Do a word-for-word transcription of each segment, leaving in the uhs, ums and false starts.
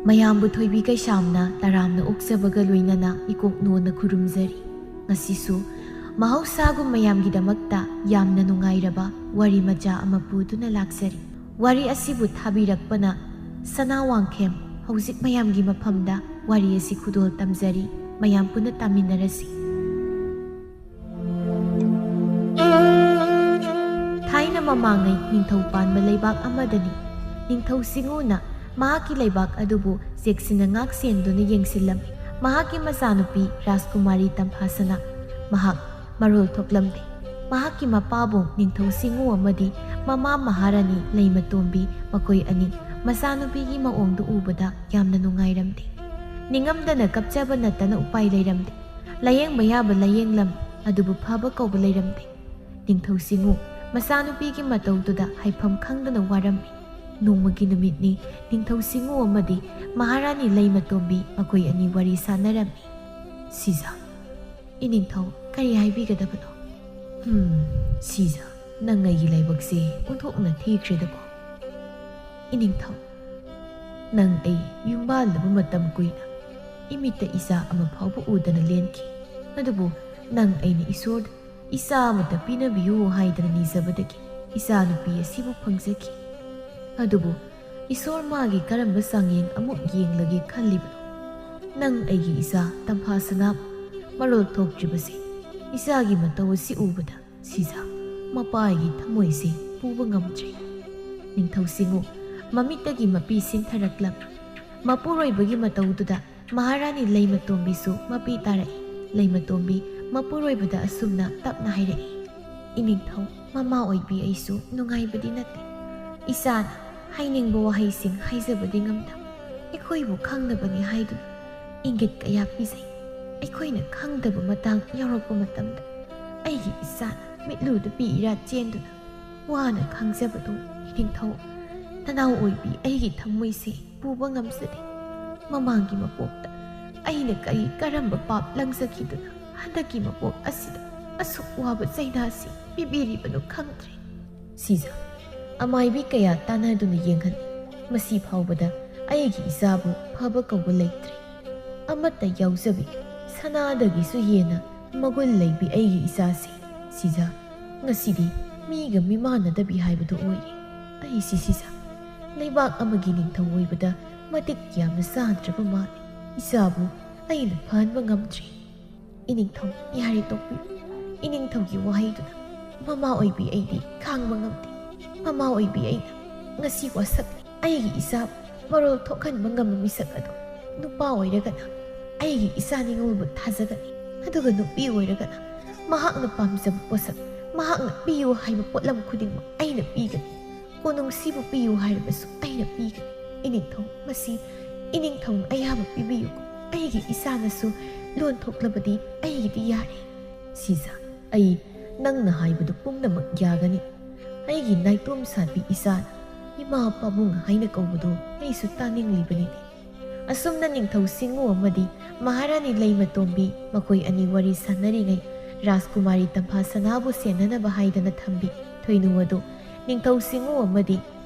ꯃꯌꯥꯝꯕꯨ ꯊꯣꯏꯕꯤ ꯀꯩꯁꯥꯝꯅ ꯇꯔꯥꯝꯅ ꯑꯣꯛꯆꯕꯒ ꯂꯣꯏꯅꯅ ꯏꯀꯣꯛ ꯅꯣꯟꯅ ꯈꯨꯔꯨꯝꯖꯔꯤ꯫ ꯉꯁꯤꯁꯨ ꯃꯍꯧꯁꯥꯒꯨꯝ ꯃꯌꯥꯝꯒꯤꯗꯃꯛꯇ ꯌꯥꯝꯅ ꯅꯨꯡꯉꯥꯏꯔꯕ ꯋꯥꯔꯤ ꯃꯆꯥ ꯑꯃ ꯄꯨꯗꯨꯅ ꯂꯥꯛꯆꯔꯤ꯫ ꯋꯥꯔꯤ ꯑꯁꯤꯕꯨ ꯊꯥꯕꯤꯔꯛꯄꯅ ꯁꯅꯥ ꯋꯥꯡꯈꯦꯝ꯫ ꯍꯧꯖꯤꯛ ꯃꯌꯥꯝꯒꯤ ꯃꯐꯝꯗ ꯋꯥꯔꯤ ꯑꯁꯤ ꯈꯨꯗꯣꯜ ꯇꯝꯖꯔꯤ꯫ ꯃꯌꯥꯝ ꯄꯨꯟꯅ ꯇꯥꯃꯤꯟꯅꯔꯁꯤ꯫ ꯊꯥꯏꯅ ꯃꯃꯥꯡꯉꯩ ꯅꯤꯡꯊꯧ ꯄꯥꯟꯕ ꯂꯩꯕꯥꯛ ꯑꯃꯗꯅꯤ꯫ ꯅꯤꯡꯊꯧ ꯁꯤꯡꯉꯨꯅ ꯃꯍꯥꯛꯀꯤ ꯂꯩꯕꯥꯛ ꯑꯗꯨꯕꯨ ꯆꯦꯛꯁꯤꯟꯅ ꯉꯥꯛ ꯁꯦꯟꯗꯨꯅ ꯌꯦꯡꯁꯤꯜꯂꯝꯃꯤ꯫ ꯃꯍꯥꯛꯀꯤ ꯃꯆꯥꯅꯨꯄꯤ ꯔꯥꯖꯀꯨꯃꯥꯔꯤ ꯇꯝꯐꯥꯁꯅꯥ꯫ ꯃꯍꯥꯛ ꯃꯔꯣꯜ ꯊꯣꯛꯂꯝꯗꯦ꯫ ꯃꯍꯥꯛꯀꯤ ꯃꯄꯥꯕꯨꯡ ꯅꯤꯡꯊꯧ ꯁꯤꯡꯉꯨ ꯑꯃꯗꯤ ꯃꯃꯥ ꯃꯍꯥꯔꯥꯅꯤ ꯂꯩꯃꯇꯣꯝꯕꯤ, ꯃꯈꯣꯏ ꯑꯅꯤ ꯃꯆꯥꯅꯨꯄꯤꯒꯤ ꯃꯑꯣꯡꯗꯨ ꯎꯕꯗ ꯌꯥꯝꯅ ꯅꯨꯡꯉꯥꯏꯔꯝꯗꯦ꯫ ꯅꯤꯡꯉꯝꯗꯅ ꯀꯞꯆꯕ ꯅꯠꯇꯅ ꯎꯄꯥꯏ ꯂꯩꯔꯝꯗꯦ꯫ ꯂꯥꯌꯦꯡꯕ ꯌꯥꯕ ꯂꯥꯌꯦꯡꯂꯝꯃꯤ, ꯑꯗꯨꯕꯨ ꯐꯕ ꯀꯧꯕ ꯂꯩꯔꯝꯗꯦ꯫ ꯅꯤꯡꯊꯧ ꯁꯤꯡꯉꯨ ꯃꯆꯥꯅꯨꯄꯤꯒꯤ ꯃꯇꯧꯗꯨꯗ ꯍꯥꯏꯐꯝ ꯈꯪꯗꯅ ꯋꯥꯔꯝꯃꯤ꯫ ꯅꯣꯡꯃꯒꯤ ꯅꯨꯃꯤꯠꯅꯤ꯫ ꯅꯤꯡꯊꯧ ꯁꯤꯡꯉꯨ ꯑꯃꯗꯤ ꯃꯍꯥꯔꯥꯅꯤ ꯂꯩꯃꯇꯣꯝꯕꯤ ꯃꯈꯣꯏ ꯑꯅꯤ ꯋꯥꯔꯤ ꯁꯥꯟꯅꯔꯝꯃꯤ꯫ ꯁꯤꯖꯥ, ꯏꯅꯤꯡꯊꯧ, ꯀꯔꯤ ꯍꯥꯏꯕꯤꯒꯗꯕꯅꯣ? ꯍꯝ, ꯁꯤꯖꯥ, ꯅꯪ ꯑꯩꯒꯤ ꯂꯥꯏꯕꯛꯁꯦ ꯑꯣꯟꯊꯣꯛꯅ ꯊꯤꯈ꯭ꯔꯦꯗꯀꯣ꯫ ꯏꯅꯤꯡꯊꯧ, ꯅꯪ ꯑꯩ ꯌꯨꯝꯕꯥꯜꯂꯕ ꯃꯇꯝ ꯀꯨꯏꯅ ꯏꯃꯤꯠꯇ ꯏꯆꯥ ꯑꯃ ꯐꯥꯎꯕ ꯎꯗꯅ ꯂꯦꯟꯈꯤ꯫ ꯑꯗꯨꯕꯨ ꯅꯪ ꯑꯩꯅ ꯏꯁꯣꯔꯗ ꯏꯆꯥ ꯑꯃꯇ ꯄꯤꯅꯕꯤꯌꯨ ꯍꯥꯏꯗꯅ ꯅꯤꯖꯕꯗꯒꯤ ꯏꯆꯥ ꯅꯨꯄꯤ ꯑꯁꯤꯕꯨ ꯐꯪꯖꯈꯤ꯫ ꯑꯗꯨꯕꯨ ꯏꯁꯣꯔ ꯃꯥꯒꯤ ꯀꯔꯝꯕ ꯆꯥꯡꯌꯦꯡ ꯑꯃꯨꯛ ꯌꯦꯡꯂꯒꯦ ꯈꯜꯂꯤꯕꯅꯣ? ꯅꯪ ꯑꯩꯒꯤ ꯏꯆꯥ ꯇꯝꯐꯥ ꯁꯅꯥ ꯃꯔꯣꯜ ꯊꯣꯛꯇ꯭ꯔꯤꯕꯁꯦ, ꯏꯆꯥꯒꯤ ꯃꯇꯧ ꯑꯁꯤ ꯎꯕꯗ ꯁꯤꯖꯥ, ꯃꯄꯥꯒꯤ ꯊꯃꯣꯏꯁꯦ ꯄꯨꯕ ꯉꯝꯗ꯭ꯔꯦ꯫ ꯅꯤꯡꯊꯧ ꯁꯤꯡꯉꯨ ꯃꯃꯤꯠꯇꯒꯤ ꯃꯄꯤ ꯁꯤꯟꯊꯔꯛꯂꯝꯃꯤ꯫ ꯃꯄꯨꯔꯣꯏꯕꯒꯤ ꯃꯇꯧꯗꯨꯗ ꯃꯍꯥꯔꯥꯅꯤ ꯂꯩꯃꯇꯣꯝꯕꯤꯁꯨ ꯃꯄꯤ ꯇꯥꯔꯛꯏ꯫ ꯂꯩꯃꯇꯣꯝꯕꯤ ꯃꯄꯨꯔꯣꯏꯕꯗ ꯑꯁꯨꯝꯅ ꯇꯞꯅ ꯍꯥꯏꯔꯛꯏ, "ꯏꯅꯤꯡꯊꯧ, ꯃꯃꯥ ꯑꯣꯏꯕꯤ ꯑꯩꯁꯨ ꯅꯨꯡꯉꯥꯏꯕꯗꯤ ꯅꯠꯇꯦ꯫ ꯏꯆꯥꯅ ꯍꯥꯏꯅꯤꯡꯕ ꯋꯥꯍꯩꯁꯤꯡ ꯍꯥꯏꯖꯕꯗꯤ ꯉꯝꯗ, ꯑꯩꯈꯣꯏꯕꯨ ꯈꯪꯅꯕꯅꯤ ꯍꯥꯏꯗꯨꯅ ꯏꯪꯒꯤꯠ ꯀꯌꯥ ꯄꯤꯖꯩ꯫ ꯑꯩꯈꯣꯏꯅ ꯈꯪꯗꯕ ꯃꯇꯥꯡ ꯌꯥꯎꯔꯛꯄ ꯃꯇꯝꯗ ꯑꯩꯒꯤ ꯏꯆꯥꯅ ꯃꯤꯠꯂꯨꯗ ꯄꯤ ꯏꯔꯥ ꯆꯦꯟꯗꯨꯅ ꯋꯥꯅ ꯈꯥꯡꯖꯕꯗꯨ ꯏꯅꯤꯡꯊꯧ, ꯅꯅꯥꯎ ꯑꯣꯏꯕꯤ ꯑꯩꯒꯤ ꯊꯃꯣꯏꯁꯦ ꯄꯨꯕ ꯉꯝꯖꯗꯦ꯫ ꯃꯃꯥꯡꯒꯤ ꯃꯄꯣꯛꯇ ꯑꯩꯅ ꯀꯔꯤ ꯀꯔꯝꯕ ꯄꯥꯞ ꯂꯪꯖꯈꯤꯗꯨꯅ ꯍꯟꯗꯛꯀꯤ ꯃꯄꯣꯛ ꯑꯁꯤꯗ ꯑꯁꯨꯛ ꯋꯥꯕ ꯆꯩꯅꯥꯁꯤ ꯄꯤꯕꯤꯔꯤꯕꯅꯣ ꯈꯪꯗ꯭ꯔꯦ꯫ ꯁꯤꯖ, ꯑꯃꯥꯏꯕꯤ ꯀꯌꯥ ꯇꯥꯟꯅꯗꯨꯅ ꯌꯦꯡꯍꯜꯂꯤ꯫ ꯃꯁꯤ ꯐꯥꯎꯕꯗ ꯑꯩꯒꯤ ꯏꯆꯥꯕꯨ ꯐꯕ ꯀꯧꯕ ꯂꯩꯇ꯭ꯔꯦ꯫ ꯑꯃꯠꯇ ꯌꯥꯎꯖꯕꯤ, ꯁꯅꯥꯗꯒꯤꯁꯨ ꯍꯦꯟꯅ ꯃꯒꯨꯟ ꯂꯩꯕꯤ ꯑꯩꯒꯤ ꯏꯆꯥꯁꯤ, ꯁꯤꯖ, ꯉꯁꯤꯗꯤ ꯃꯤꯒ ꯃꯤꯃꯥꯟꯅꯗꯕꯤ ꯍꯥꯏꯕꯗꯨ ꯑꯣꯏꯔꯦ꯫ ꯑꯩꯁꯤ, ꯁꯤꯖ, ꯂꯩꯕꯥꯛ ꯑꯃꯒꯤ ꯅꯤꯡꯊꯧ ꯑꯣꯏꯕꯗ ꯃꯇꯤꯛ ꯌꯥꯝꯅ ꯆꯥꯗ꯭ꯔꯕ ꯃꯥꯜꯂꯦ꯫ ꯏꯆꯥꯕꯨ ꯑꯩꯅ ꯐꯍꯟꯕ ꯉꯝꯗ꯭ꯔꯦ꯫ ꯏꯅꯤꯡꯊꯧ, ꯌꯥꯔꯦ ꯇꯣꯛꯄꯤꯌꯨ꯫ ꯏꯅꯤꯡꯊꯧꯒꯤ ꯋꯥꯍꯩꯗꯨꯅ ꯃꯃꯥ ꯑꯣꯏꯕꯤ ꯑꯩꯗꯤ ꯈꯥꯡꯕ ꯉꯝꯗꯦ꯫ ꯃꯃꯥ ꯑꯣꯏꯕꯤ ꯑꯩꯅ ꯉꯁꯤ ꯋꯥꯁꯛꯂꯤ꯫ ꯑꯩꯒꯤ ꯏꯆꯥ ꯃꯔꯣꯜ ꯊꯣꯛꯍꯟꯕ ꯉꯝꯕ ꯃꯤꯁꯛ ꯑꯗꯨ ꯅꯨꯄꯥ ꯑꯣꯏꯔꯒꯅ ꯑꯩꯒꯤ ꯏꯆꯥ ꯅꯤꯉꯣꯜꯕꯨ ꯊꯥꯖꯒꯅꯤ, ꯑꯗꯨꯒ ꯅꯨꯄꯤ ꯑꯣꯏꯔꯒꯅ ꯃꯍꯥꯛꯅ ꯄꯥꯝꯖꯕ ꯄꯣꯠꯁꯛ, ꯃꯍꯥꯛꯅ ꯄꯤꯌꯨ ꯍꯥꯏꯕ ꯄꯣꯠꯂꯝ ꯈꯨꯗꯤꯡꯃꯛ ꯑꯩꯅ ꯄꯤꯒꯅꯤ꯫ ꯀꯣꯅꯨꯡꯁꯤꯕꯨ ꯄꯤꯌꯨ ꯍꯥꯏꯔꯕꯁꯨ ꯑꯩꯅ ꯄꯤꯒꯅꯤ꯫ ꯏꯅꯤꯡꯊꯧ, ꯃꯁꯤ ꯏꯅꯤꯡꯊꯧꯅ ꯑꯌꯥꯕ ꯄꯤꯕꯤꯌꯨ꯫ ꯑꯩꯒꯤ ꯏꯆꯥꯅꯁꯨ ꯂꯣꯟ ꯊꯣꯛꯂꯕꯗꯤ ꯑꯩꯒꯤꯗꯤ ꯌꯥꯔꯦ꯫ ꯁꯤꯖ, ꯑꯩ ꯅꯪꯅ ꯍꯥꯏꯕꯗꯨ ꯄꯨꯝꯅꯃꯛ ꯌꯥꯒꯅꯤ꯫ ꯑꯩꯒꯤ ꯅꯥꯏꯇꯣꯝ ꯁꯥꯕꯤ ꯏꯆꯥꯅ ꯏꯃꯥ ꯄꯥꯕꯨꯡ ꯍꯥꯏꯅ ꯀꯧꯕꯗꯨ ꯑꯩꯁꯨ ꯇꯥꯅꯤꯡꯂꯤꯕꯅꯤꯅꯦ꯫ ꯑꯁꯨꯝꯅ ꯅꯤꯡꯊꯧ ꯁꯤꯡꯉꯨ ꯑꯃꯗꯤ ꯃꯍꯥꯔꯥꯅꯤ ꯂꯩꯃꯇꯣꯝꯕꯤ ꯃꯈꯣꯏ ꯑꯅꯤ ꯋꯥꯔꯤ ꯁꯥꯟꯅꯔꯤꯉꯩ, ꯔꯥꯖꯀꯨꯃꯥꯔꯤ ꯇꯝꯐꯥ ꯁꯅꯥꯕꯨ ꯁꯦꯟꯅꯅꯕ ꯍꯥꯏꯗꯅ ꯊꯝꯕꯤ ꯊꯣꯏꯅꯨ ꯑꯗꯨ ꯅꯤꯡꯊꯧ ꯁꯤꯡꯉꯨ ꯑꯃꯗꯤ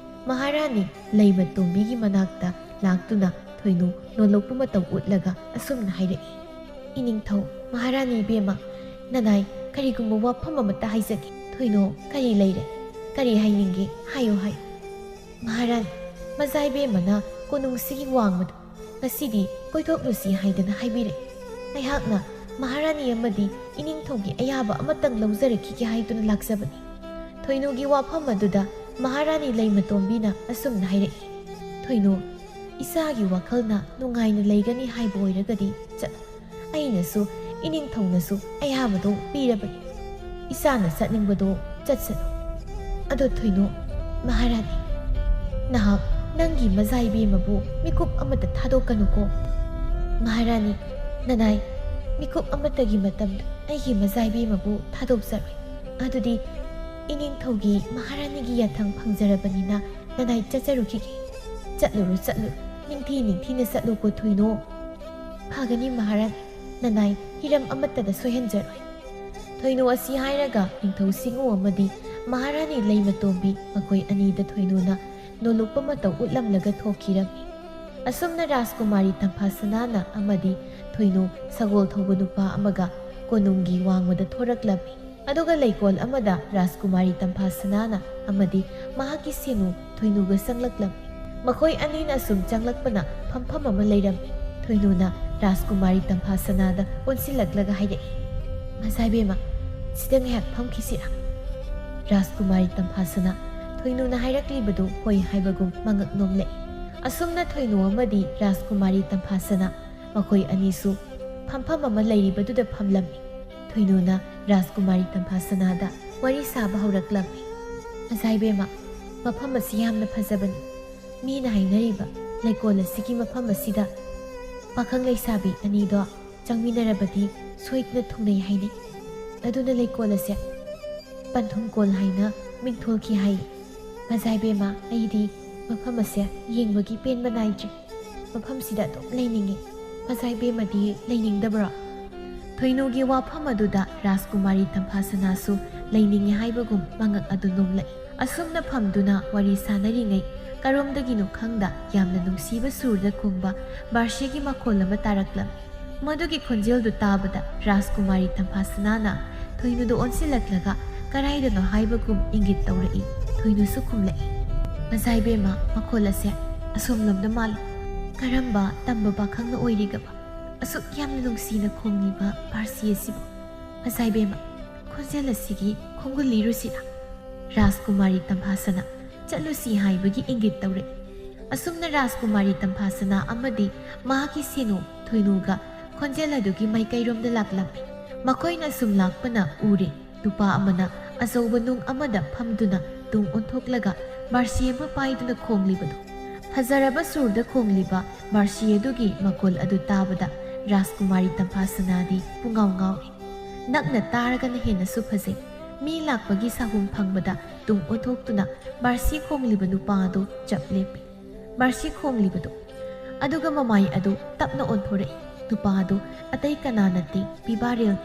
ꯃꯍꯥꯔꯥꯅꯤ ꯂꯩꯃꯇꯣꯝꯕꯤꯒꯤ ꯃꯅꯥꯛꯇ ꯂꯥꯛꯇꯨꯅ ꯊꯣꯏꯅꯨ ꯅꯣꯜꯂꯛꯄ ꯃꯇꯧ ꯎꯠꯂꯒ ꯑꯁꯨꯝꯅ ꯍꯥꯏꯔꯛꯏ, "ꯏꯅꯤꯡꯊꯧ, ꯃꯍꯥꯔꯥꯅꯤ ꯏꯕꯦꯝꯃ, ꯅꯅꯥꯏ ꯀꯔꯤꯒꯨꯝꯕ ꯋꯥꯐꯝ ꯑꯃꯠꯇ ꯍꯥꯏꯖꯒꯦ꯫ ꯊꯣꯏꯅꯨ, ꯀꯔꯤ ꯂꯩꯔꯦ? ꯀꯔꯤ ꯍꯥꯏꯅꯤꯡꯒꯦ? ꯍꯥꯏꯌꯨ, ꯍꯥꯏꯌꯨ꯫" "ꯃꯍꯥꯔꯥꯅꯤ, ꯃꯖꯥ ꯏꯕꯦꯝꯃꯅ ꯀꯣꯅꯨꯡꯁꯤꯒꯤ ꯋꯥꯡꯃꯗ ꯉꯁꯤꯗꯤ ꯀꯣꯏꯊꯣꯛꯂꯨꯁꯤ ꯍꯥꯏꯗꯅ ꯍꯥꯏꯕꯤꯔꯛꯏ꯫ ꯑꯩꯍꯥꯛꯅ ꯃꯍꯥꯔꯥꯅꯤ ꯑꯃꯗꯤ ꯏꯅꯤꯡꯊꯧꯒꯤ ꯑꯌꯥꯕ ꯑꯃꯇꯪ ꯂꯧꯖꯔꯛꯈꯤꯒꯦ ꯍꯥꯏꯗꯨꯅ ꯂꯥꯛꯆꯕꯅꯤ꯫" ꯊꯣꯏꯅꯨꯒꯤ ꯋꯥꯐꯝ ꯑꯗꯨꯗ ꯃꯍꯥꯔꯥꯅꯤ ꯂꯩꯃꯇꯣꯝꯕꯤꯅ ꯑꯁꯨꯝꯅ ꯍꯥꯏꯔꯛꯏ, "ꯊꯣꯏꯅꯨ, ꯏꯆꯥꯒꯤ ꯋꯥꯈꯜꯅ ꯅꯨꯡꯉꯥꯏꯅ ꯂꯩꯒꯅꯤ ꯍꯥꯏꯕ ꯑꯣꯏꯔꯒꯗꯤ ꯆꯠꯂꯨ꯫ ꯑꯩꯅꯁꯨ ꯏꯅꯤꯡꯊꯧꯅꯁꯨ ꯑꯌꯥꯕꯗꯣ ꯄꯤꯔꯕꯅꯤ꯫ ꯏꯆꯥꯅ ꯆꯠꯅꯤꯡꯕꯗꯣ ꯆꯠꯁꯅꯨ꯫ ꯑꯗꯣ ꯊꯣꯏꯅꯨ, ꯃꯍꯥꯔꯥꯅꯤ, ꯅꯍꯥꯛ ꯅꯪꯒꯤ ꯃꯖꯥ ꯏꯕꯦꯝꯃꯕꯨ ꯃꯤꯀꯨꯞ ꯑꯃꯠꯇ ꯊꯥꯗꯣꯛꯀꯅꯨꯀꯣ꯫" "ꯃꯍꯥꯔꯥꯅꯤ, ꯅꯅꯥꯏ ꯃꯤꯀꯨꯞ ꯑꯃꯠꯇꯒꯤ ꯃꯇꯝꯗ ꯑꯩꯒꯤ ꯃꯖꯥ ꯏꯕꯦꯝꯃꯕꯨ ꯊꯥꯗꯣꯛꯆꯔꯣꯏ꯫ ꯑꯗꯨꯗꯤ ꯏꯅꯤꯡꯊꯧꯒꯤ ꯃꯍꯥꯔꯥꯅꯤꯒꯤ ꯌꯥꯊꯪ ꯐꯪꯖꯔꯕꯅꯤꯅ ꯅꯅꯥꯏ ꯆꯠꯆꯔꯨꯈꯤꯒꯦ꯫" "ꯆꯠꯂꯨꯔꯣ, ꯆꯠꯂꯨꯔꯣ꯫ ꯅꯤꯡꯊꯤ ꯅꯤꯡꯊꯤꯅ ꯆꯠꯂꯨꯀꯣ ꯊꯣꯏꯅꯨ꯫" "ꯐꯒꯅꯤ ꯃꯍꯥꯔꯥꯅꯤ, ꯅꯅꯥꯏ ꯍꯤꯔꯝ ꯑꯃꯠꯇꯗ ꯁꯣꯏꯍꯟꯖꯔꯣꯏ꯫ ꯊꯣꯏꯅꯨ ꯑꯁꯤ ꯍꯥꯏꯔꯒ ꯅꯤꯡꯊꯧ ꯁꯤꯡꯎ ꯑꯃꯗꯤ ꯃꯍꯥꯔꯥꯅꯤ ꯂꯩꯃꯇꯣꯝꯕꯤ ꯃꯈꯣꯏ ꯑꯅꯤꯗ ꯊꯣꯏꯅꯨꯅ ꯅꯣꯂꯨꯛꯄ ꯃꯇꯧ ꯎꯠꯂꯝꯂꯒ ꯊꯣꯛꯈꯤꯔꯝꯃꯤ꯫ ꯑꯁꯨꯝꯅ ꯔꯥꯖꯀꯨꯃꯥꯔꯤ ꯇꯝꯐꯥꯁꯅꯥꯅ ꯑꯃꯗꯤ ꯊꯣꯏꯅꯨ ꯁꯒꯣꯜ ꯊꯧꯕ ꯅꯨꯄꯥ ꯑꯃꯒ ꯀꯣꯅꯨꯡꯒꯤ ꯋꯥꯡꯃꯗ ꯊꯣꯔꯛꯂꯝꯃꯤ꯫ ꯑꯗꯨꯒ ꯂꯩꯀꯣꯜ ꯑꯃꯗ ꯔꯥꯖꯀꯨꯃꯥꯔꯤ ꯇꯝꯐꯥꯁꯅꯥꯅ ꯑꯃꯗꯤ ꯃꯍꯥꯛꯀꯤ ꯁꯦꯅꯨ ꯊꯣꯏꯅꯨꯒ ꯆꯪꯂꯛꯂꯝꯃꯤ꯫ ꯃꯈꯣꯏ ꯑꯅꯤꯅ ꯑꯁꯨꯝ ꯆꯪꯂꯛꯄꯅ ꯐꯝꯐꯝ ꯑꯃ ꯂꯩꯔꯝꯃꯤ꯫ ꯊꯣꯏꯅꯨꯅ ꯔꯥꯖꯀꯨꯃꯥꯔꯤ ꯇꯝꯐꯥꯁꯅꯥꯗ ꯑꯣꯟꯁꯤꯜꯂꯛꯂꯒ ꯍꯥꯏꯔꯛꯏ, "ꯃꯖꯥꯏꯕꯦꯝꯃ, ꯁꯤꯗ ꯉꯥꯏꯍꯥꯛ ꯐꯝꯈꯤꯁꯤꯔꯥ?" ꯔꯥꯖꯀꯨꯃꯥꯔꯤ ꯇꯝꯐꯥꯁꯅꯥ ꯊꯣꯏꯅꯨꯅ ꯍꯥꯏꯔꯛꯂꯤꯕꯗꯨ ꯍꯣꯏ ꯍꯥꯏꯕꯒꯨꯝ ꯃꯉꯛ ꯅꯣꯝꯂꯛꯏ꯫ ꯑꯁꯨꯝꯅ ꯊꯣꯏꯅꯨ ꯑꯃꯗꯤ ꯔꯥꯖꯀꯨꯃꯥꯔꯤ ꯇꯝꯐꯥꯁꯅꯥ ꯃꯈꯣꯏ ꯑꯅꯤꯁꯨ ꯐꯝꯐꯝ ꯑꯃ ꯂꯩꯔꯤꯕꯗꯨꯗ ꯐꯝꯂꯝꯃꯤ꯫ ꯊꯣꯏꯅꯨꯅ ꯔꯥꯖꯀꯨꯃꯥꯔꯤ ꯇꯝꯐꯥꯁꯅꯥꯗ ꯋꯥꯔꯤ ꯁꯥꯕ ꯍꯧꯔꯛꯂꯝꯃꯤ꯫ "ꯃꯖꯥꯏꯕꯦꯝꯃ, ꯃꯐꯝ ꯑꯁꯤ ꯌꯥꯝꯅ ꯐꯖꯕꯅꯤ꯫ ꯃꯤꯅ ꯍꯥꯏꯅꯔꯤꯕ ꯂꯩꯀꯣꯜ ꯑꯁꯤꯒꯤ ꯃꯐꯝ ꯑꯁꯤꯗ ꯄꯥꯈꯪ ꯂꯩꯁꯥꯕꯤ ꯑꯅꯤꯗꯣ ꯆꯪꯃꯤꯟꯅꯔꯕꯗꯤ ꯁꯣꯏꯗꯅ ꯊꯨꯡꯅꯩ ꯍꯥꯏꯅꯩ꯫ ꯑꯗꯨꯅ ꯂꯩꯀꯣꯜ ꯑꯁꯦ ꯄꯟꯊꯨꯡꯀꯣꯜ ꯍꯥꯏꯅ ꯃꯤꯡꯊꯣꯜꯈꯤ ꯍꯥꯏ꯫ ꯃꯖꯥꯏꯕꯦꯝꯃ, ꯑꯩꯗꯤ ꯃꯐꯝ ꯑꯁꯦ ꯌꯦꯡꯕꯒꯤ ꯄꯦꯟꯕ ꯅꯥꯏꯗ꯭ꯔꯦ꯫ ꯃꯐꯝꯁꯤꯗ ꯑꯗꯨꯝ ꯂꯩꯅꯤꯡꯉꯤ꯫ ꯃꯖꯥꯏꯕꯦꯝꯃꯗꯤ ꯂꯩꯅꯤꯡꯗꯕ꯭ꯔꯣ?" ꯊꯣꯏꯅꯨꯒꯤ ꯋꯥꯐꯝ ꯑꯗꯨꯗ ꯔꯥꯖꯀꯨꯃꯥꯔꯤ ꯇꯝꯐꯥꯁꯅꯥꯁꯨ ꯂꯩꯅꯤꯡꯉꯤ ꯍꯥꯏꯕꯒꯨꯝ ꯃꯉꯛ ꯑꯗꯨ ꯅꯣꯝꯂꯛꯏ꯫ ꯑꯁꯨꯝꯅ ꯐꯝꯗꯨꯅ ꯋꯥꯔꯤ ꯁꯥꯅꯔꯤꯉꯩ ꯀꯔꯣꯝꯗꯒꯤꯅꯣ ꯈꯪꯗ ꯌꯥꯝꯅ ꯅꯨꯡꯁꯤꯕ ꯁꯨꯔꯗ ꯈꯣꯡꯕ ꯕꯥꯔꯁꯤꯒꯤ ꯃꯈꯣꯜ ꯑꯃ ꯇꯥꯔꯛꯂꯝꯃꯤ꯫ ꯃꯗꯨꯒꯤ ꯈꯣꯟꯖꯦꯜꯗꯨ ꯇꯥꯕꯗ ꯔꯥꯖꯀꯨꯃꯥꯔꯤ ꯇꯝꯐꯥꯁꯅꯥꯅ ꯊꯣꯏꯅꯨꯗ ꯑꯣꯟꯁꯤꯜꯂꯛꯂꯒ ꯀꯔꯥꯏꯗꯅꯣ ꯍꯥꯏꯕꯒꯨꯝ ꯏꯪꯒꯤꯠ ꯇꯧꯔꯛꯏ꯫ ꯊꯣꯏꯅꯨꯁꯨ ꯈꯨꯝꯂꯛꯏ, "ꯃꯖꯥꯏꯕꯦꯝꯃ, ꯃꯈꯣꯜ ꯑꯁꯦ ꯑꯁꯣꯝꯂꯣꯝꯗ ꯃꯥꯜꯂꯤ꯫ ꯀꯔꯝꯕ ꯇꯝꯕ ꯄꯥꯈꯪꯅ ꯑꯣꯏꯔꯤꯒꯕ ꯑꯁꯨꯛ ꯌꯥꯝꯅ ꯅꯨꯡꯁꯤꯅ ꯈꯣꯡꯂꯤꯕ ꯕꯥꯔꯁꯤ ꯑꯁꯤꯕꯨ? ꯃꯖꯥꯏꯕꯦꯝꯃ, ꯈꯣꯟꯖꯦꯜ ꯑꯁꯤꯒꯤ ꯈꯣꯡꯒꯨꯜ ꯂꯤꯔꯨꯁꯤꯔꯥ?" ꯔꯥꯖꯀꯨꯃꯥꯔꯤ ꯇꯝꯐꯥꯁꯅꯥ ꯆꯠꯂꯨꯁꯤ ꯍꯥꯏꯕꯒꯤ ꯏꯪꯒꯤꯠ ꯇꯧꯔꯛꯏ꯫ ꯑꯁꯨꯝꯅ ꯔꯥꯖꯀꯨꯃꯥꯔꯤ ꯇꯝꯐꯥꯁꯅꯥ ꯑꯃꯗꯤ ꯃꯍꯥꯛꯀꯤ ꯁꯦꯅꯨ ꯊꯣꯏꯅꯨꯒ ꯈꯣꯟꯖꯦꯜ ꯑꯗꯨꯒꯤ ꯃꯥꯏꯀꯩꯔꯣꯝꯗ ꯂꯥꯛꯂꯝꯃꯤ꯫ ꯃꯈꯣꯏꯅ ꯁꯨꯝ ꯂꯥꯛꯄꯅ ꯎꯔꯦ, ꯅꯨꯄꯥ ꯑꯃꯅ ꯑꯆꯧꯕ ꯅꯨꯡ ꯑꯃꯗ ꯐꯝꯗꯨꯅ ꯇꯨꯡ ꯑꯣꯟꯊꯣꯛꯂꯒ ꯕꯥꯔꯁꯤ ꯑꯃ ꯄꯥꯏꯗꯨꯅ ꯈꯣꯡꯂꯤꯕꯗꯨ꯫ ꯐꯖꯔꯕ ꯁꯨꯔꯗ ꯈꯣꯡꯂꯤꯕ ꯕꯥꯔꯁꯤ ꯑꯗꯨꯒꯤ ꯃꯈꯣꯜ ꯑꯗꯨ ꯇꯥꯕꯗ ꯔꯥꯖꯀꯨꯃꯥꯔꯤ ꯇꯝꯐꯥꯁꯅꯥꯗꯤ ꯄꯨꯡꯉꯥꯎ ꯉꯥꯎꯔꯦ꯫ ꯅꯛꯅ ꯇꯥꯔꯒꯅ ꯍꯦꯟꯅꯁꯨ ꯐꯖꯩ꯫ ꯃꯤ ꯂꯥꯛꯄꯒꯤ ꯁꯥꯍꯨꯝ ꯐꯪꯕꯗ ꯇꯨꯡ ꯑꯣꯟꯊꯣꯛꯇꯨꯅ ꯕꯥꯔꯁꯤ ꯈꯣꯡꯂꯤꯕ ꯅꯨꯄꯥ ꯑꯗꯨ ꯆꯞ ꯂꯦꯞꯄꯤ꯫ ꯕꯥꯔꯁꯤ ꯈꯣꯡꯂꯤꯕꯗꯨ, ꯑꯗꯨꯒ ꯃꯃꯥꯏ ꯑꯗꯨ ꯇꯞꯅ ꯑꯣꯟꯊꯣꯔꯛꯏ꯫ ꯅꯨꯄꯥ ꯑꯗꯨ ꯑꯇꯩ ꯀꯅꯥ ꯅꯠꯇꯦ, ꯄꯤꯕꯥꯔꯦꯜꯅꯤ꯫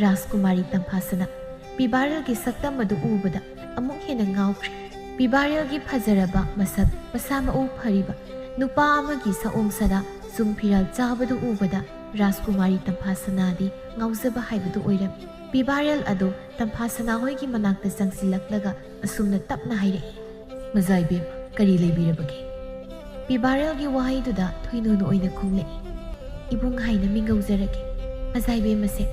ꯔꯥꯖꯀꯨꯃꯥꯔꯤ ꯇꯝꯐꯥꯁꯅꯥ ꯄꯤꯕꯥꯔꯦꯜꯒꯤ ꯁꯛꯇꯝ ꯑꯗꯨ ꯎꯕꯗ ꯑꯃꯨꯛ ꯍꯦꯟꯅ ꯉꯥꯎꯈ꯭ꯔꯦ꯫ ꯄꯤꯕꯥꯔꯦꯜꯒꯤ ꯐꯖꯔꯕ ꯃꯁꯛ, ꯃꯁꯥ ꯃꯎ ꯐꯔꯤꯕ ꯅꯨꯄꯥ ꯑꯃꯒꯤ ꯁꯑꯣꯡ ꯁꯥꯗꯥ, ꯆꯨꯡ ꯐꯤꯔꯥꯜ ꯆꯥꯕꯗꯨ ꯎꯕꯗ ꯔꯥꯖꯀꯨꯃꯥꯔꯤ ꯇꯝꯐꯥꯁꯅꯥꯗꯤ ꯉꯥꯎꯖꯕ ꯍꯥꯏꯕꯗꯨ ꯑꯣꯏꯔꯝꯃꯤ꯫ ꯄꯤꯕꯥꯔꯦꯜ ꯑꯗꯨ ꯇꯝꯐꯥꯁꯅꯥ ꯍꯣꯏꯒꯤ ꯃꯅꯥꯛꯇ ꯆꯪꯁꯤꯜꯂꯛꯂꯒ ꯑꯁꯨꯝꯅ ꯇꯞꯅ ꯍꯥꯏꯔꯛꯏ, "ꯃꯖꯥ ꯏꯕꯦꯝꯃ, ꯀꯔꯤ ꯂꯩꯕꯤꯔꯕꯒꯦ?" ꯄꯤꯕꯥꯔꯦꯜꯒꯤ ꯋꯥꯍꯩꯗꯨꯗ ꯊꯣꯏꯅꯨꯅ ꯑꯣꯏꯅ ꯈꯨꯝꯂꯛꯏ, "ꯏꯕꯨꯡ ꯍꯥꯏꯅ ꯃꯤꯡꯒꯧꯖꯔꯒꯦ꯫ ꯃꯖꯥ ꯏꯕꯦꯝꯃꯁꯦ,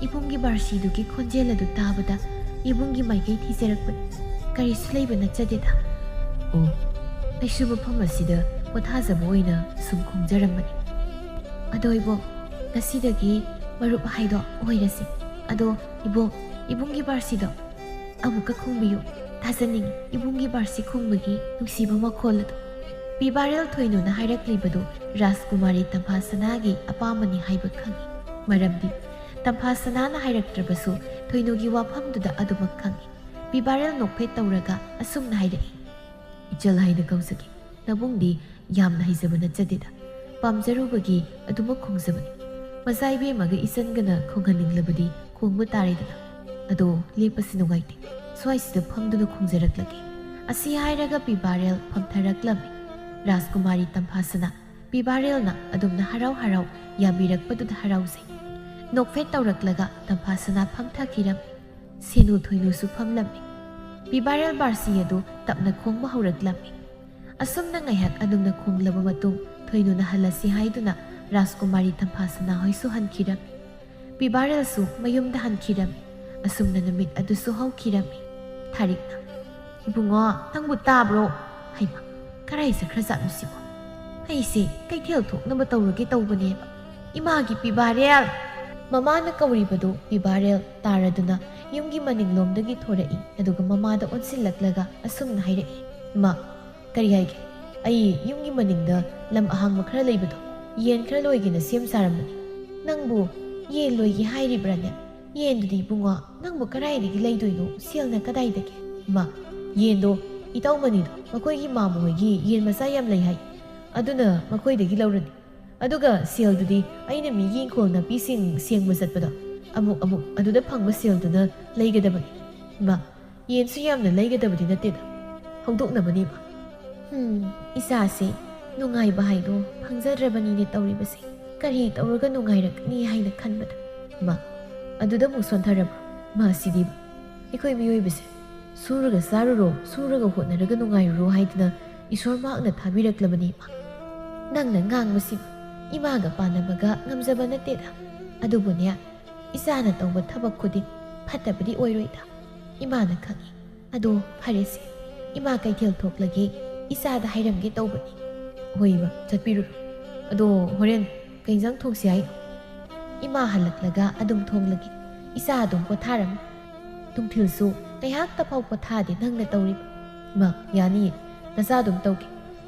ꯏꯕꯨꯡꯒꯤ ꯕꯥꯔꯁꯤꯗꯨꯒꯤ ꯈꯣꯟꯖꯦꯜ ꯑꯗꯨ ꯇꯥꯕꯗ ꯏꯕꯨꯡꯒꯤ ꯃꯥꯏꯀꯩ ꯊꯤꯖꯔꯛꯄꯅꯤ꯫ ꯀꯔꯤꯁꯨ ꯂꯩꯕ ꯅꯠꯆꯗꯦꯗ꯫" "ꯑꯣ, ꯑꯩꯁꯨ ꯃꯐꯝ ꯑꯁꯤꯗ ꯄꯣꯊꯥꯖꯕ ꯑꯣꯏꯅ ꯁꯨꯝ ꯈꯣꯡꯖꯔꯝꯕꯅꯤ꯫ ꯑꯗꯣ ꯏꯕꯣꯛ, ꯉꯁꯤꯗꯒꯤ ꯃꯔꯨꯞ ꯍꯥꯏꯗꯣ ꯑꯣꯏꯔꯁꯤ꯫ ꯑꯗꯣ ꯏꯕꯣꯛ, ꯏꯕꯨꯡꯒꯤ ꯕꯥꯔꯁꯤꯗꯣ ꯑꯃꯨꯛꯀ ꯈꯣꯡꯕꯤꯌꯨ꯫ ꯇꯥꯖꯅꯤꯡꯉꯤ ꯏꯕꯨꯡꯒꯤ ꯕꯥꯔꯁꯤ ꯈꯣꯡꯕꯒꯤ ꯅꯨꯡꯁꯤꯕ ꯃꯈꯣꯜ ꯑꯗꯨ꯫" ꯄꯤꯕꯥꯔꯦꯜ ꯊꯣꯏꯅꯨꯅ ꯍꯥꯏꯔꯛꯂꯤꯕꯗꯨ ꯔꯥꯖꯀꯨꯃꯥꯔꯤ ꯇꯝꯐꯥꯁꯅꯥꯒꯤ ꯑꯄꯥꯝꯕꯅꯤ ꯍꯥꯏꯕ ꯈꯪꯏ꯫ ꯃꯔꯝꯗꯤ ꯇꯝꯐꯥꯁꯅꯥꯅ ꯍꯥꯏꯔꯛꯇ꯭ꯔꯕꯁꯨ ꯊꯣꯏꯅꯨꯒꯤ ꯋꯥꯐꯝꯗꯨꯗ ꯑꯗꯨꯃꯛ ꯈꯪꯏ꯫ ꯄꯤꯕꯥꯔꯦꯜ ꯅꯣꯛꯐꯦꯠ ꯇꯧꯔꯒ ꯑꯁꯨꯝꯅ ꯍꯥꯏꯔꯛꯏ, "ꯏꯆꯜ ꯍꯥꯏꯅ ꯀꯧꯖꯒꯦ꯫ ꯅꯕꯨꯡꯗꯤ ꯌꯥꯝꯅ ꯍꯩꯖꯕ ꯅꯠꯆꯗꯦꯗ꯫ ꯄꯥꯝꯖꯔꯨꯕꯒꯤ ꯑꯗꯨꯃꯛ ꯈꯣꯡꯖꯕꯅꯤ꯫ ꯃꯆꯥ ꯏꯕꯦꯝꯃꯒ ꯏꯆꯟꯒꯅ ꯈꯣꯡꯍꯟꯅꯤꯡꯂꯕꯗꯤ ꯈꯣꯡꯕ ꯇꯥꯔꯦꯗꯅ꯫ ꯑꯗꯣ ꯂꯦꯞꯄꯁꯤ ꯅꯨꯡꯉꯥꯏꯇꯦ꯫ ꯁ꯭ꯋꯥꯏꯁꯤꯗ ꯐꯝꯗꯨꯅ ꯈꯣꯡꯖꯔꯛꯂꯒꯦ꯫" ꯑꯁꯤ ꯍꯥꯏꯔꯒ ꯄꯤꯕꯥꯔꯦꯜ ꯐꯝꯊꯔꯛꯂꯝꯃꯤ꯫ ꯔꯥꯖꯀꯨꯃꯥꯔꯤ ꯇꯝꯐꯥꯁꯅꯥ ꯄꯤꯕꯥꯔꯦꯜꯅ ꯑꯗꯨꯝꯅ ꯍꯔꯥꯎ ꯍꯔꯥꯎ ꯌꯥꯕꯤꯔꯛꯄꯗꯨꯗ ꯍꯔꯥꯎꯖꯩ꯫ ꯅꯣꯛꯐꯦꯠ ꯇꯧꯔꯛꯂꯒ ꯇꯝꯐꯥꯁꯅꯥ ꯐꯝꯊꯈꯤꯔꯝꯃꯤ꯫ ꯁꯦꯅꯨ ꯊꯣꯏꯅꯨꯁꯨ ꯐꯝꯂꯝꯃꯤ꯫ ꯄꯤꯕꯥꯔꯦꯜ ꯕꯥꯔꯁꯤ ꯑꯗꯨ ꯇꯞꯅ ꯈꯣꯡꯕ ꯍꯧꯔꯛꯂꯝꯃꯤ꯫ ꯑꯁꯨꯝꯅ ꯉꯥꯏꯍꯥꯛ ꯑꯗꯨꯝꯅ ꯈꯣꯡꯂꯕ ꯃꯇꯨꯡ ꯊꯣꯏꯅꯨꯅ ꯍꯜꯂꯁꯤ ꯍꯥꯏꯗꯨꯅ ꯔꯥꯖꯀꯨꯃꯥꯔꯤ ꯇꯝꯐꯥꯁꯅꯥ ꯍꯣꯏꯁꯨ ꯍꯟꯈꯤꯔꯝꯃꯤ꯫ ꯄꯤꯕꯥꯔꯦꯜꯁꯨ ꯃꯌꯨꯝꯗ ꯍꯟꯈꯤꯔꯝꯃꯤ꯫ ꯑꯁꯨꯝꯅ ꯅꯨꯃꯤꯠ ꯑꯗꯨꯁꯨ ꯍꯧꯈꯤꯔꯝꯃꯤ꯫ ꯊꯥꯔꯤꯛꯅ, "ꯏꯕꯨꯡꯉꯣ, ꯅꯪꯕꯨ ꯇꯥꯕ꯭ꯔꯣ? ꯍꯩꯃꯥ, ꯀꯔꯥꯏ ꯆꯠꯈ꯭ꯔꯖꯥꯠꯅꯣ ꯁꯤꯕꯣ? ꯑꯩꯁꯦ ꯀꯩꯊꯦꯜ ꯊꯣꯛꯅꯕ ꯇꯧꯔꯒꯦ ꯇꯧꯕꯅꯦꯕ꯫ ꯏꯃꯥꯒꯤ ꯄꯤꯕꯥꯔꯦꯜ!" ꯃꯃꯥꯅ ꯀꯧꯔꯤꯕꯗꯨ ꯄꯤꯕꯥꯔꯦꯜ ꯇꯥꯔꯗꯨꯅ ꯌꯨꯝꯒꯤ ꯃꯅꯤꯡꯂꯣꯝꯗꯒꯤ ꯊꯣꯔꯛꯏ꯫ ꯑꯗꯨꯒ ꯃꯃꯥꯗ ꯑꯣꯟꯁꯤꯜꯂꯛꯂꯒ ꯑꯁꯨꯝꯅ ꯍꯥꯏꯔꯛꯏ, "ꯏꯃꯥ, ꯀꯔꯤ ꯍꯥꯏꯒꯦ? ꯑꯩ ꯌꯨꯝꯒꯤ ꯃꯅꯤꯡꯗ ꯂꯝ ꯑꯍꯥꯡꯕ ꯈꯔ ꯂꯩꯕꯗꯣ, ꯌꯦꯟ ꯈꯔ ꯂꯣꯏꯒꯦꯅ ꯁꯦꯝ ꯁꯥꯔꯝꯕꯅꯤ꯫" "ꯅꯪꯕꯨ ꯌꯦꯟ ꯂꯣꯏꯒꯦ ꯍꯥꯏꯔꯤꯕ꯭ꯔꯥꯅꯦ? ꯌꯦꯟꯗꯨꯗꯤ ꯏꯕꯨꯡꯉꯣ, ꯅꯪꯕꯨ ꯀꯗꯥꯏꯗꯒꯤ ꯂꯩꯗꯣꯏꯅꯣ? ꯁꯦꯜꯅ ꯀꯗꯥꯏꯗꯒꯤ?" "ꯏꯃꯥ, ꯌꯦꯟꯗꯣ ꯏꯇꯧꯃꯅꯤꯗꯣ, ꯃꯈꯣꯏꯒꯤ ꯃꯥꯝꯃ ꯍꯣꯏꯒꯤ ꯌꯦꯟ ꯃꯆꯥ ꯌꯥꯝ ꯂꯩ ꯍꯥꯏ꯫ ꯑꯗꯨꯅ ꯃꯈꯣꯏꯗꯒꯤ ꯂꯧꯔꯅꯤ꯫ ꯑꯗꯨꯒ ꯁꯦꯜꯗꯨꯗꯤ ꯑꯩꯅ ꯃꯤꯒꯤ ꯏꯪꯈꯣꯜ ꯅꯥꯄꯤꯁꯤꯡ ꯁꯦꯡꯕ ꯆꯠꯄꯗꯣ, ꯑꯃꯨꯛ ꯑꯃꯨꯛ ꯑꯗꯨꯗ ꯐꯪꯕ ꯁꯦꯜꯗꯨꯅ ꯂꯩꯒꯗꯕꯅꯤ꯫ ꯏꯃꯥ, ꯌꯦꯟꯁꯨ ꯌꯥꯝꯅ ꯂꯩꯒꯗꯕꯗꯤ ꯅꯠꯇꯦꯗ, ꯍꯧꯗꯣꯛꯅꯕꯅꯦꯕ꯫ ꯍꯨꯝ, ꯏꯆꯥꯁꯦ ꯅꯨꯡꯉꯥꯏꯕ ꯍꯥꯏꯗꯣ ꯐꯪꯖꯗ꯭ꯔꯕꯅꯤꯅꯦ ꯇꯧꯔꯤꯕꯁꯦ꯫ ꯀꯔꯤ ꯇꯧꯔꯒ ꯅꯨꯡꯉꯥꯏꯔꯛꯅꯤ ꯍꯥꯏꯅ ꯈꯟꯕꯗ, ꯃꯥ, ꯑꯗꯨꯗ ꯑꯃꯨꯛ ꯁꯣꯟꯊꯔꯕ꯫ ꯃꯥꯁꯤꯗꯤꯕ, ꯑꯩꯈꯣꯏ ꯃꯤꯑꯣꯏꯕꯁꯦ ꯁꯨꯔꯒ ꯆꯥꯔꯨꯔꯣ, ꯁꯨꯔꯒ ꯍꯣꯠꯅꯔꯒ ꯅꯨꯡꯉꯥꯏꯔꯨꯔꯣ ꯍꯥꯏꯗꯨꯅ ꯏꯁꯣꯔ ꯃꯍꯥꯛꯅ ꯊꯥꯕꯤꯔꯛꯂꯕꯅꯤ꯫ ꯏꯃꯥ, ꯅꯪꯅ ꯉꯥꯡꯕꯁꯤ ꯏꯃꯥꯒ ꯄꯥꯟꯅꯕꯒ ꯉꯝꯖꯕ ꯅꯠꯇꯦꯗ꯫ ꯑꯗꯨꯕꯨꯅꯦ, ꯏꯆꯥꯅ ꯇꯧꯕ ꯊꯕꯛ ꯈꯨꯗꯤꯡ ꯐꯠꯇꯕꯗꯤ ꯑꯣꯏꯔꯣꯏꯗ꯫ ꯏꯃꯥꯅ ꯈꯪꯏ꯫ ꯑꯗꯣ ꯐꯔꯦꯁꯦ, ꯏꯃꯥ ꯀꯩꯊꯦꯜ ꯊꯣꯛꯂꯒꯦ, ꯏꯆꯥꯗ ꯍꯥꯏꯔꯝꯒꯦ ꯇꯧꯕꯅꯤ꯫ ꯍꯣꯏ ꯏꯃꯥ, ꯆꯠꯄꯤꯔꯨꯔꯣ꯫ ꯑꯗꯣ ꯍꯣꯔꯦꯟ ꯀꯩ ꯏꯟꯖꯥꯡ ꯊꯣꯡꯁꯤ ꯍꯥꯏ? ꯏꯃꯥ ꯍꯜꯂꯛꯂꯒ ꯑꯗꯨꯝ ꯊꯣꯡꯂꯒꯦ꯫ ꯏꯆꯥ ꯑꯗꯨꯝ ꯄꯣꯊꯥꯔꯝꯃꯤ꯫ ꯅꯨꯡꯊꯤꯜꯁꯨ ꯉꯥꯏꯍꯥꯛꯇ ꯐꯥꯎ ꯄꯣꯊꯥꯗꯦ ꯅꯪꯅ ꯇꯧꯔꯤꯕ꯫ ꯏꯃꯥ, ꯌꯥꯅꯤꯌꯦ, ꯅꯆꯥ ꯑꯗꯨꯝ ꯇꯧꯒꯦ꯫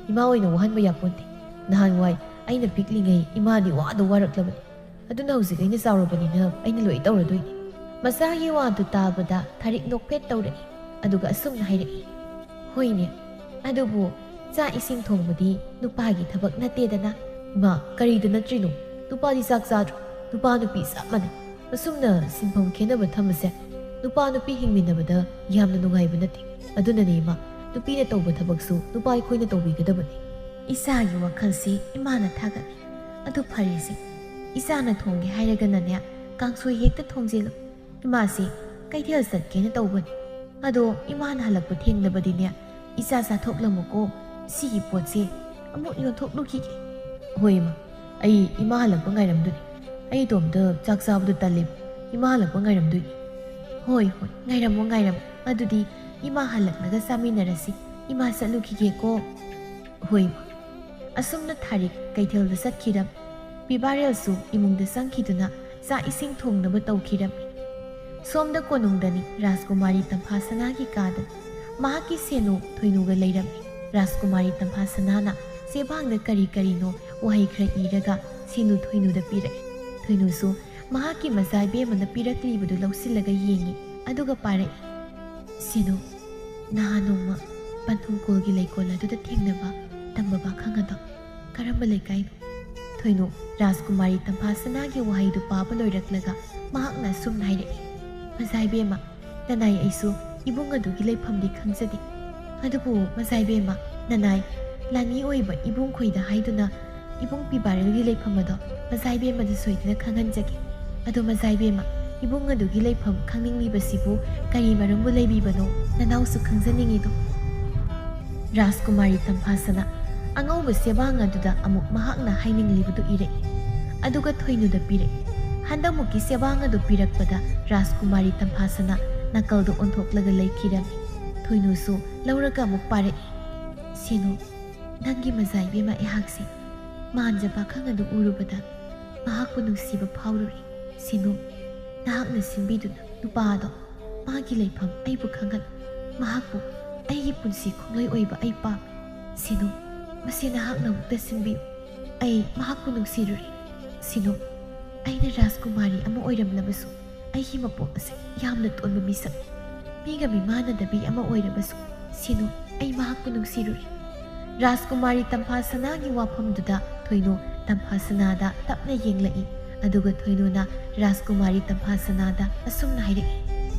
ꯏꯃꯥ ꯑꯣꯏꯅ ꯋꯥꯍꯟꯕ ꯌꯥꯄꯣꯟꯇꯦ꯫ ꯅꯍꯥꯟꯋꯥꯏ ꯑꯩꯅ ꯄꯤꯛꯂꯤꯉꯩ ꯏꯃꯥꯗꯤ ꯋꯥꯗ ꯋꯥꯔꯛꯂꯕꯅꯤ꯫ ꯑꯗꯨꯅ ꯍꯧꯖꯤꯛ ꯑꯩꯅ ꯆꯥꯎꯔꯕꯅꯤꯅ ꯑꯩꯅ ꯂꯣꯏ ꯇꯧꯔꯗꯣꯏꯅꯤ꯫ ꯃꯆꯥꯒꯤ ꯋꯥꯗꯨ ꯇꯥꯕꯗ ꯊꯥꯔꯤꯛ ꯅꯣꯛꯐꯦꯠ ꯇꯧꯔꯛꯏ꯫ ꯑꯗꯨꯒ ꯑꯁꯨꯝꯅ ꯍꯥꯏꯔꯛꯏ, "ꯍꯣꯏꯅꯦ, ꯑꯗꯨꯕꯨ ꯆꯥꯛ ꯏꯁꯤꯡ ꯊꯣꯡꯕꯗꯤ ꯅꯨꯄꯥꯒꯤ ꯊꯕꯛ ꯅꯠꯇꯦꯗꯅ?" ꯏꯃꯥ, ꯀꯔꯤꯗ ꯅꯠꯇ꯭ꯔꯤꯅꯣ? ꯅꯨꯄꯥꯗꯤ ꯆꯥꯛ ꯆꯥꯗ꯭ꯔꯣ? ꯅꯨꯄꯥ ꯅꯨꯄꯤ ꯆꯞ ꯃꯥꯟꯅꯩ꯫ ꯑꯁꯨꯝꯅ ꯁꯤꯟꯐꯝ ꯈꯦꯠꯅꯕ ꯊꯝꯕꯁꯦ ꯅꯨꯄꯥ ꯅꯨꯄꯤ ꯍꯤꯡꯃꯤꯟꯅꯕꯗ ꯌꯥꯝꯅ ꯅꯨꯡꯉꯥꯏꯕ ꯅꯠꯇꯦ꯫ ꯑꯗꯨꯅꯅꯦ ꯏꯃꯥ, ꯅꯨꯄꯤꯅ ꯇꯧꯕ ꯊꯕꯛꯁꯨ ꯅꯨꯄꯥ ꯑꯩꯈꯣꯏꯅ ꯇꯧꯕꯤꯒꯗꯕꯅꯤ꯫ ꯏꯆꯥꯒꯤ ꯋꯥꯈꯜꯁꯤ ꯏꯃꯥꯅ ꯊꯥꯒꯠꯂꯤ꯫ ꯑꯗꯨ ꯐꯔꯦꯁꯦ, ꯏꯆꯥꯅ ꯊꯣꯡꯒꯦ ꯍꯥꯏꯔꯒꯅꯅꯦ, ꯀꯥꯡꯁꯣꯏ ꯍꯦꯛꯇ ꯊꯣꯡꯖꯤꯜꯂꯨ꯫ ꯏꯃꯥꯁꯤ ꯀꯩꯊꯦꯜ ꯆꯠꯀꯦꯅ ꯇꯧꯕꯅꯤ꯫ ꯑꯗꯣ ꯏꯃꯥꯅ ꯍꯜꯂꯛꯄ ꯊꯦꯡꯂꯕꯗꯤꯅꯦ, ꯏꯆꯥ ꯆꯥꯊꯣꯛꯂꯝꯃꯨꯀꯣ꯫ ꯁꯤꯒꯤ ꯄꯣꯠꯁꯦ ꯑꯃꯨꯛ ꯌꯣꯟꯊꯣꯛꯂꯨꯈꯤꯒꯦ꯫ ꯍꯣꯏ ꯏꯃꯥ, ꯑꯩ ꯏꯃꯥ ꯍꯜꯂꯛꯄ ꯉꯥꯏꯔꯝꯗꯣꯏꯅꯤ꯫ ꯑꯩ ꯏꯇꯣꯝꯇ ꯆꯥꯛ ꯆꯥꯕꯗꯣ ꯇꯜꯂꯦ꯫ ꯏꯃꯥ ꯍꯜꯂꯛꯄ ꯉꯥꯏꯔꯝꯗꯣꯏꯅꯤ꯫ ꯍꯣꯏ, ꯍꯣꯏ, ꯉꯥꯏꯔꯝꯃꯣ, ꯉꯥꯏꯔꯝꯃꯣ꯫ ꯑꯗꯨꯗꯤ ꯏꯃꯥ ꯍꯜꯂꯛꯂꯒ ꯆꯥꯃꯤꯟꯅꯔꯁꯤ꯫ ꯏꯃꯥ ꯆꯠꯂꯨꯈꯤꯒꯦꯀꯣ꯫ ꯍꯣꯏ ꯏꯃꯥ꯫ ꯑꯁꯨꯝꯅ ꯊꯥꯔꯤꯛ ꯀꯩꯊꯦꯜꯗ ꯆꯠꯈꯤꯔꯝꯃꯤ꯫ ꯄꯤꯕꯥꯔꯦꯜꯁꯨ ꯏꯃꯨꯡꯗ ꯆꯪꯈꯤꯗꯨꯅ ꯆꯥꯛ ꯏꯁꯤꯡ ꯊꯣꯡꯅꯕ ꯇꯧꯈꯤꯔꯝꯃꯤ꯫ ꯁꯣꯝꯗ ꯀꯣꯅꯨꯡꯗꯅꯤ ꯔꯥꯖꯀꯨꯃꯥꯔꯤ ꯇꯝꯐꯥꯁꯅꯥꯒꯤ ꯀꯥꯗ꯫ ꯃꯍꯥꯛꯀꯤ ꯁꯦꯅꯨ ꯊꯣꯏꯅꯨꯒ ꯂꯩꯔꯝꯃꯤ꯫ ꯔꯥꯖꯀꯨꯃꯥꯔꯤ ꯇꯝꯐꯥꯁꯅꯥꯅ ꯆꯦꯕꯥꯡꯗ ꯀꯔꯤ ꯀꯔꯤꯅꯣ ꯋꯥꯍꯩ ꯈꯔ ꯏꯔꯒ ꯁꯦꯅꯨ ꯊꯣꯏꯅꯨꯗ ꯄꯤꯔꯛꯏ꯫ ꯊꯣꯏꯅꯨꯁꯨ ꯃꯍꯥꯛꯀꯤ ꯃꯆꯥ ꯏꯕꯦꯝꯃꯅ ꯄꯤꯔꯛꯂꯤꯕꯗꯨ ꯂꯧꯁꯤꯜꯂꯒ ꯌꯦꯡꯉꯤ, ꯑꯗꯨꯒ ꯄꯥꯔꯛꯏ꯫ ꯁꯦꯅꯨ, ꯅꯍꯥꯟ ꯅꯣꯡꯃ ꯄꯟꯊꯨꯡꯀꯣꯜꯒꯤ ꯂꯩꯀꯣꯜ ꯑꯗꯨꯗ ꯊꯦꯡꯅꯕ ꯇꯝꯕꯕꯥ ꯈꯪꯉꯕ? ꯀꯔꯝꯕ ꯂꯩꯀꯥꯏꯅꯣ? ꯊꯣꯏꯅꯨ ꯔꯥꯖꯀꯨꯃꯥꯔꯤ ꯇꯝꯐꯥꯁꯅꯥꯒꯤ ꯋꯥꯍꯩꯗꯨ ꯄꯥꯕ ꯂꯣꯏꯔꯛꯂꯒ ꯃꯍꯥꯛꯅ ꯑꯁꯨꯝꯅ ꯍꯥꯏꯔꯛꯏ, "ꯃꯖꯥꯏꯕꯦꯝꯃ, ꯅꯅꯥꯏ ꯑꯩꯁꯨ ꯏꯕꯨꯡ ꯑꯗꯨꯒꯤ ꯂꯩꯐꯝꯗꯤ ꯈꯪꯖꯗꯦ꯫ ꯑꯗꯨꯕꯨ ꯃꯖꯥꯏꯕꯦꯝꯃ, ꯅꯅꯥꯏ ꯂꯥꯟꯃꯤ ꯑꯣꯏꯕ ꯏꯕꯨꯡ ꯈꯣꯏꯗ ꯍꯥꯏꯗꯨꯅ ꯏꯕꯨꯡ ꯄꯤꯕꯥꯔꯦꯜꯒꯤ ꯂꯩꯐꯝ ꯑꯗꯣ ꯃꯖꯥꯏꯕꯦꯝꯃꯗ ꯁꯣꯏꯗꯅ ꯈꯪꯍꯟꯖꯒꯦ꯫ ꯑꯗꯣ ꯃꯖꯥꯏꯕꯦꯝꯃ, ꯏꯕꯨꯡ ꯑꯗꯨꯒꯤ ꯂꯩꯐꯝ ꯈꯪꯅꯤꯡꯂꯤꯕꯁꯤꯕꯨ ꯀꯔꯤ ꯃꯔꯝꯕꯨ ꯂꯩꯕꯤꯕꯅꯣ? ꯅꯅꯥꯎꯁꯨ ꯈꯪꯖꯅꯤꯡꯉꯤꯗꯣ?" ꯔꯥꯖꯀꯨꯃꯥꯔꯤ ꯇꯝꯐꯥꯁꯅ ꯑꯉꯧꯕ ꯁꯦꯕꯥꯡ ꯑꯗꯨꯗ ꯑꯃꯨꯛ ꯃꯍꯥꯛꯅ ꯍꯥꯏꯅꯤꯡꯂꯤꯕꯗꯨ ꯏꯔꯛꯏ꯫ ꯑꯗꯨꯒ ꯊꯣꯏꯅꯨꯗ ꯄꯤꯔꯛꯏ꯫ ꯍꯟꯗꯛꯃꯨꯛꯀꯤ ꯁꯦꯕꯥꯡ ꯑꯗꯨ ꯄꯤꯔꯛꯄꯗ ꯔꯥꯖꯀꯨꯃꯥꯔꯤ ꯇꯝꯐꯥꯁꯅ ꯅꯥꯀꯜꯗ ꯑꯣꯟꯊꯣꯛꯂꯒ ꯂꯩꯈꯤꯔꯝꯃꯤ꯫ ꯊꯣꯏꯅꯨꯁꯨ ꯂꯧꯔꯒ ꯑꯃꯨꯛ ꯄꯥꯔꯛꯏ꯫ "ꯁꯦꯅꯨ, ꯅꯪꯒꯤ ꯃꯖꯥꯏꯕꯦꯝꯃ ꯑꯩꯍꯥꯛꯁꯦ ꯃꯥꯟꯖ ꯄꯥꯈꯪ ꯑꯗꯨ ꯎꯔꯨꯕꯗ ꯃꯍꯥꯛꯄꯨ ꯅꯨꯡꯁꯤꯕ ꯐꯥꯎꯔꯨꯔꯦ꯫ ꯁꯦꯅꯨ, ꯅꯍꯥꯛꯅ ꯁꯤꯟꯕꯤꯗꯨꯅ ꯅꯨꯄꯥ ꯑꯗꯣ ꯃꯥꯒꯤ ꯂꯩꯐꯝ ꯑꯩꯕꯨ ꯈꯪꯍꯜꯂꯨ꯫ ꯃꯍꯥꯛꯄꯨ ꯑꯩꯒꯤ ꯄꯨꯟꯁꯤ ꯈꯣꯡꯂꯣꯏ ꯑꯣꯏꯕ ꯑꯩ ꯄꯥꯝꯃꯤ꯫ ꯁꯦꯅꯨ, ꯃꯁꯤ ꯅꯍꯥꯛꯅ ꯑꯃꯨꯛꯇ ꯁꯤꯟꯕꯤꯌꯨ꯫ ꯑꯩ ꯃꯍꯥꯛꯄꯨ ꯅꯨꯡꯁꯤꯔꯨꯔꯦ꯫ ꯁꯦꯅꯨ, ꯑꯩꯅ ꯔꯥꯖꯀꯨꯃꯥꯔꯤ ꯑꯃ ꯑꯣꯏꯔꯝꯂꯕꯁꯨ ꯑꯩꯒꯤ ꯃꯄꯣꯛ ꯑꯁꯤ ꯌꯥꯝꯅ ꯇꯣꯟꯕ ꯃꯤꯁꯛ, ꯃꯤꯒ ꯃꯤꯃꯥꯟꯅꯗꯕꯤ ꯑꯃ ꯑꯣꯏꯔꯕꯁꯨ, ꯁꯦꯅꯨ, ꯑꯩ ꯃꯍꯥꯛꯄꯨ ꯅꯨꯡꯁꯤꯔꯨꯔꯦ꯫" ꯔꯥꯖꯀꯨꯃꯥꯔꯤ ꯇꯝꯐꯥꯁꯅꯥꯒꯤ ꯋꯥꯐꯝꯗꯨꯗ ꯊꯣꯏꯅꯨ ꯇꯝꯐꯥꯁꯅꯥꯗ ꯇꯞꯅ ꯌꯦꯡꯂꯛꯏ꯫ ꯑꯗꯨꯒ ꯊꯣꯏꯅꯨꯅ ꯔꯥꯖꯀꯨꯃꯥꯔꯤ ꯇꯝꯐꯥꯁꯅꯥꯗ ꯑꯁꯨꯝꯅ ꯍꯥꯏꯔꯛꯏ,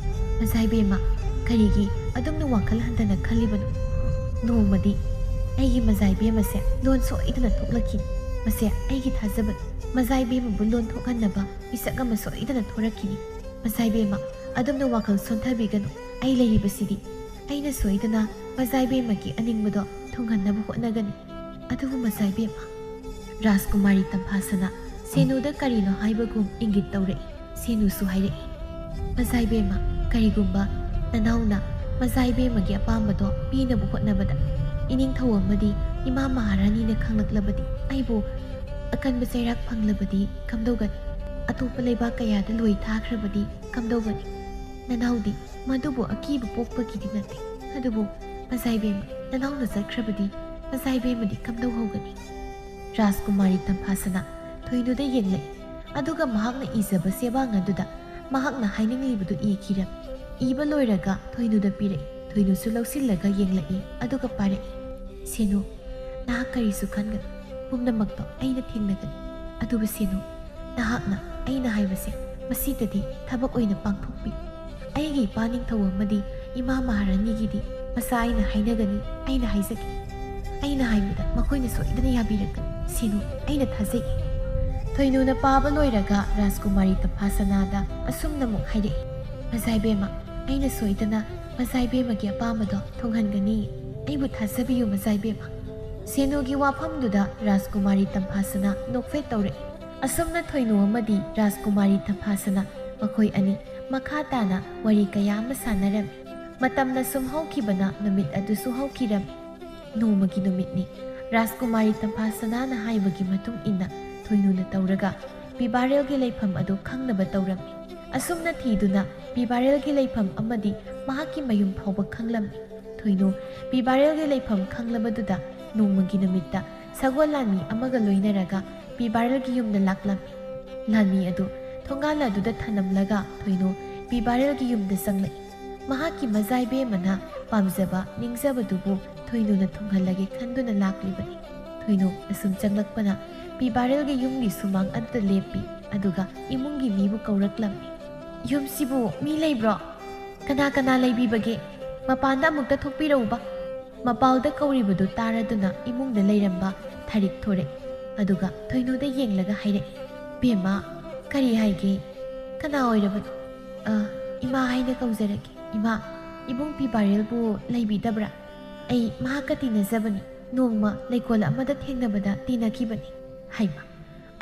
"ꯃꯖꯥꯏꯕꯦꯝꯃ, ꯀꯔꯤꯒꯤ ꯑꯗꯨꯝꯅ ꯋꯥꯈꯜ ꯍꯟꯊꯅ ꯈꯜꯂꯤꯕꯅꯣ? ꯅꯣꯡꯃꯗꯤ ꯑꯩꯒꯤ ꯃꯖꯥꯏꯕꯦꯝꯃꯁꯦ ꯂꯣꯟ ꯁꯣꯏꯗꯅ ꯊꯣꯛꯂꯛꯈꯤꯅꯤ꯫ ꯃꯁꯦ ꯑꯩꯒꯤ ꯊꯥꯖꯕꯅꯤ꯫ ꯃꯖꯥꯏꯕꯦꯝꯃꯕꯨ ꯂꯣꯟ ꯊꯣꯛꯍꯟꯅꯕ ꯃꯤꯁꯛ ꯑꯃ ꯁꯣꯏꯗꯅ ꯊꯣꯔꯛꯈꯤꯅꯤ꯫ ꯃꯖꯥꯏꯕꯦꯝꯃ, ꯑꯗꯨꯝꯅ ꯋꯥꯈꯜ ꯁꯣꯟꯊꯕꯤꯒꯅꯨ꯫ ꯑꯩ ꯂꯩꯔꯤꯕꯁꯤꯗꯤ꯫ ꯑꯩꯅ ꯁꯣꯏꯗꯅ ꯃꯖꯥꯏꯕꯦꯝꯃꯒꯤ ꯑꯅꯤꯡꯕꯗꯣ ꯊꯨꯡꯍꯟꯅꯕ ꯍꯣꯠꯅꯒꯅꯤ꯫" ꯑꯗꯨꯕꯨ ꯃꯖꯥꯏꯕꯦꯝꯃ, ꯔꯥꯖꯀꯨꯃꯥꯔꯤ ꯇꯝꯐꯥꯁꯅ ꯁꯦꯅꯨꯗ ꯀꯔꯤꯅꯣ ꯍꯥꯏꯕꯒꯨꯝ ꯏꯪꯒꯤꯠ ꯇꯧꯔꯛꯏ꯫ ꯁꯦꯅꯨꯁꯨ ꯍꯥꯏꯔꯛꯏ, "ꯃꯖꯥꯏꯕꯦꯝꯃ, ꯀꯔꯤꯒꯨꯝꯕ ꯅꯅꯥꯎꯅ ꯃꯖꯥꯏꯕꯦꯝꯃꯒꯤ ꯑꯄꯥꯝꯕꯗꯣ ꯄꯤꯅꯕ ꯍꯣꯠꯅꯕꯗ ꯏꯅꯤꯡꯊꯧ ꯑꯃꯗꯤ ꯏꯃꯥ ꯃꯍꯥꯔꯥꯅꯤꯅ ꯈꯪꯂꯛꯂꯕꯗꯤ ꯑꯩꯕꯨ ꯑꯀꯟꯕ ꯆꯩꯔꯥꯛ ꯐꯪꯂꯕꯗꯤ ꯀꯝꯗꯧꯒꯅꯤ? ꯑꯇꯣꯞꯄ ꯂꯩꯕꯥꯛ ꯀꯌꯥꯗ ꯂꯣꯏ ꯊꯥꯈ꯭ꯔꯕꯗꯤ ꯀꯝꯗꯧꯒꯅꯤ? ꯅꯅꯥꯎꯗꯤ ꯃꯗꯨꯕꯨ ꯑꯀꯤꯕ ꯄꯣꯛꯄꯒꯤꯗꯤ ꯅꯠꯇꯦ꯫ ꯑꯗꯨꯕꯨ ꯃꯖꯥꯏꯕꯦꯝꯃ, ꯅꯅꯥꯎꯅ ꯆꯠꯈ꯭ꯔꯕꯗꯤ ꯃꯖꯥꯏꯕꯦꯝꯃꯗꯤ ꯀꯝꯗꯧꯍꯧꯒꯅꯤ?" ꯔꯥꯖꯀꯨꯃꯥꯔꯤ ꯇꯝꯐꯥꯁꯅ ꯊꯣꯏꯅꯨꯗ ꯌꯦꯡꯂꯛꯏ꯫ ꯑꯗꯨꯒ ꯃꯍꯥꯛꯅ ꯏꯖꯕ ꯆꯦꯕꯥꯡ ꯑꯗꯨꯗ ꯃꯍꯥꯛꯅ ꯍꯥꯏꯅꯤꯡꯂꯤꯕꯗꯨ ꯏꯈꯤꯔꯝꯃꯤ꯫ ꯏꯕ ꯂꯣꯏꯔꯒ ꯊꯣꯏꯅꯨꯗ ꯄꯤꯔꯛꯏ꯫ ꯊꯣꯏꯅꯨꯁꯨ ꯂꯧꯁꯤꯜꯂꯒ ꯌꯦꯡꯂꯛꯏ, ꯑꯗꯨꯒ ꯄꯥꯔꯛꯏ, "ꯁꯦꯅꯨ, ꯅꯍꯥꯛ ꯀꯔꯤꯁꯨ ꯈꯟꯒꯅꯨ꯫ ꯄꯨꯝꯅꯃꯛꯇꯣ ꯑꯩꯅ ꯊꯦꯡꯅꯒꯅꯤ꯫ ꯑꯗꯨꯕꯨ ꯁꯦꯅꯨ, ꯅꯍꯥꯛꯅ ꯑꯩꯅ ꯍꯥꯏꯕꯁꯦ ꯃꯁꯤꯗꯗꯤ ꯊꯕꯛ ꯑꯣꯏꯅ ꯄꯥꯡꯊꯣꯛꯄꯤꯌꯨ꯫ ꯑꯩꯒꯤ ꯏꯄꯥ ꯅꯤꯡꯊꯧ ꯑꯃꯗꯤ ꯏꯃꯥ ꯃꯍꯥꯔꯥꯅꯤꯒꯤꯗꯤ ꯃꯁꯥ ꯑꯩꯅ ꯍꯥꯏꯅꯒꯅꯤ, ꯑꯩꯅ ꯍꯥꯏꯖꯒꯦ꯫ ꯑꯩꯅ ꯍꯥꯏꯕꯗ ꯃꯈꯣꯏꯅ ꯁꯣꯏꯗꯅ ꯌꯥꯕꯤꯔꯛꯀꯅꯤ꯫ ꯁꯦꯅꯨ, ꯑꯩꯅ ꯊꯥꯖꯩ꯫ ꯊꯣꯏꯅꯨꯅ ꯄꯥꯕ ꯂꯣꯏꯔꯒ ꯔꯥꯖꯀꯨꯃꯥꯔꯤ ꯇꯝꯐꯥꯁꯅꯥꯗ ꯑꯁꯨꯝꯅ ꯑꯃꯨꯛ ꯍꯥꯏꯔꯛꯏ, ꯃꯖꯥꯏꯕꯦꯝꯃ, ꯑꯩꯅ ꯁꯣꯏꯗꯅ ꯃꯖꯥꯏꯕꯦꯝꯃꯒꯤ ꯑꯄꯥꯝꯕꯗꯣ ꯊꯨꯡꯍꯟꯒꯅꯤ꯫ ꯑꯩꯕꯨ ꯊꯥꯖꯕꯤꯌꯨ, ꯃꯖꯥꯏꯕꯦꯝꯃ꯫ ꯁꯦꯅꯨꯒꯤ ꯋꯥꯐꯝꯗꯨꯗ ꯔꯥꯖꯀꯨꯃꯥꯔꯤ ꯇꯝꯐꯥꯁꯅꯥ ꯅꯣꯛꯐꯦꯠ ꯇꯧꯔꯛꯏ꯫ ꯑꯁꯨꯝꯅ ꯊꯣꯏꯅꯨ ꯑꯃꯗꯤ ꯔꯥꯖꯀꯨꯃꯥꯔꯤ ꯇꯝꯐꯥꯁꯅꯥ ꯃꯈꯣꯏ ꯑꯅꯤ ꯃꯈꯥ ꯇꯥꯅ ꯋꯥꯔꯤ ꯀꯌꯥ ꯑꯃ ꯁꯥꯟꯅꯔꯝꯃꯤ꯫ ꯃꯇꯝꯅ ꯁꯨꯝ ꯍꯧꯈꯤꯕꯅ ꯅꯨꯃꯤꯠ ꯑꯗꯨꯁꯨ ꯍꯧꯈꯤꯔꯝꯃꯤ꯫ ꯅꯣꯡꯃꯒꯤ ꯅꯨꯃꯤꯠꯅꯤ꯫ ꯔꯥꯖꯀꯨꯃꯥꯔꯤ ꯇꯝꯐꯥꯁꯅꯥꯅ ꯍꯥꯏꯕꯒꯤ ꯃꯇꯨꯡ ꯏꯟꯅ ꯊꯣꯏꯅꯨꯅ ꯇꯧꯔꯒ ꯄꯤꯕꯥꯔꯦꯜꯒꯤ ꯂꯩꯐꯝ ꯑꯗꯨ ꯈꯪꯅꯕ ꯇꯧꯔꯝꯃꯤ꯫ ꯑꯁꯨꯝꯅ ꯊꯤꯗꯨꯅ ꯄꯤꯕꯥꯔꯦꯜꯒꯤ ꯂꯩꯐꯝ ꯑꯃꯗꯤ ꯃꯍꯥꯛꯀꯤ ꯃꯌꯨꯝ ꯐꯥꯎꯕ ꯈꯪꯂꯝꯃꯤ꯫ ꯊꯣꯏꯅꯨ ꯄꯤꯕꯥꯔꯦꯜꯒꯤ ꯂꯩꯐꯝ ꯈꯪꯂꯕꯗꯨꯗ ꯅꯣꯡꯃꯒꯤ ꯅꯨꯃꯤꯠꯇ ꯁꯒꯣꯜ ꯂꯥꯟꯃꯤ ꯑꯃꯒ ꯂꯣꯏꯅꯔꯒ ꯄꯤꯕꯥꯔꯦꯜꯒꯤ ꯌꯨꯝꯗ ꯂꯥꯛꯂꯝꯃꯤ꯫ ꯂꯥꯟꯃꯤ ꯑꯗꯨ ꯊꯣꯡꯒꯥꯜ ꯑꯗꯨꯗ ꯊꯅꯝꯂꯒ ꯊꯣꯏꯅꯨ ꯄꯤꯕꯥꯔꯦꯜꯒꯤ ꯌꯨꯝꯗ ꯆꯪꯂꯛꯏ꯫ ꯃꯍꯥꯛꯀꯤ ꯃꯖꯥꯏꯕꯦꯝꯃꯅ ꯄꯥꯝꯖꯕ ꯅꯤꯡꯖꯕꯗꯨꯕꯨ ꯊꯣꯏꯅꯨꯅ ꯊꯨꯡꯍꯜꯂꯒꯦ ꯈꯟꯗꯨꯅ ꯂꯥꯛꯂꯤꯕꯅꯤ꯫ ꯊꯣꯏꯅꯨ ꯑꯁꯨꯝ ꯆꯪꯂꯛꯄꯅ ꯄꯤꯕꯥꯔꯦꯜꯒꯤ ꯌꯨꯝꯒꯤ ꯁꯨꯃꯥꯡ ꯑꯗꯨꯗ ꯂꯦꯞꯄꯤ, ꯑꯗꯨꯒ ꯏꯃꯨꯡꯒꯤ ꯃꯤꯕꯨ ꯀꯧꯔꯛꯂꯝꯃꯤ꯫ "ꯌꯨꯝꯁꯤꯕꯨ ꯃꯤ ꯂꯩꯕ꯭ꯔꯣ? ꯀꯅꯥ ꯀꯅꯥ ꯂꯩꯕꯤꯕꯒꯦ? ꯃꯄꯥꯟꯗ ꯑꯃꯨꯛꯇ ꯊꯣꯛꯄꯤꯔꯛꯎꯕ꯫" ꯃꯄꯥꯜꯗ ꯀꯧꯔꯤꯕꯗꯨ ꯇꯥꯔꯗꯨꯅ ꯏꯃꯨꯡꯗ ꯂꯩꯔꯝꯕ ꯊꯥꯔꯤꯛ ꯊꯣꯔꯛꯏ꯫ ꯑꯗꯨꯒ ꯊꯣꯏꯅꯨꯗ ꯌꯦꯡꯂꯒ ꯍꯥꯏꯔꯛꯏ, "ꯕꯦꯝꯃ, ꯀꯔꯤ ꯍꯥꯏꯒꯦ? ꯀꯅꯥ ꯑꯣꯏꯔꯕꯅꯣ?" "ꯑ, ꯏꯃꯥ ꯍꯥꯏꯅ ꯀꯧꯖꯔꯒꯦ꯫ ꯏꯃꯥ, ꯏꯕꯨꯡ ꯄꯤꯕꯥꯔꯦꯜꯕꯨ ꯂꯩꯕꯤꯗꯕ꯭ꯔꯥ? ꯑꯩ ꯃꯍꯥꯛꯀ ꯇꯤꯟꯅꯖꯕꯅꯤ꯫ ꯅꯣꯡꯃ ꯂꯩꯀꯣꯜ ꯑꯃꯗ ꯊꯦꯡꯅꯕꯗ ꯇꯤꯟꯅꯈꯤꯕꯅꯤ꯫" ꯍꯩꯃ,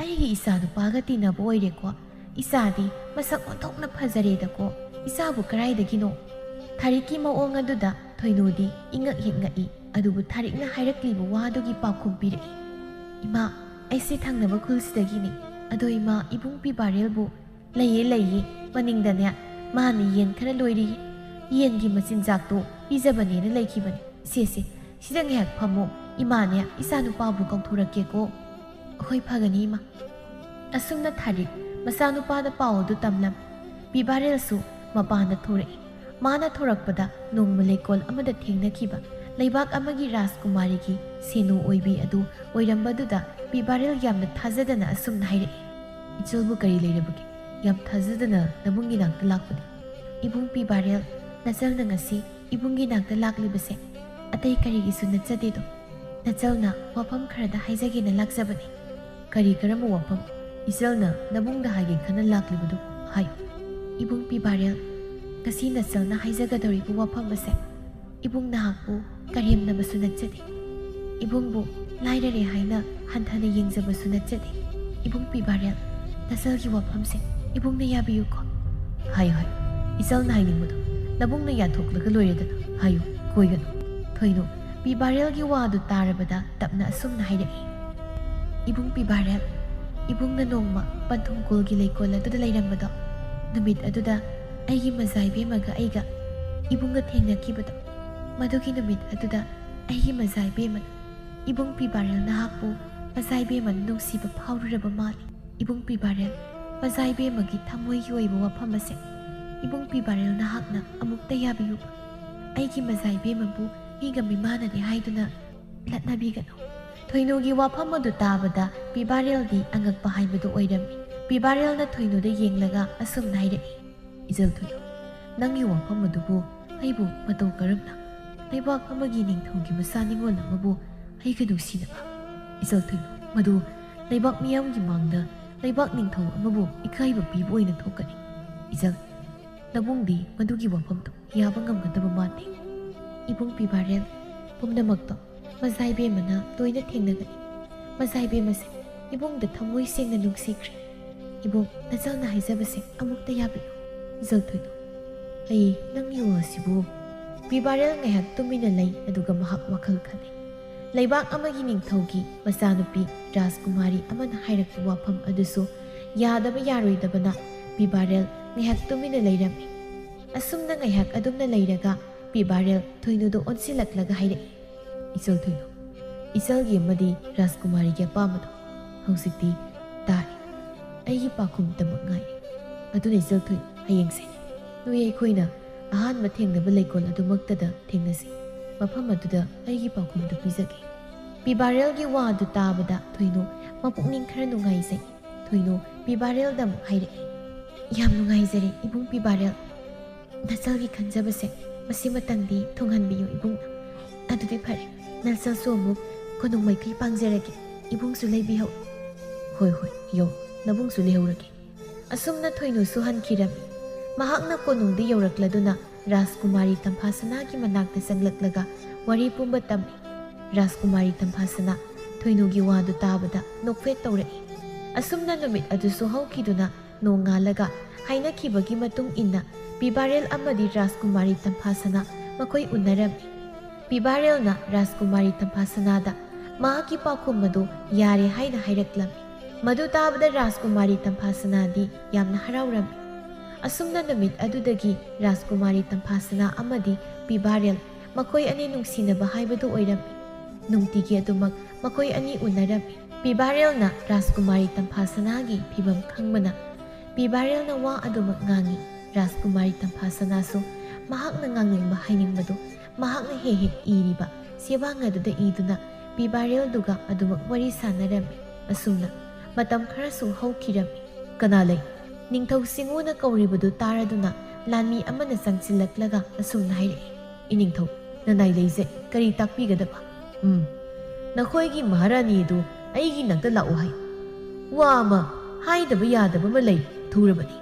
ꯑꯩꯒꯤ ꯏꯆꯥꯅꯨꯄꯥꯒ ꯇꯤꯟꯅꯕ ꯑꯣꯏꯔꯦꯀꯣ꯫ ꯏꯆꯥꯗꯤ ꯃꯁꯛ ꯑꯣꯟꯊꯣꯛꯅ ꯐꯖꯔꯦꯗꯀꯣ꯫ ꯏꯆꯥꯕꯨ ꯀꯗꯥꯏꯗꯒꯤꯅꯣ? ꯊꯥꯔꯤꯛꯀꯤ ꯃꯑꯣꯡ ꯑꯗꯨꯗ ꯊꯣꯏꯅꯨꯗꯤ ꯏꯉꯛ ꯍꯦꯛ ꯉꯛꯏ꯫ ꯑꯗꯨꯕꯨ ꯊꯥꯔꯤꯛꯅ ꯍꯥꯏꯔꯛꯂꯤꯕ ꯋꯥꯗꯨꯒꯤ ꯄꯥꯎꯈꯨꯝ ꯄꯤꯔꯛꯏ꯫ "ꯏꯃꯥ, ꯑꯩꯁꯦ ꯊꯪꯅꯕ ꯈꯨꯜꯁꯤꯗꯒꯤꯅꯤ꯫ ꯑꯗꯣ ꯏꯃꯥ, ꯏꯕꯨꯡ ꯄꯤꯕꯥꯔꯦꯜꯕꯨ?" "ꯂꯩꯌꯦ, ꯂꯩꯌꯦ꯫ ꯃꯅꯤꯡꯗꯅꯦ, ꯃꯥꯅ ꯌꯦꯟ ꯈꯔ ꯂꯣꯏꯔꯤ꯫ ꯌꯦꯟꯒꯤ ꯃꯆꯤꯟꯖꯥꯛꯇꯣ ꯄꯤꯖꯕꯅꯦꯅ ꯂꯩꯈꯤꯕꯅꯤ꯫ ꯁꯦ, ꯁꯦ, ꯁꯤꯗ ꯉꯥꯏꯍꯥꯛ ꯐꯝꯃꯣ꯫ ꯏꯃꯥꯅꯦ, ꯏꯆꯥꯅꯨꯄꯥꯕꯨ ꯀꯧꯊꯣꯔꯛꯀꯦꯀꯣ꯫" "ꯍꯣꯏ, ꯐꯒꯅꯤ, ꯏꯃꯥ꯫" ꯑꯁꯨꯝꯅ ꯊꯥꯔꯤꯛ ꯃꯆꯥꯅꯨꯄꯥꯗ ꯄꯥꯎ ꯑꯗꯨ ꯇꯝꯂꯝ꯫ ꯄꯤꯕꯥꯔꯦꯜꯁꯨ ꯃꯄꯥꯟꯗ ꯊꯣꯔꯛꯏ꯫ ꯃꯥꯅ ꯊꯣꯔꯛꯄꯗ ꯅꯣꯡꯃ ꯂꯩꯀꯣꯜ ꯑꯃꯗ ꯊꯦꯡꯅꯈꯤꯕ ꯂꯩꯕꯥꯛ ꯑꯃꯒꯤ ꯔꯥꯖꯀꯨꯃꯥꯔꯤꯒꯤ ꯁꯦꯅꯨ ꯑꯣꯏꯕꯤ ꯑꯗꯨ ꯑꯣꯏꯔꯝꯕꯗꯨꯗ ꯄꯤꯕꯥꯔꯦꯜ ꯌꯥꯝꯅ ꯊꯥꯖꯗꯅ ꯑꯁꯨꯝꯅ ꯍꯥꯏꯔꯛꯏ, "ꯏꯆꯜꯕꯨ ꯀꯔꯤ ꯂꯩꯔꯕꯒꯦ? ꯌꯥꯝ ꯊꯥꯖꯗꯅ ꯅꯕꯨꯡꯒꯤ ꯅꯥꯛꯇ ꯂꯥꯛꯄꯅꯤ꯫" "ꯏꯕꯨꯡ ꯄꯤꯕꯥꯔꯦꯜ, ꯅꯆꯜꯅ ꯉꯁꯤ ꯏꯕꯨꯡꯒꯤ ꯅꯥꯛꯇ ꯂꯥꯛꯂꯤꯕꯁꯦ ꯑꯇꯩ ꯀꯔꯤꯒꯤꯁꯨ ꯅꯠꯆꯗꯦꯗꯣ꯫ ꯅꯆꯜꯅ ꯋꯥꯐꯝ ꯈꯔꯗ ꯍꯥꯏꯖꯒꯦꯅ ꯂꯥꯛꯆꯕꯅꯤ꯫" "ꯀꯔꯤ ꯀꯔꯝꯕ ꯋꯥꯐꯝ? ꯏꯆꯜꯅ ꯅꯕꯨꯡꯗ ꯍꯥꯏꯒꯦ ꯈꯟꯅ ꯂꯥꯛꯂꯤꯕꯗꯨ ꯍꯥꯏꯌꯨ꯫" "ꯏꯕꯨꯡ ꯄꯤꯕꯥꯔꯦꯜ, ꯉꯁꯤ ꯅꯆꯜꯅ ꯍꯥꯏꯖꯒꯗꯧꯔꯤꯕ ꯋꯥꯐꯝ ꯑꯁꯦ ꯏꯕꯨꯡ ꯅꯍꯥꯛꯄꯨ ꯀꯔꯦꯝꯅꯕꯁꯨ ꯅꯠꯆꯗꯦ꯫ ꯏꯕꯨꯡꯕꯨ ꯂꯥꯏꯔꯔꯦ ꯍꯥꯏꯅ ꯍꯟꯊꯅ ꯌꯦꯡꯖꯕꯁꯨ ꯅꯠꯆꯗꯦ꯫ ꯏꯕꯨꯡ ꯄꯤꯕꯥꯔꯦꯜ, ꯅꯆꯜꯒꯤ ꯋꯥꯐꯝꯁꯦ ꯏꯕꯨꯡꯅ ꯌꯥꯕꯤꯌꯨꯀꯣ꯫" "ꯍꯥꯏꯌꯨ, ꯍꯥꯏꯌꯨ꯫ ꯏꯆꯜꯅ ꯍꯥꯏꯅꯤꯡꯕꯗꯣ ꯅꯕꯨꯡꯅ ꯌꯥꯊꯣꯛꯂꯒ ꯂꯣꯏꯔꯦꯗꯅ꯫ ꯍꯥꯏꯌꯨ, ꯀꯣꯏꯒꯅꯨ꯫" ꯊꯣꯏꯅꯨ ꯄꯤꯕꯥꯔꯦꯜꯒꯤ ꯋꯥꯗꯨ ꯇꯥꯔꯕꯗ ꯇꯞꯅ ꯑꯁꯨꯝꯅ ꯍꯥꯏꯔꯛꯏ, "ꯏꯕꯨꯡ ꯄꯤꯕꯥꯔꯦꯜ, ꯏꯕꯨꯡꯅ ꯅꯣꯡꯃ ꯄꯟꯊꯨꯡꯀꯣꯜꯒꯤ ꯂꯩꯀꯣꯜ ꯑꯗꯨꯗ ꯂꯩꯔꯝꯕꯗꯣ, ꯅꯨꯃꯤꯠ ꯑꯗꯨꯗ ꯑꯩꯒꯤ ꯃꯖꯥ ꯏꯕꯦꯝꯃꯒ ꯑꯩꯒ ꯏꯕꯨꯡꯒ ꯊꯦꯡꯅꯈꯤꯕꯗꯣ, ꯃꯗꯨꯒꯤ ꯅꯨꯃꯤꯠ ꯑꯗꯨꯗ ꯑꯩꯒꯤ ꯃꯖꯥ ꯏꯕꯦꯝꯃꯅ, ꯏꯕꯨꯡ ꯄꯤꯕꯥꯔꯦꯜ ꯅꯍꯥꯛꯄꯨ ꯃꯖꯥ ꯏꯕꯦꯝꯃꯅ ꯅꯨꯡꯁꯤꯕ ꯐꯥꯎꯔꯨꯔꯕ ꯃꯥꯜꯂꯤ꯫ ꯏꯕꯨꯡ ꯄꯤꯕꯥꯔꯦꯜ, ꯃꯖꯥ ꯏꯕꯦꯝꯃꯒꯤ ꯊꯃꯣꯏꯒꯤ ꯑꯣꯏꯕ ꯋꯥꯐꯝ ꯑꯁꯦ ꯏꯕꯨꯡ ꯄꯤꯕꯥꯔꯦꯜ ꯅꯍꯥꯛꯅ ꯑꯃꯨꯛꯇ ꯌꯥꯕꯤꯌꯨꯕ꯫ ꯑꯩꯒꯤ ꯃꯖꯥ ꯏꯕꯦꯝꯃꯕꯨ ꯃꯤꯒ ꯃꯤꯃꯥꯟꯅꯗꯦ ꯍꯥꯏꯗꯨꯅ ꯂꯠꯅꯕꯤꯒꯅꯨ꯫" ꯊꯣꯏꯅꯨꯒꯤ ꯋꯥꯐꯝ ꯑꯗꯨ ꯇꯥꯕꯗ ꯄꯤꯕꯥꯔꯦꯜꯗꯤ ꯑꯉꯛꯄ ꯍꯥꯏꯕꯗꯨ ꯑꯣꯏꯔꯝꯃꯤ꯫ ꯄꯤꯕꯥꯔꯦꯜꯅ ꯊꯣꯏꯅꯨꯗ ꯌꯦꯡꯂꯒ ꯑꯁꯨꯝꯅ ꯍꯥꯏꯔꯛꯏ, "ꯏꯆꯜ ꯊꯣꯏꯅꯨ, ꯅꯪꯒꯤ ꯋꯥꯐꯝ ꯑꯗꯨꯕꯨ ꯑꯩꯕꯨ ꯃꯇꯧ ꯀꯔꯝꯅ? ꯂꯩꯕꯥꯛ ꯑꯃꯒꯤ ꯅꯤꯡꯊꯧꯒꯤ ꯃꯆꯥ ꯅꯤꯉꯣꯜ ꯑꯃꯕꯨ ꯑꯩꯒ ꯅꯨꯡꯁꯤꯅꯕ? ꯏꯆꯜ ꯊꯣꯏꯅꯨ, ꯃꯗꯨ ꯂꯩꯕꯥꯛ ꯃꯤꯌꯥꯝꯒꯤ ꯃꯥꯡꯗ ꯂꯩꯕꯥꯛ ꯅꯤꯡꯊꯧ ꯑꯃꯕꯨ ꯏꯀꯥꯏꯕ ꯄꯤꯕ ꯑꯣꯏꯅ ꯊꯣꯛꯀꯅꯤ꯫ ꯏꯆꯜ, ꯅꯕꯨꯡꯗꯤ ꯃꯗꯨꯒꯤ ꯋꯥꯐꯝꯗꯨ ꯌꯥꯕ ꯉꯝꯒꯗꯕ ꯃꯥꯟꯗꯦ꯫" "ꯏꯕꯨꯡ ꯄꯤꯕꯥꯔꯦꯜ, ꯄꯨꯝꯅꯃꯛꯇꯣ ꯃꯖꯥ ꯏꯕꯦꯝꯃꯅ ꯂꯣꯏꯅ ꯊꯦꯡꯅꯒꯅꯤ꯫ ꯃꯖꯥ ꯏꯕꯦꯝꯃꯁꯦ ꯏꯕꯨꯡꯗ ꯊꯃꯣꯏ ꯁꯦꯡꯅ ꯅꯨꯡꯁꯤꯈ꯭ꯔꯦ꯫ ꯏꯕꯨꯡ, ꯅꯆꯜꯅ ꯍꯥꯏꯖꯕꯁꯦ ꯑꯃꯨꯛꯇ ꯌꯥꯕꯤꯌꯨ꯫" "ꯏꯆꯜ ꯊꯣꯏꯅꯨ, ꯑꯩ ꯅꯪꯒꯤ ꯋꯥꯁꯤꯕꯨ꯫" ꯄꯤꯕꯥꯔꯦꯜ ꯉꯥꯏꯍꯥꯛ ꯇꯨꯃꯤꯟꯅ ꯂꯩ, ꯑꯗꯨꯒ ꯃꯍꯥꯛ ꯋꯥꯈꯜ ꯈꯜꯂꯤ꯫ ꯂꯩꯕꯥꯛ ꯑꯃꯒꯤ ꯅꯤꯡꯊꯧꯒꯤ ꯃꯆꯥꯅꯨꯄꯤ ꯔꯥꯖꯀꯨꯃꯥꯔꯤ ꯑꯃꯅ ꯍꯥꯏꯔꯛꯄ ꯋꯥꯐꯝ ꯑꯗꯨꯁꯨ ꯌꯥꯗꯕ ꯌꯥꯔꯣꯏꯗꯕꯅ ꯄꯤꯕꯥꯔꯦꯜ ꯉꯥꯏꯍꯥꯛ ꯇꯨꯃꯤꯟꯅ ꯂꯩꯔꯝꯃꯤ꯫ ꯑꯁꯨꯝꯅ ꯉꯥꯏꯍꯥꯛ ꯑꯗꯨꯝꯅ ꯂꯩꯔꯒ ꯄꯤꯕꯥꯔꯦꯜ ꯊꯣꯏꯅꯨꯗ ꯑꯣꯟꯁꯤꯜꯂꯛꯂꯒ ꯍꯥꯏꯔꯛꯏ, "ꯏꯆꯜ ꯊꯣꯏꯅꯨ, ꯏꯆꯜꯒꯤ ꯑꯃꯗꯤ ꯔꯥꯖꯀꯨꯃꯥꯔꯤꯒꯤ ꯑꯄꯥꯝꯕꯗꯣ ꯍꯧꯖꯤꯛꯇꯤ ꯇꯥꯔꯦ꯫ ꯑꯩꯒꯤ ꯄꯥꯎꯈꯨꯝꯇꯃꯛ ꯉꯥꯏꯔꯦ꯫ ꯑꯗꯨꯅ ꯏꯆꯜ ꯊꯣꯏꯅꯨ, ꯍꯌꯦꯡꯁꯦ ꯅꯣꯏ ꯑꯩꯈꯣꯏꯅ ꯑꯍꯥꯟꯕ ꯊꯦꯡꯅꯕ ꯂꯩꯀꯣꯜ ꯑꯗꯨꯃꯛꯇꯗ ꯊꯦꯡꯅꯁꯤ꯫ ꯃꯐꯝ ꯑꯗꯨꯗ ꯑꯩꯒꯤ ꯄꯥꯎꯈꯨꯝꯗꯨ ꯄꯤꯖꯒꯦ꯫ ꯄꯤꯕꯥꯔꯦꯜꯒꯤ ꯋꯥ ꯑꯗꯨ ꯇꯥꯕꯗ ꯊꯣꯏꯅꯨ ꯃꯄꯨꯛꯅꯤꯡ ꯈꯔ ꯅꯨꯡꯉꯥꯏꯖꯩ꯫ ꯊꯣꯏꯅꯨ ꯄꯤꯕꯥꯔꯦꯜꯗ ꯑꯃꯨꯛ ꯍꯥꯏꯔꯛꯏ, "ꯌꯥꯝ ꯅꯨꯡꯉꯥꯏꯖꯔꯦ ꯏꯕꯨꯡ ꯄꯤꯕꯥꯔꯦꯜ꯫ ꯅꯆꯜꯒꯤ ꯈꯟꯖꯕꯁꯦ ꯃꯁꯤꯃꯇꯪꯗꯤ ꯊꯨꯡꯍꯟꯕꯤꯌꯨ ꯏꯕꯨꯡꯅ꯫ ꯑꯗꯨꯗꯤ ꯐꯔꯦ, ꯅꯆꯜꯁꯨ ꯑꯃꯨꯛ ꯀꯣꯅꯨꯡ ꯃꯥꯏꯀꯩ ꯄꯥꯡꯖꯔꯒꯦ꯫ ꯏꯕꯨꯡꯁꯨ ꯂꯩꯕꯤꯍꯧ꯫" "ꯍꯣꯏ ꯍꯣꯏ, ꯌꯧ, ꯅꯕꯨꯡꯁꯨ ꯂꯩꯍꯧꯔꯒꯦ꯫" ꯑꯁꯨꯝꯅ ꯊꯣꯏꯅꯨꯁꯨ ꯍꯟꯈꯤꯔꯝꯃꯤ꯫ ꯃꯍꯥꯛꯅ ꯀꯣꯅꯨꯡꯗ ꯌꯧꯔꯛꯂꯗꯨꯅ ꯔꯥꯖꯀꯨꯃꯥꯔꯤ ꯇꯝꯐꯥꯁꯅꯥꯒꯤ ꯃꯅꯥꯛꯇ ꯆꯪꯂꯛꯂꯒ ꯋꯥꯔꯤ ꯄꯨꯝꯕ ꯇꯝꯃꯤ꯫ ꯔꯥꯖꯀꯨꯃꯥꯔꯤ ꯇꯝꯐꯥꯁꯅꯥ ꯊꯣꯏꯅꯨꯒꯤ ꯋꯥꯗꯨ ꯇꯥꯕꯗ ꯅꯣꯛꯐꯦꯠ ꯇꯧꯔꯛꯏ꯫ ꯑꯁꯨꯝꯅ ꯅꯨꯃꯤꯠ ꯑꯗꯨꯁꯨ ꯍꯧꯈꯤꯗꯨꯅ ꯅꯣꯡꯉꯥꯜꯂꯒ ꯍꯥꯏꯅꯈꯤꯕꯒꯤ ꯃꯇꯨꯡ ꯏꯟꯅ ꯄꯤꯕꯥꯔꯦꯜ ꯑꯃꯗꯤ ꯔꯥꯖꯀꯨꯃꯥꯔꯤ ꯇꯝꯐꯥꯁꯅꯥ ꯃꯈꯣꯏ ꯎꯅꯔꯝꯃꯤ꯫ ꯄꯤꯕꯥꯔꯦꯜꯅ ꯔꯥꯖꯀꯨꯃꯥꯔꯤ ꯇꯝꯐꯥꯁꯅꯥꯗ ꯃꯍꯥꯛꯀꯤ ꯄꯥꯎꯈꯨꯝ ꯑꯗꯨ ꯌꯥꯔꯦ ꯍꯥꯏꯅ ꯍꯥꯏꯔꯛꯂꯝꯃꯤ꯫ ꯃꯗꯨ ꯇꯥꯕꯗ ꯔꯥꯖꯀꯨꯃꯥꯔꯤ ꯇꯝꯐꯥꯁꯅꯥꯗꯤ ꯌꯥꯝꯅ ꯍꯔꯥꯎꯔꯝꯃꯤ꯫ ꯑꯁꯨꯝꯅ ꯅꯨꯃꯤꯠ ꯑꯗꯨꯗꯒꯤ ꯔꯥꯖꯀꯨꯃꯥꯔꯤ ꯇꯝꯐꯥꯁꯅꯥ ꯑꯃꯗꯤ ꯄꯤꯕꯥꯔꯦꯜ ꯃꯈꯣꯏ ꯑꯅꯤ ꯅꯨꯡꯁꯤꯅꯕ ꯍꯥꯏꯕꯗꯨ ꯑꯣꯏꯔꯝꯃꯤ꯫ ꯅꯨꯡꯇꯤꯒꯤ ꯑꯗꯨꯃꯛ ꯃꯈꯣꯏ ꯑꯅꯤ ꯎꯅꯔꯝꯃꯤ꯫ ꯄꯤꯕꯥꯔꯦꯜꯅ ꯔꯥꯖꯀꯨꯃꯥꯔꯤ ꯇꯝꯐꯥꯁꯅꯥꯒꯤ ꯐꯤꯚꯝ ꯈꯪꯕꯅ ꯄꯤꯕꯥꯔꯦꯜꯅ ꯋꯥ ꯑꯗꯨꯃꯛ ꯉꯥꯡꯉꯤ꯫ ꯔꯥꯖꯀꯨꯃꯥꯔꯤ ꯇꯝꯐꯥꯁꯅꯥꯁꯨ ꯃꯍꯥꯛꯅ ꯉꯥꯡꯅꯤꯡꯕ ꯍꯥꯏꯅꯤꯡꯕꯗꯨ ꯃꯍꯥꯛꯅ ꯍꯦꯛ ꯍꯦꯛ ꯏꯔꯤꯕ ꯆꯦꯕꯥꯡ ꯑꯗꯨꯗ ꯏꯗꯨꯅ ꯄꯤꯕꯥꯔꯦꯜꯗꯨꯒ ꯑꯗꯨꯃꯛ ꯋꯥꯔꯤ ꯁꯥꯟꯅꯔꯝꯃꯤ꯫ ꯑꯁꯨꯝꯅ ꯃꯇꯝ ꯈꯔꯁꯨ ꯍꯧꯈꯤꯔꯝꯃꯤ꯫ "ꯀꯅꯥ ꯂꯩ?" ꯅꯤꯡꯊꯧ ꯁꯤꯡꯎꯅ ꯀꯧꯔꯤꯕꯗꯨ ꯇꯥꯔꯗꯨꯅ ꯂꯥꯟꯃꯤ ꯑꯃꯅ ꯆꯪꯁꯤꯜꯂꯛꯂꯒ ꯑꯁꯨꯝꯅ ꯍꯥꯏꯔꯛꯏ, "ꯏꯅꯤꯡꯊꯧ, ꯅꯅꯥꯏ ꯂꯩꯖꯩ, ꯀꯔꯤ ꯇꯥꯛꯄꯤꯒꯗꯕ?" "ꯎꯝ, ꯅꯈꯣꯏꯒꯤ ꯃꯍꯥꯔꯥꯅꯤ ꯑꯗꯨ ꯑꯩꯒꯤ ꯅꯥꯛꯇ ꯂꯥꯛꯎ ꯍꯥꯏ꯫ ꯋꯥ ꯑꯃ ꯍꯥꯏꯗꯕ ꯌꯥꯗꯕ ꯑꯃ ꯂꯩ, ꯊꯨꯔꯕꯅꯤ꯫"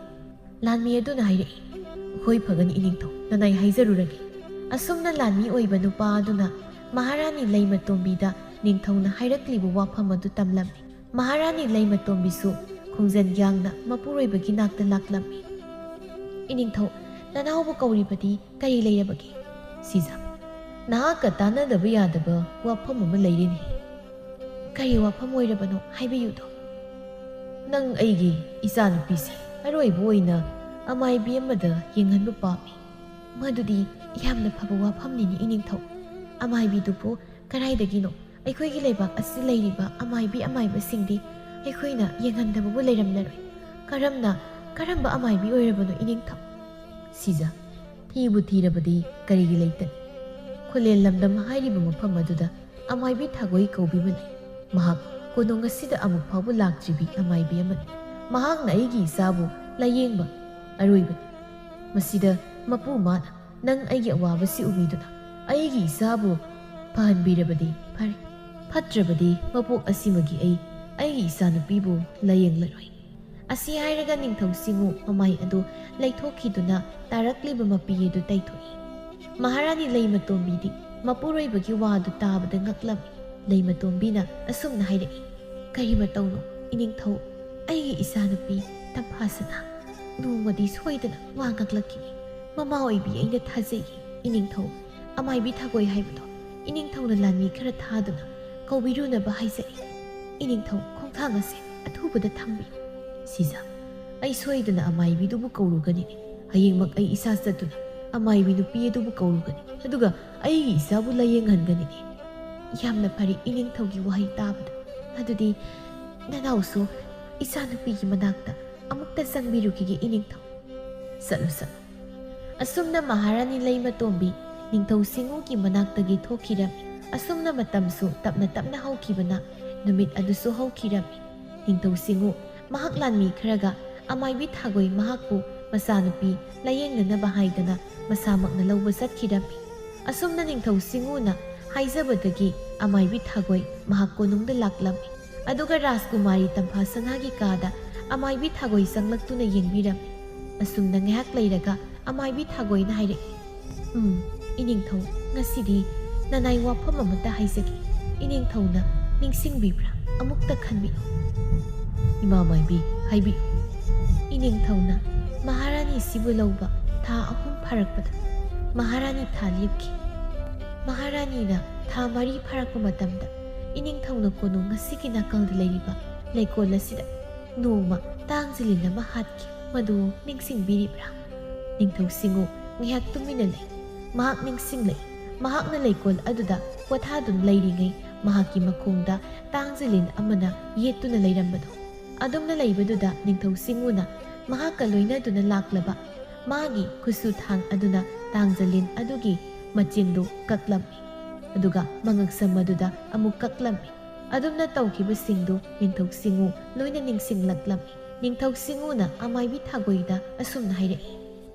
ꯂꯥꯟꯃꯤ ꯑꯗꯨꯅ ꯍꯥꯏꯔꯛꯏ, "ꯍꯣꯏ, ꯐꯒꯅꯤ ꯏꯅꯤꯡꯊꯧ, ꯅꯅꯥꯏ ꯍꯥꯏꯖꯔꯨꯔꯒꯦ꯫" ꯑꯁꯨꯝꯅ ꯂꯥꯟꯃꯤ ꯑꯣꯏꯕ ꯅꯨꯄꯥ ꯑꯗꯨꯅ ꯃꯍꯥꯔꯥꯅꯤ ꯂꯩꯃꯇꯣꯝꯕꯤꯗ ꯅꯤꯡꯊꯧꯅ ꯍꯥꯏꯔꯛꯂꯤꯕ ꯋꯥꯐꯝ ꯑꯗꯨ ꯇꯝꯂꯝꯃꯤ꯫ ꯃꯍꯥꯔꯥꯅꯤ ꯂꯩꯃꯇꯣꯝꯕꯤꯁꯨ ꯈꯣꯡꯖꯟ ꯌꯥꯡꯅ ꯃꯄꯨꯔꯣꯏꯕꯒꯤ ꯅꯥꯛꯇ ꯂꯥꯛꯂꯝꯃꯤ꯫ "ꯏꯅꯤꯡꯊꯧ, ꯅꯅꯥꯎꯕꯨ ꯀꯧꯔꯤꯕꯗꯤ ꯀꯔꯤ ꯂꯩꯔꯕꯒꯦ?" "ꯁꯤꯖ, ꯅꯍꯥꯛꯀ ꯇꯥꯟꯅꯗꯕ ꯌꯥꯗꯕ ꯋꯥꯐꯝ ꯑꯃ ꯂꯩꯔꯤꯅꯤ꯫" "ꯀꯔꯤ ꯋꯥꯐꯝ ꯑꯣꯏꯔꯕꯅꯣ, ꯍꯥꯏꯕꯤꯌꯨꯗꯣ?" "ꯅꯪ ꯑꯩꯒꯤ ꯏꯆꯥꯅꯨꯄꯤꯁꯦ ꯑꯔꯣꯏꯕ ꯑꯣꯏꯅ ꯑꯃꯥꯏꯕꯤ ꯑꯃꯗ ꯌꯦꯡꯍꯟꯕ ꯄꯥꯝꯃꯤ꯫" "ꯃꯗꯨꯗꯤ ꯌꯥꯝꯅ ꯐꯕ ꯋꯥꯐꯝꯅꯤꯅꯦ ꯏꯅꯤꯡꯊꯧ꯫ ꯑꯃꯥꯏꯕꯤꯗꯨꯕꯨ ꯀꯗꯥꯏꯗꯒꯤꯅꯣ? ꯑꯩꯈꯣꯏꯒꯤ ꯂꯩꯕꯥꯛ ꯑꯁꯤꯗ ꯂꯩꯔꯤꯕ ꯑꯃꯥꯏꯕꯤ ꯑꯃꯥꯏꯕꯁꯤꯡꯗꯤ ꯑꯩꯈꯣꯏꯅ ꯌꯦꯡꯍꯟꯗꯕꯕꯨ ꯂꯩꯔꯝꯂꯔꯣꯏ꯫ ꯀꯔꯝꯅ, ꯀꯔꯝꯕ ꯑꯃꯥꯏꯕꯤ ꯑꯣꯏꯔꯕꯅꯣ ꯏꯅꯤꯡꯊꯧ?" "ꯁꯤꯖ, ꯊꯤꯕꯨ ꯊꯤꯔꯕꯗꯤ ꯀꯔꯤꯒꯤ ꯂꯩꯇꯅꯤ? ꯈꯨꯂꯦꯟ ꯂꯝꯗꯝ ꯍꯥꯏꯔꯤꯕ ꯃꯐꯝ ꯑꯗꯨꯗ ꯑꯃꯥꯏꯕꯤ ꯊꯥꯒꯣꯏ ꯀꯧꯕꯤ ꯑꯃ ꯂꯩ꯫ ꯃꯍꯥꯛ ꯀꯣꯅꯨꯡ ꯑꯁꯤꯗ ꯑꯃꯨꯛ ꯐꯥꯎꯕ ꯂꯥꯛꯇ꯭ꯔꯤꯕꯤ ꯑꯃꯥꯏꯕꯤ ꯑꯃꯅꯤ꯫ ꯃꯍꯥꯛꯅ ꯑꯩꯒꯤ ꯏꯆꯥꯕꯨ ꯂꯥꯌꯦꯡꯕ ꯑꯔꯣꯏꯕꯅꯤ꯫ ꯃꯁꯤꯗ ꯃꯄꯨ ꯃꯥꯅ ꯅꯪ ꯑꯩꯒꯤ ꯑꯋꯥꯕꯁꯤ ꯎꯕꯤꯗꯨꯅ ꯑꯩꯒꯤ ꯏꯆꯥꯕꯨ ꯐꯍꯟꯕꯤꯔꯕꯗꯤ ꯐꯔꯦ꯫ ꯐꯠꯇ꯭ꯔꯕꯗꯤ ꯃꯄꯣꯛ ꯑꯁꯤꯃꯒꯤ ꯑꯩ ꯑꯩꯒꯤ ꯏꯆꯥꯅꯨꯄꯤꯕꯨ ꯂꯥꯌꯦꯡꯂꯔꯣꯏ꯫ ꯑꯁꯤ ꯍꯥꯏꯔꯒ ꯅꯤꯡꯊꯧ ꯁꯤꯡꯉꯨ ꯃꯃꯥꯏ ꯑꯗꯨ ꯂꯩꯊꯣꯛꯈꯤꯗꯨꯅ ꯇꯥꯔꯛꯂꯤꯕ ꯃꯄꯤ ꯑꯗꯨ ꯇꯩꯊꯣꯛꯏ꯫ ꯃꯍꯥꯔꯥꯅꯤ ꯂꯩꯃꯇꯣꯝꯕꯤꯗꯤ ꯃꯄꯨꯔꯣꯏꯕꯒꯤ ꯋꯥꯗꯨ ꯇꯥꯕꯗ ꯉꯛꯂꯝꯃꯤ꯫ ꯂꯩꯃꯇꯣꯝꯕꯤꯅ ꯑꯁꯨꯝꯅ ꯍꯥꯏꯔꯛꯏ, "ꯀꯔꯤ ꯃꯇꯧꯅꯣ ꯏꯅꯤꯡꯊꯧ? ꯑꯩꯒꯤ ꯏꯆꯥꯅꯨꯄꯤ ꯇꯝꯐꯥꯁꯅꯥ ꯅꯣꯡꯃꯗꯤ ꯁꯣꯏꯗꯅ ꯋꯥ ꯉꯛꯂꯛꯈꯤꯅꯤ꯫ ꯃꯃꯥ ꯑꯣꯏꯕꯤ ꯑꯩꯅ ꯊꯥꯖꯩ ꯏꯅꯤꯡꯊꯧ꯫ ꯑꯃꯥꯏꯕꯤ ꯊꯥꯒꯣꯏ ꯍꯥꯏꯕꯗꯣ ꯏꯅꯤꯡꯊꯧꯅ ꯂꯥꯟꯃꯤ ꯈꯔ ꯊꯥꯗꯨꯅ ꯀꯧꯕꯤꯔꯨꯅꯕ ꯍꯥꯏꯖꯔꯤ ꯏꯅꯤꯡꯊꯧ꯫ ꯈꯣꯡꯊꯥꯡ ꯑꯁꯦ ꯑꯊꯨꯕꯗ ꯊꯥꯡꯕꯤꯌꯨ꯫ ꯁꯤꯖ, ꯑꯩ ꯁꯣꯏꯗꯅ ꯑꯃꯥꯏꯕꯤꯗꯨꯕꯨ ꯀꯧꯔꯨꯒꯅꯤꯅꯦ꯫ ꯍꯌꯦꯡꯃꯛ ꯑꯩ ꯏꯁꯥ ꯆꯠꯇꯨꯅ ꯑꯃꯥꯏꯕꯤ ꯅꯨꯄꯤ ꯑꯗꯨꯕꯨ ꯀꯧꯔꯨꯒꯅꯤ, ꯑꯗꯨꯒ ꯑꯩꯒꯤ ꯏꯆꯥꯕꯨ ꯂꯥꯌꯦꯡꯍꯟꯒꯅꯤꯅꯦ꯫" "ꯌꯥꯝꯅ ꯐꯔꯦ ꯏꯅꯤꯡꯊꯧꯒꯤ ꯋꯥꯍꯩ ꯇꯥꯕꯗ꯫ ꯑꯗꯨꯗꯤ ꯅꯅꯥꯎꯁꯨ ꯏꯆꯥꯅꯨꯄꯤꯒꯤ ꯃꯅꯥꯛꯇ ꯑꯃꯨꯛꯇ ꯆꯪꯕꯤꯔꯨꯈꯤꯒꯦ ꯏꯅꯤꯡꯊꯧ꯫" "ꯆꯠꯂꯨ, ꯆꯠꯂꯨ꯫" ꯑꯁꯨꯝꯅ ꯃꯍꯥꯔꯥꯅꯤ ꯂꯩꯃꯇꯣꯝꯕꯤ ꯅꯤꯡꯊꯧ ꯁꯤꯡꯉꯨꯒꯤ ꯃꯅꯥꯛꯇꯒꯤ ꯊꯣꯛꯈꯤꯔꯝꯃꯤ꯫ ꯑꯁꯨꯝꯅ ꯃꯇꯝꯁꯨ ꯇꯞꯅ ꯇꯞꯅ ꯍꯧꯈꯤꯕꯅ ꯅꯨꯃꯤꯠ ꯑꯗꯨꯁꯨ ꯍꯧꯈꯤꯔꯝꯃꯤ꯫ ꯅꯤꯡꯊꯧ ꯁꯤꯡꯉꯨ ꯃꯍꯥꯛ ꯂꯥꯟꯃꯤ ꯈꯔꯒ ꯑꯃꯥꯏꯕꯤ ꯊꯥꯒꯣꯏ ꯃꯍꯥꯛꯄꯨ ꯃꯆꯥꯅꯨꯄꯤ ꯂꯥꯌꯦꯡꯅꯅꯕ ꯍꯥꯏꯗꯅ ꯃꯁꯥꯃꯛꯅ ꯂꯧꯕ ꯆꯠꯈꯤꯔꯝꯃꯤ꯫ ꯑꯁꯨꯝꯅ ꯅꯤꯡꯊꯧ ꯁꯤꯡꯉꯨꯅ ꯍꯥꯏꯖꯕꯗꯒꯤ ꯑꯃꯥꯏꯕꯤ ꯊꯥꯒꯣꯏ ꯃꯍꯥꯛ ꯀꯣꯅꯨꯡꯗ ꯂꯥꯛꯂꯝꯃꯤ꯫ ꯑꯗꯨꯒ ꯔꯥꯖꯀꯨꯃꯥꯔꯤ ꯇꯝꯐꯥꯁꯅꯥꯒꯤ ꯀꯥꯗ ꯑꯃꯥꯏꯕꯤ ꯊꯥꯒꯣꯏ ꯆꯪꯂꯛꯇꯨꯅ ꯌꯦꯡꯕꯤꯔꯝꯃꯤ꯫ ꯑꯁꯨꯝꯅ ꯉꯥꯏꯍꯥꯛ ꯂꯩꯔꯒ ꯑꯃꯥꯏꯕꯤ ꯊꯥꯒꯣꯏꯅ ꯍꯥꯏꯔꯛꯏ, "ꯎꯝ, ꯏꯅꯤꯡꯊꯧ, ꯉꯁꯤꯗꯤ ꯅꯅꯥꯏ ꯋꯥꯐꯝ ꯑꯃꯠꯇ ꯍꯥꯏꯖꯒꯦ꯫ ꯏꯅꯤꯡꯊꯧꯅ ꯅꯤꯡꯁꯤꯡꯕꯤꯕ꯭ꯔꯥ? ꯑꯃꯨꯛꯇ ꯈꯟꯕꯤꯌꯨ꯫" "ꯏꯃꯥ ꯃꯥꯏꯕꯤ, ꯍꯥꯏꯕꯤꯌꯨ꯫" "ꯏꯅꯤꯡꯊꯧꯅ ꯃꯍꯥꯔꯥꯅꯤꯁꯤꯕꯨ ꯂꯧꯕ ꯊꯥ ꯑꯍꯨꯝ ꯐꯥꯔꯛꯄꯗ ꯃꯍꯥꯔꯥꯅꯤ ꯊꯥ ꯂꯦꯞꯈꯤ꯫ ꯃꯍꯥꯔꯥꯅꯤꯅ ꯊꯥ ꯃꯔꯤ ꯐꯥꯔꯛꯄ ꯃꯇꯝꯗ ꯏꯅꯤꯡꯊꯧꯅ ꯀꯣꯅꯨꯡ ꯑꯁꯤꯒꯤ ꯅꯥꯀꯜꯗ ꯂꯩꯔꯤꯕ ꯂꯩꯀꯣꯜ ꯑꯁꯤꯗ ꯅꯣꯡꯃ ꯇꯥꯡꯖꯂꯤꯟ ꯑꯃ ꯍꯥꯠꯈꯤ꯫ ꯃꯗꯨ ꯅꯤꯡꯁꯤꯡꯕꯤꯔꯤꯕ꯭ꯔꯥ?" ꯅꯤꯡꯊꯧ ꯁꯤꯡꯉꯨ ꯉꯥꯏꯍꯥꯛ ꯇꯨꯃꯤꯟꯅ ꯂꯩ꯫ ꯃꯍꯥꯛ ꯅꯤꯡꯁꯤꯡꯂꯛꯏ꯫ ꯃꯍꯥꯛꯅ ꯂꯩꯀꯣꯜ ꯑꯗꯨꯗ ꯄꯣꯊꯥꯗꯨꯅ ꯂꯩꯔꯤꯉꯩ ꯃꯍꯥꯛꯀꯤ ꯃꯈꯣꯡꯗ ꯇꯥꯡꯖꯂꯤꯟ ꯑꯃꯅ ꯌꯦꯠꯇꯨꯅ ꯂꯩꯔꯝꯕꯗꯨ꯫ ꯑꯗꯨꯝꯅ ꯂꯩꯕꯗꯨꯗ ꯅꯤꯡꯊꯧ ꯁꯤꯡꯉꯨꯅ ꯃꯍꯥꯛꯀ ꯂꯣꯏꯅꯗꯨꯅ ꯂꯥꯛꯂꯕ ꯃꯥꯒꯤ ꯈꯨꯠꯁꯨ ꯊꯥꯡ ꯑꯗꯨꯅ ꯇꯥꯡꯖꯂꯤꯟ ꯑꯗꯨꯒꯤ ꯃꯆꯤꯟꯗꯨ ꯀꯛꯂꯝꯃꯤ, ꯑꯗꯨꯒ ꯃꯉꯛꯁꯝ ꯑꯗꯨꯗ ꯑꯃꯨꯛ ꯀꯛꯂꯝꯃꯤ꯫ ꯑꯗꯨꯝꯅ ꯇꯧꯈꯤꯕꯁꯤꯡꯗꯨ ꯅꯤꯡꯊꯧ ꯁꯤꯡꯉꯨ ꯂꯣꯏꯅ ꯅꯤꯡꯁꯤꯡꯂꯛꯂꯝꯃꯤ꯫ ꯅꯤꯡꯊꯧ ꯁꯤꯡꯉꯨꯅ ꯑꯃꯥꯏꯕꯤ ꯊꯥꯒꯣꯏꯗ ꯑꯁꯨꯝꯅ ꯍꯥꯏꯔꯛꯏ,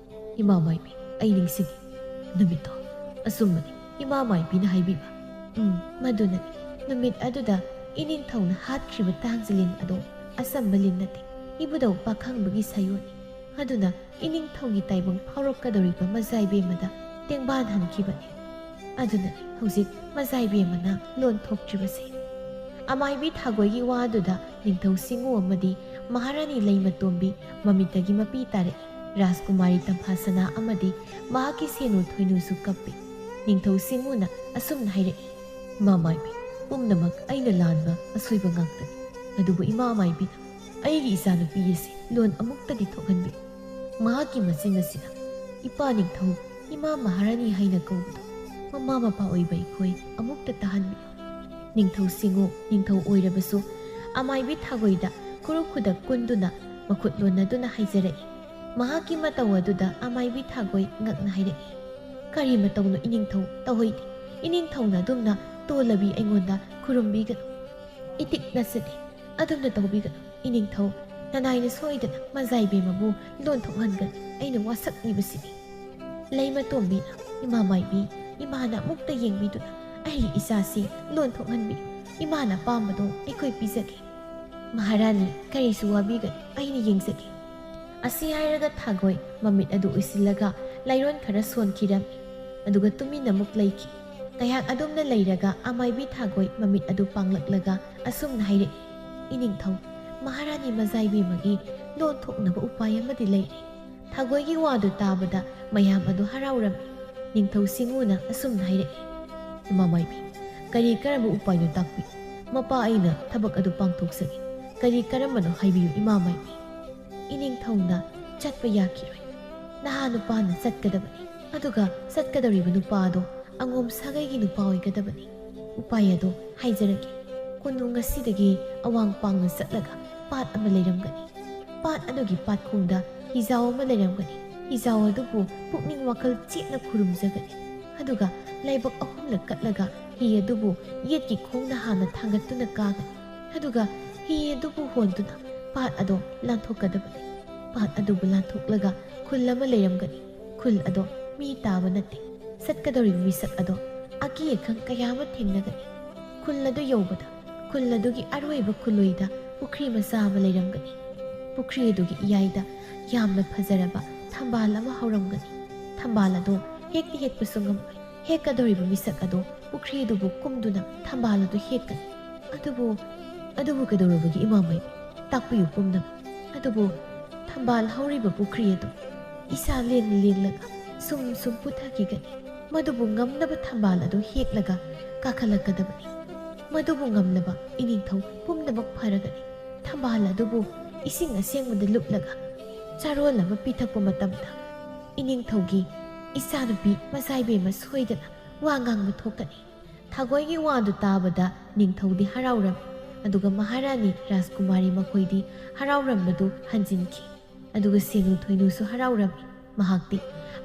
"ꯏꯃꯥ ꯃꯥꯏꯕꯤ, ꯑꯩ ꯅꯤꯡꯁꯤꯡꯉꯤ꯫ ꯅꯨꯃꯤꯠꯇꯣ ꯑꯆꯨꯝꯕꯅꯤ ꯏꯃꯥ ꯃꯥꯏꯕꯤꯅ ꯍꯥꯏꯕꯤꯕ꯫ ꯎꯝ, ꯃꯗꯨꯅꯅꯤ꯫ ꯅꯨꯃꯤꯠ ꯑꯗꯨꯗ ꯏꯅꯤꯡꯊꯧꯅ ꯍꯥꯠꯈ꯭ꯔꯤꯕ ꯇꯥꯡꯖ ꯂꯤꯟ ꯑꯗꯣ ꯑꯆꯝꯕ ꯂꯤꯟ ꯅꯠꯇꯦ, ꯏꯕꯨꯙꯧ ꯄꯥꯈꯪꯕꯒꯤ ꯁꯥꯌꯣꯟꯅꯤ꯫ ꯑꯗꯨꯅ ꯏꯅꯤꯡꯊꯧꯒꯤ ꯇꯥꯏꯕꯪ ꯐꯥꯎꯔꯛꯀꯗꯧꯔꯤꯕ ꯃꯖꯥꯏꯕꯦꯝꯃꯗ ꯇꯦꯡꯕꯥꯟ ꯍꯟꯈꯤꯕꯅꯤ꯫ ꯑꯗꯨꯅꯅꯤ ꯍꯧꯖꯤꯛ ꯃꯖꯥꯏꯕꯦꯝꯃꯅ ꯂꯣꯟ ꯊꯣꯛꯇ꯭ꯔꯤꯕꯁꯦ꯫" ꯑꯃꯥꯏꯕꯤ ꯊꯥꯒꯣꯏꯒꯤ ꯋꯥꯗꯨꯗ ꯅꯤꯡꯊꯧ ꯁꯤꯡꯉꯨ ꯑꯃꯗꯤ ꯃꯍꯥꯔꯥꯅꯤ ꯂꯩꯃꯇꯣꯝꯕꯤ ꯃꯃꯤꯠꯇꯒꯤ ꯃꯄꯤ ꯇꯥꯔꯛꯏ꯫ ꯔꯥꯖꯀꯨꯃꯥꯔꯤ ꯇꯝꯐꯥꯁꯅꯥ ꯑꯃꯗꯤ ꯃꯍꯥꯛꯀꯤ ꯁꯦꯅꯨ ꯊꯣꯏꯅꯨꯁꯨ ꯀꯞꯄꯤ꯫ ꯅꯤꯡꯊꯧ ꯁꯤꯡꯉꯨꯅ ꯑꯁꯨꯝꯅ ꯍꯥꯏꯔꯛꯏ, "ꯏꯃꯥ ꯃꯥꯏꯕꯤ, ꯄꯨꯝꯅꯃꯛ ꯑꯩꯅ ꯂꯥꯟꯕ ꯑꯁꯣꯏꯕ ꯉꯥꯛꯇꯅꯤ꯫ ꯑꯗꯨꯕꯨ ꯏꯃꯥ ꯃꯥꯏꯕꯤꯅ ꯑꯩꯒꯤ ꯏꯆꯥꯅꯨꯄꯤ ꯑꯁꯤ ꯂꯣꯟ ꯑꯃꯨꯛꯇꯗꯤ ꯊꯣꯛꯍꯟꯕꯤꯌꯨ꯫ ꯃꯍꯥꯛꯀꯤ ꯃꯆꯤꯟ ꯑꯁꯤꯅ ꯏꯄꯥ ꯅꯤꯡꯊꯧ, ꯏꯃꯥ ꯃꯍꯥꯔꯥꯅꯤ ꯍꯥꯏꯅ ꯀꯧꯕꯗꯨ ꯃꯃꯥ ꯃꯄꯥ ꯑꯣꯏꯕ ꯑꯩꯈꯣꯏ ꯑꯃꯨꯛꯇ ꯇꯥꯍꯟꯕꯤꯌꯨ꯫" ꯅꯤꯡꯊꯧ ꯁꯤꯡꯉꯨ ꯅꯤꯡꯊꯧ ꯑꯣꯏꯔꯕꯁꯨ ꯑꯃꯥꯏꯕꯤ ꯊꯥꯒꯣꯏꯗ ꯈꯨꯔꯨ ꯈꯨꯗꯛ ꯀꯨꯟꯗꯨꯅ ꯃꯈꯨꯠ ꯂꯣꯟꯅꯗꯨꯅ ꯍꯥꯏꯖꯔꯛꯏ꯫ ꯃꯍꯥꯛꯀꯤ ꯃꯇꯧ ꯑꯗꯨꯗ ꯑꯃꯥꯏꯕꯤ ꯊꯥꯒꯣꯏ ꯉꯛꯅ ꯍꯥꯏꯔꯛꯏ, "ꯀꯔꯤ ꯃꯇꯧꯅꯣ ꯏꯅꯤꯡꯊꯧ? ꯇꯧꯍꯩꯗꯦ꯫ ꯏꯅꯤꯡꯊꯧꯅ ꯑꯗꯨꯝꯅ ꯇꯣꯜꯂꯕꯤ ꯑꯩꯉꯣꯟꯗ ꯈꯨꯔꯨꯝꯕꯤꯒꯅꯨ꯫ ꯏꯇꯤꯛ ꯅꯠꯆꯗꯦ꯫ ꯑꯗꯨꯝꯅ ꯇꯧꯕꯤꯒꯅꯨ꯫ ꯏꯅꯤꯡꯊꯧ, ꯅꯅꯥꯏꯅ ꯁꯣꯏꯗꯅ ꯃꯖꯥꯏꯕꯦꯝꯃꯕꯨ ꯂꯣꯟ ꯊꯣꯛꯍꯟꯒꯅꯤ꯫ ꯑꯩꯅ ꯋꯥꯁꯛꯂꯤꯕꯁꯤꯅꯤ꯫" ꯂꯩꯃꯇꯣꯝꯕꯤꯅ, "ꯏꯃꯥ ꯃꯥꯏꯕꯤ, ꯏꯃꯥꯅ ꯑꯃꯨꯛꯇ ꯌꯦꯡꯕꯤꯗꯨꯅ ꯑꯩꯒꯤ ꯏꯆꯥꯁꯤ ꯂꯣꯟ ꯊꯣꯛꯍꯟꯕꯤꯌꯨ꯫ ꯏꯃꯥꯅ ꯑꯄꯥꯝꯕꯗꯣ ꯑꯩꯈꯣꯏ ꯄꯤꯖꯒꯦ꯫ ꯃꯍꯥꯔꯥꯅꯤ, ꯀꯔꯤꯁꯨ ꯋꯥꯕꯤꯒꯅꯨ, ꯑꯩꯅ ꯌꯦꯡꯖꯒꯦ꯫" ꯑꯁꯤ ꯍꯥꯏꯔꯒ ꯊꯥꯒꯣꯏ ꯃꯃꯤꯠ ꯑꯗꯨ ꯎꯏꯁꯤꯜꯂꯒ ꯂꯥꯏꯔꯣꯟ ꯈꯔ ꯁꯣꯟꯈꯤꯔꯝꯃꯤ꯫ ꯑꯗꯨꯒ ꯇꯨꯃꯤꯟꯅ ꯑꯃꯨꯛ ꯂꯩꯈꯤ꯫ ꯀꯌꯥꯛ ꯑꯗꯨꯝꯅ ꯂꯩꯔꯒ ꯑꯃꯥꯏꯕꯤ ꯊꯥꯒꯣꯏ ꯃꯃꯤꯠ ꯑꯗꯨ ꯄꯥꯡꯂꯛꯂꯒ ꯑꯁꯨꯝꯅ ꯍꯥꯏꯔꯛꯏ, "ꯏꯅꯤꯡꯊꯧ, ꯃꯍꯥꯔꯥꯅꯤ ꯃꯖꯥꯏꯕꯦꯝꯃꯒꯤ ꯂꯣꯟ ꯊꯣꯛꯅꯕ ꯎꯄꯥꯏ ꯑꯃꯗꯤ ꯂꯩꯔꯦ꯫" ꯊꯥꯒꯣꯏꯒꯤ ꯋꯥꯗꯨ ꯇꯥꯕꯗ ꯃꯌꯥꯝ ꯑꯗꯨ ꯍꯔꯥꯎꯔꯝꯃꯤ꯫ ꯅꯤꯡꯊꯧ ꯁꯤꯡꯉꯨꯅ ꯑꯁꯨꯝꯅ ꯍꯥꯏꯔꯛꯏ, "ꯏꯃꯥ ꯃꯥꯏꯕꯤ, ꯀꯔꯤ ꯀꯔꯝꯕ ꯎꯄꯥꯏꯅꯣ ꯇꯥꯛꯄꯤꯌꯨ꯫ ꯃꯄꯥ ꯑꯩꯅ ꯊꯕꯛ ꯑꯗꯨ ꯄꯥꯡꯊꯣꯛꯆꯒꯦ꯫ ꯀꯔꯤ ꯀꯔꯝꯕꯅꯣ ꯍꯥꯏꯕꯤꯌꯨ, ꯏꯃꯥ ꯃꯥꯏꯕꯤ꯫" ꯏꯅꯤꯡꯊꯧꯅ, "ꯆꯠꯄ ꯌꯥꯈꯤꯔꯣꯏ꯫ ꯅꯍꯥ ꯅꯨꯄꯥꯅ ꯆꯠꯀꯗꯕꯅꯤ꯫ ꯑꯗꯨꯒ ꯆꯠꯀꯗꯧꯔꯤꯕ ꯅꯨꯄꯥ ꯑꯗꯣ ꯑꯉꯣꯝ ꯁꯥꯒꯩꯒꯤ ꯅꯨꯄꯥ ꯑꯣꯏꯒꯗꯕꯅꯤ꯫ ꯎꯄꯥꯏ ꯑꯗꯣ ꯍꯥꯏꯖꯔꯒꯦ꯫ ꯀꯣꯅꯨꯡ ꯑꯁꯤꯗꯒꯤ ꯑꯋꯥꯡ ꯄꯥꯡꯅ ꯆꯠꯂꯒ ꯄꯥꯠ ꯑꯃ ꯂꯩꯔꯝꯒꯅꯤ꯫ ꯄꯥꯠ ꯑꯗꯨꯒꯤ ꯄꯥꯠꯈꯣꯡꯗ ꯍꯤꯖꯥꯎ ꯑꯃ ꯂꯩꯔꯝꯒꯅꯤ꯫ ꯍꯤꯖꯥꯎ ꯑꯗꯨꯕꯨ ꯄꯨꯛꯅꯤꯡ ꯋꯥꯈꯜ ꯆꯦꯠꯅ ꯈꯨꯔꯨꯝꯖꯒꯅꯤ꯫ ꯑꯗꯨꯒ ꯂꯥꯏꯕꯛ ꯑꯍꯨꯝꯂꯛ ꯀꯠꯂꯒ ꯍꯤ ꯑꯗꯨꯕꯨ ꯌꯦꯠꯀꯤ ꯈꯣꯡꯅ ꯍꯥꯟꯅ ꯊꯥꯡꯒꯠꯇꯨꯅ ꯀꯥꯒꯅꯤ꯫ ꯑꯗꯨꯒ ꯍꯤ ꯑꯗꯨꯕꯨ ꯍꯣꯟꯗꯨꯅ ꯄꯥꯠ ꯑꯗꯣ ꯂꯥꯟꯊꯣꯛꯀꯗꯕꯅꯤ꯫ ꯄꯥꯠ ꯑꯗꯨꯕꯨ ꯂꯥꯟꯊꯣꯛꯂꯒ ꯈꯨꯜ ꯑꯃ ꯂꯩꯔꯝꯒꯅꯤ꯫ ꯈꯨꯜ ꯑꯗꯣ ꯃꯤ ꯇꯥꯕ ꯅꯠꯇꯦ꯫ ꯆꯠꯀꯗꯧꯔꯤꯕ ꯃꯤꯁꯛ ꯑꯗꯣ ꯑꯀꯤ ꯑꯈꯪ ꯀꯌꯥ ꯑꯃ ꯊꯦꯡꯅꯒꯅꯤ꯫ ꯈꯨꯜ ꯑꯗꯨ ꯌꯧꯕꯗ ꯈꯨꯜ ꯑꯗꯨꯒꯤ ꯑꯔꯣꯏꯕ ꯈꯨꯜꯂꯣꯏꯗ ꯄꯨꯈ꯭ꯔꯤ ꯃꯆꯥ ꯑꯃ ꯂꯩꯔꯝꯒꯅꯤ꯫ ꯄꯨꯈ꯭ꯔꯤ ꯑꯗꯨꯒꯤ ꯏꯌꯥꯏꯗ ꯌꯥꯝꯅ ꯐꯖꯔꯕ ꯊꯝꯕꯥꯜ ꯑꯃ ꯍꯧꯔꯝꯒꯅꯤ꯫ ꯊꯝꯕꯥꯜ ꯑꯗꯣ ꯍꯦꯛꯇꯤ ꯍꯦꯛꯄꯁꯨ ꯉꯝꯂꯣꯏ꯫ ꯍꯦꯛꯀꯗꯧꯔꯤꯕ ꯃꯤꯁꯛ ꯑꯗꯣ ꯄꯨꯈ꯭ꯔꯤ ꯑꯗꯨꯕꯨ ꯀꯨꯝꯗꯨꯅ ꯊꯝꯕꯥꯜ ꯑꯗꯨ ꯍꯦꯛꯀꯅꯤ꯫ ꯑꯗꯨꯕꯨ, ꯑꯗꯨꯕꯨ ꯀꯩꯗꯧꯔꯕꯒꯦ ꯏꯃꯥ ꯃꯥꯏꯕꯤ? ꯇꯥꯛꯄꯤꯌꯨ ꯄꯨꯝꯅꯃꯛ꯫ ꯑꯗꯨꯕꯨ ꯊꯝꯕꯥꯜ ꯍꯧꯔꯤꯕ ꯄꯨꯈ꯭ꯔꯤ ꯑꯗꯨ ꯏꯁꯥ ꯂꯦꯡ ꯂꯦꯡꯂꯒ ꯁꯨꯝ ꯁꯨꯝ ꯄꯨꯊꯈꯤꯒꯅꯤ꯫ ꯃꯗꯨꯕꯨ ꯉꯝꯅꯕ ꯊꯝꯕꯥꯜ ꯑꯗꯨ ꯍꯦꯛꯂꯒ ꯀꯥꯈꯠꯂꯛꯀꯗꯕꯅꯤ꯫ ꯃꯗꯨꯕꯨ ꯉꯝꯂꯕ ꯏꯅꯤꯡꯊꯧ ꯄꯨꯝꯅꯃꯛ ꯐꯔꯒꯅꯤ꯫ ꯊꯝꯕꯥꯜ ꯑꯗꯨꯕꯨ ꯏꯁꯤꯡ ꯑꯁꯦꯡꯕꯗ ꯂꯨꯞꯂꯒ ꯆꯥꯔꯣꯜ ꯑꯃ ꯄꯤꯊꯛꯄ ꯃꯇꯝꯗ ꯏꯅꯤꯡꯊꯧꯒꯤ ꯏꯆꯥꯅꯨꯄꯤ ꯃꯆꯥꯏꯕꯦꯝꯃ ꯁꯣꯏꯗꯅ ꯋꯥ ꯉꯥꯡꯕ ꯊꯣꯛꯀꯅꯤ꯫ ꯊꯥꯒꯣꯏꯒꯤ ꯋꯥꯗꯨ ꯇꯥꯕꯗ ꯅꯤꯡꯊꯧꯗꯤ ꯍꯔꯥꯎꯔꯝꯃꯤ, ꯑꯗꯨꯒ ꯃꯍꯥꯔꯥꯅꯤ ꯔꯥꯖꯀꯨꯃꯥꯔꯤ ꯃꯈꯣꯏꯗꯤ ꯍꯔꯥꯎꯔꯝꯕꯗꯨ ꯍꯟꯖꯤꯟꯈꯤ꯫ ꯑꯗꯨꯒ ꯁꯦꯅꯨ ꯊꯣꯏꯅꯨꯁꯨ ꯍꯔꯥꯎꯔꯝꯃꯤ꯫ ꯃꯍꯥꯛꯇꯤ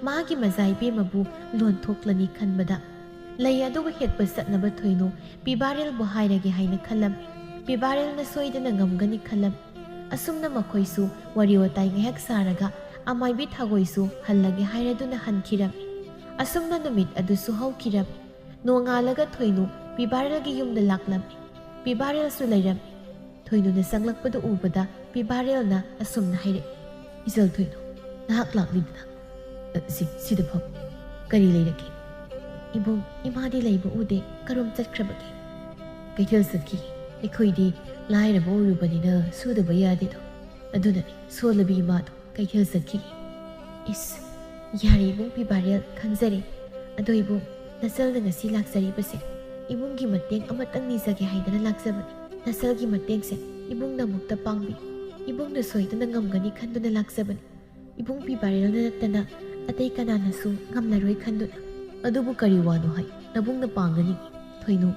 ꯃꯥꯒꯤ ꯃꯆꯥ ꯏꯕꯦꯝꯃꯕꯨ ꯂꯣꯟꯊꯣꯛꯂꯅꯤ ꯈꯟꯕꯗ ꯂꯩ ꯑꯗꯨꯕꯨ ꯍꯦꯛꯄ ꯆꯠꯅꯕ ꯊꯣꯏꯅꯨ ꯄꯤꯕꯥꯔꯦꯜꯕꯨ ꯍꯥꯏꯔꯒꯦ ꯍꯥꯏꯅ ꯈꯜꯂꯝꯃꯤ꯫ ꯄꯤꯕꯥꯔꯦꯜꯅ ꯁꯣꯏꯗꯅ ꯉꯝꯒꯅꯤ ꯈꯜꯂꯝꯃꯤ꯫ ꯑꯁꯨꯝꯅ ꯃꯈꯣꯏꯁꯨ ꯋꯥꯔꯤ ꯋꯥꯇꯥꯏ ꯉꯥꯏꯍꯥꯛ ꯁꯥꯔꯒ ꯑꯃꯥꯏꯕꯤ ꯊꯥꯒꯣꯏꯁꯨ ꯍꯜꯂꯒꯦ ꯍꯥꯏꯔꯗꯨꯅ ꯍꯟꯈꯤꯔꯝꯃꯤ꯫ ꯑꯁꯨꯝꯅ ꯅꯨꯃꯤꯠ ꯑꯗꯨꯁꯨ ꯍꯧꯈꯤꯔꯝꯃꯤ꯫ ꯅꯣꯡꯉꯥꯜꯂꯒ ꯊꯣꯏꯅꯨ ꯄꯤꯕꯥꯔꯦꯜꯒꯤ ꯌꯨꯝꯗ ꯂꯥꯛꯂꯝꯃꯤ꯫ ꯄꯤꯕꯥꯔꯦꯜꯁꯨ ꯂꯩꯔꯝꯃꯤ꯫ ꯊꯣꯏꯅꯨꯅ ꯆꯪꯂꯛꯄꯗꯨ ꯎꯕꯗ ꯄꯤꯕꯥꯔꯦꯜꯅ ꯑꯁꯨꯝꯅ ꯍꯥꯏꯔꯛꯏ, "ꯏꯆꯜ ꯊꯣꯏꯅꯨ, ꯅꯍꯥꯛ ꯂꯥꯛꯂꯤꯗꯅ? ꯑ, ꯁꯤ, ꯁꯤꯗ ꯐꯝ꯫ ꯀꯔꯤ ꯂꯩꯔꯒꯦ?" "ꯏꯕꯨꯡ, ꯏꯃꯥꯗꯤ ꯂꯩꯕ ꯎꯗꯦ꯫ ꯀꯔꯣꯝ ꯆꯠꯈ꯭ꯔꯕꯒꯦ?" "ꯀꯩꯊꯦꯜ ꯆꯠꯈꯤ꯫ ꯑꯩꯈꯣꯏꯗꯤ ꯂꯥꯏꯔꯕ ꯑꯣꯏꯔꯨꯕꯅꯤꯅ ꯁꯨꯗꯕ ꯌꯥꯗꯦꯗꯣ꯫ ꯑꯗꯨꯅꯅꯤ ꯁꯣꯜꯂꯕꯤ ꯏꯃꯥꯗꯣ ꯀꯩꯊꯦꯜ ꯆꯠꯈꯤ꯫" "ꯏꯁ, ꯌꯥꯔꯦ ꯏꯕꯨꯡ ꯄꯤꯕꯥꯔꯦꯜ, ꯈꯪꯖꯔꯦ꯫ ꯑꯗꯣ ꯏꯕꯨꯡ, ꯅꯆꯜꯅ ꯉꯁꯤ ꯂꯥꯛꯆꯔꯤꯕꯁꯦ ꯏꯕꯨꯡꯒꯤ ꯃꯇꯦꯡ ꯑꯃꯇꯪ ꯅꯤꯖꯒꯦ ꯍꯥꯏꯗꯅ ꯂꯥꯛꯆꯕꯅꯤ꯫ ꯅꯆꯜꯒꯤ ꯃꯇꯦꯡꯁꯦ ꯏꯕꯨꯡꯅ ꯑꯃꯨꯛꯇ ꯄꯥꯡꯕꯤ꯫ ꯏꯕꯨꯡꯅ ꯁꯣꯏꯗꯅ ꯉꯝꯒꯅꯤ ꯈꯟꯗꯨꯅ ꯂꯥꯛꯆꯕꯅꯤ꯫ ꯏꯕꯨꯡ ꯄꯤꯕꯥꯔꯦꯜꯅ ꯅꯠꯇꯅ ꯑꯇꯩ ꯀꯅꯥꯅꯁꯨ ꯉꯝꯂꯔꯣꯏ ꯈꯟꯗꯨꯅ꯫" "ꯑꯗꯨꯕꯨ ꯀꯔꯤ ꯋꯥꯅꯣ ꯍꯥꯏ? ꯅꯕꯨꯡꯅ ꯄꯥꯡꯒꯅꯤ꯫" ꯊꯣꯏꯅꯨ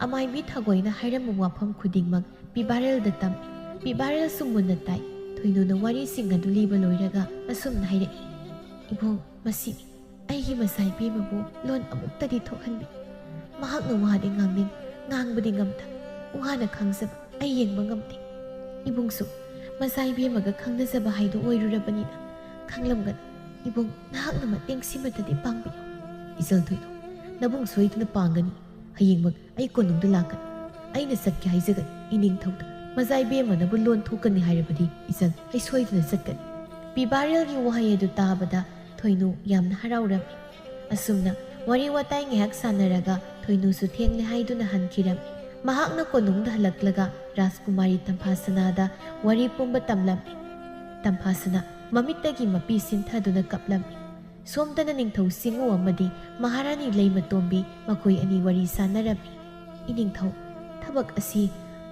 ꯑꯃꯥꯏꯕꯤ ꯊꯥꯒꯣꯏꯅ ꯍꯥꯏꯔꯝꯕ ꯋꯥꯐꯝ ꯈꯨꯗꯤꯡꯃꯛ ꯄꯤꯕꯥꯔꯦꯜꯗ ꯇꯝꯃꯤ꯫ ꯄꯤꯕꯥꯔꯦꯜꯁꯨ ꯃꯨꯟꯅ ꯇꯥꯏ꯫ ꯊꯣꯏꯅꯨꯅ ꯋꯥꯔꯤꯁꯤꯡ ꯑꯗꯨ ꯂꯤꯕ ꯂꯣꯏꯔꯒ ꯑꯁꯨꯝꯅ ꯍꯥꯏꯔꯛꯏ, "ꯏꯕꯨꯡ, ꯃꯁꯤ ꯑꯩꯒꯤ ꯃꯆꯥ ꯏꯕꯦꯝꯃꯕꯨ ꯂꯣꯟ ꯑꯃꯨꯛꯇꯗꯤ ꯊꯣꯛꯍꯟꯕꯤ꯫ ꯃꯍꯥꯛꯅ ꯋꯥꯗꯤ ꯉꯥꯡꯅꯤꯡ, ꯉꯥꯡꯕꯗꯤ ꯉꯝꯗ, ꯋꯥꯅ ꯈꯥꯡꯖꯕ ꯑꯩ ꯌꯦꯡꯕ ꯉꯝꯗꯦ꯫ ꯏꯕꯨꯡꯁꯨ ꯃꯆꯥ ꯏꯕꯦꯝꯃꯒ ꯈꯪꯅꯖꯕ ꯍꯥꯏꯗꯨ ꯑꯣꯏꯔꯨꯔꯕꯅꯤꯅ ꯈꯪꯂꯝꯒꯅꯤ꯫ ꯏꯕꯨꯡ, ꯅꯍꯥꯛꯅ ꯃꯇꯦꯡ ꯁꯤꯃꯇꯗꯤ ꯄꯥꯡꯕꯤꯌꯨ꯫ ꯏꯆꯜ ꯊꯣꯏꯅꯨ, ꯅꯕꯨꯡ ꯁꯣꯏꯗꯅ ꯄꯥꯡꯒꯅꯤ꯫ ꯍꯌꯦꯡꯃꯛ ꯑꯩ ꯀꯣꯅꯨꯡꯗ ꯂꯥꯛꯀꯅꯤ꯫ ꯑꯩꯅ ꯆꯠꯀꯦ ꯍꯥꯏꯖꯒꯅꯤ ꯏꯅꯤꯡꯊꯧꯗ꯫ ꯃꯆꯥ ꯏꯕꯦꯝꯃꯅꯕꯨ ꯂꯣꯟ ꯊꯣꯛꯀꯅꯤ ꯍꯥꯏꯔꯕꯗꯤ ꯏꯆꯜ, ꯑꯩ ꯁꯣꯏꯗꯅ ꯆꯠꯀꯅꯤ꯫ ꯄꯤꯕꯥꯔꯦꯜꯒꯤ ꯋꯥꯍꯩ ꯑꯗꯨ ꯇꯥꯕꯗ ꯊꯣꯏꯅꯨ ꯌꯥꯝꯅ ꯍꯔꯥꯎꯔꯝꯃꯤ꯫ ꯑꯁꯨꯝꯅ ꯋꯥꯔꯤ ꯋꯥꯇꯥꯏ ꯉꯥꯏꯍꯥꯛ ꯁꯥꯟꯅꯔꯒ ꯊꯣꯏꯅꯨꯁꯨ ꯊꯦꯡꯂꯦ ꯍꯥꯏꯗꯨꯅ ꯍꯟꯈꯤꯔꯝꯃꯤ꯫ ꯃꯍꯥꯛꯅ ꯀꯣꯅꯨꯡꯗ ꯍꯜꯂꯛꯂꯒ ꯔꯥꯖꯀꯨꯃꯥꯔꯤ ꯇꯝꯐꯥꯁꯅꯥꯗ ꯋꯥꯔꯤ ꯄꯨꯝꯕ ꯇꯝꯂꯝꯃꯤ꯫ ꯇꯝꯐꯥꯁꯅꯥ ꯃꯃꯤꯠꯇꯒꯤ ꯃꯄꯤ ꯁꯤꯟꯊꯗꯨꯅ ꯀꯞꯂꯝꯃꯤ꯫ ꯁꯣꯝꯗꯅ ꯅꯤꯡꯊꯧ ꯁꯤꯡꯉꯨ ꯑꯃꯗꯤ ꯃꯍꯥꯔꯥꯅꯤ ꯂꯩꯃꯇꯣꯝꯕꯤ ꯃꯈꯣꯏ ꯑꯅꯤ ꯋꯥꯔꯤ ꯁꯥꯟꯅꯔꯝꯃꯤ꯫ "ꯏꯅꯤꯡꯊꯧ, ꯊꯕꯛ ꯑꯁꯤ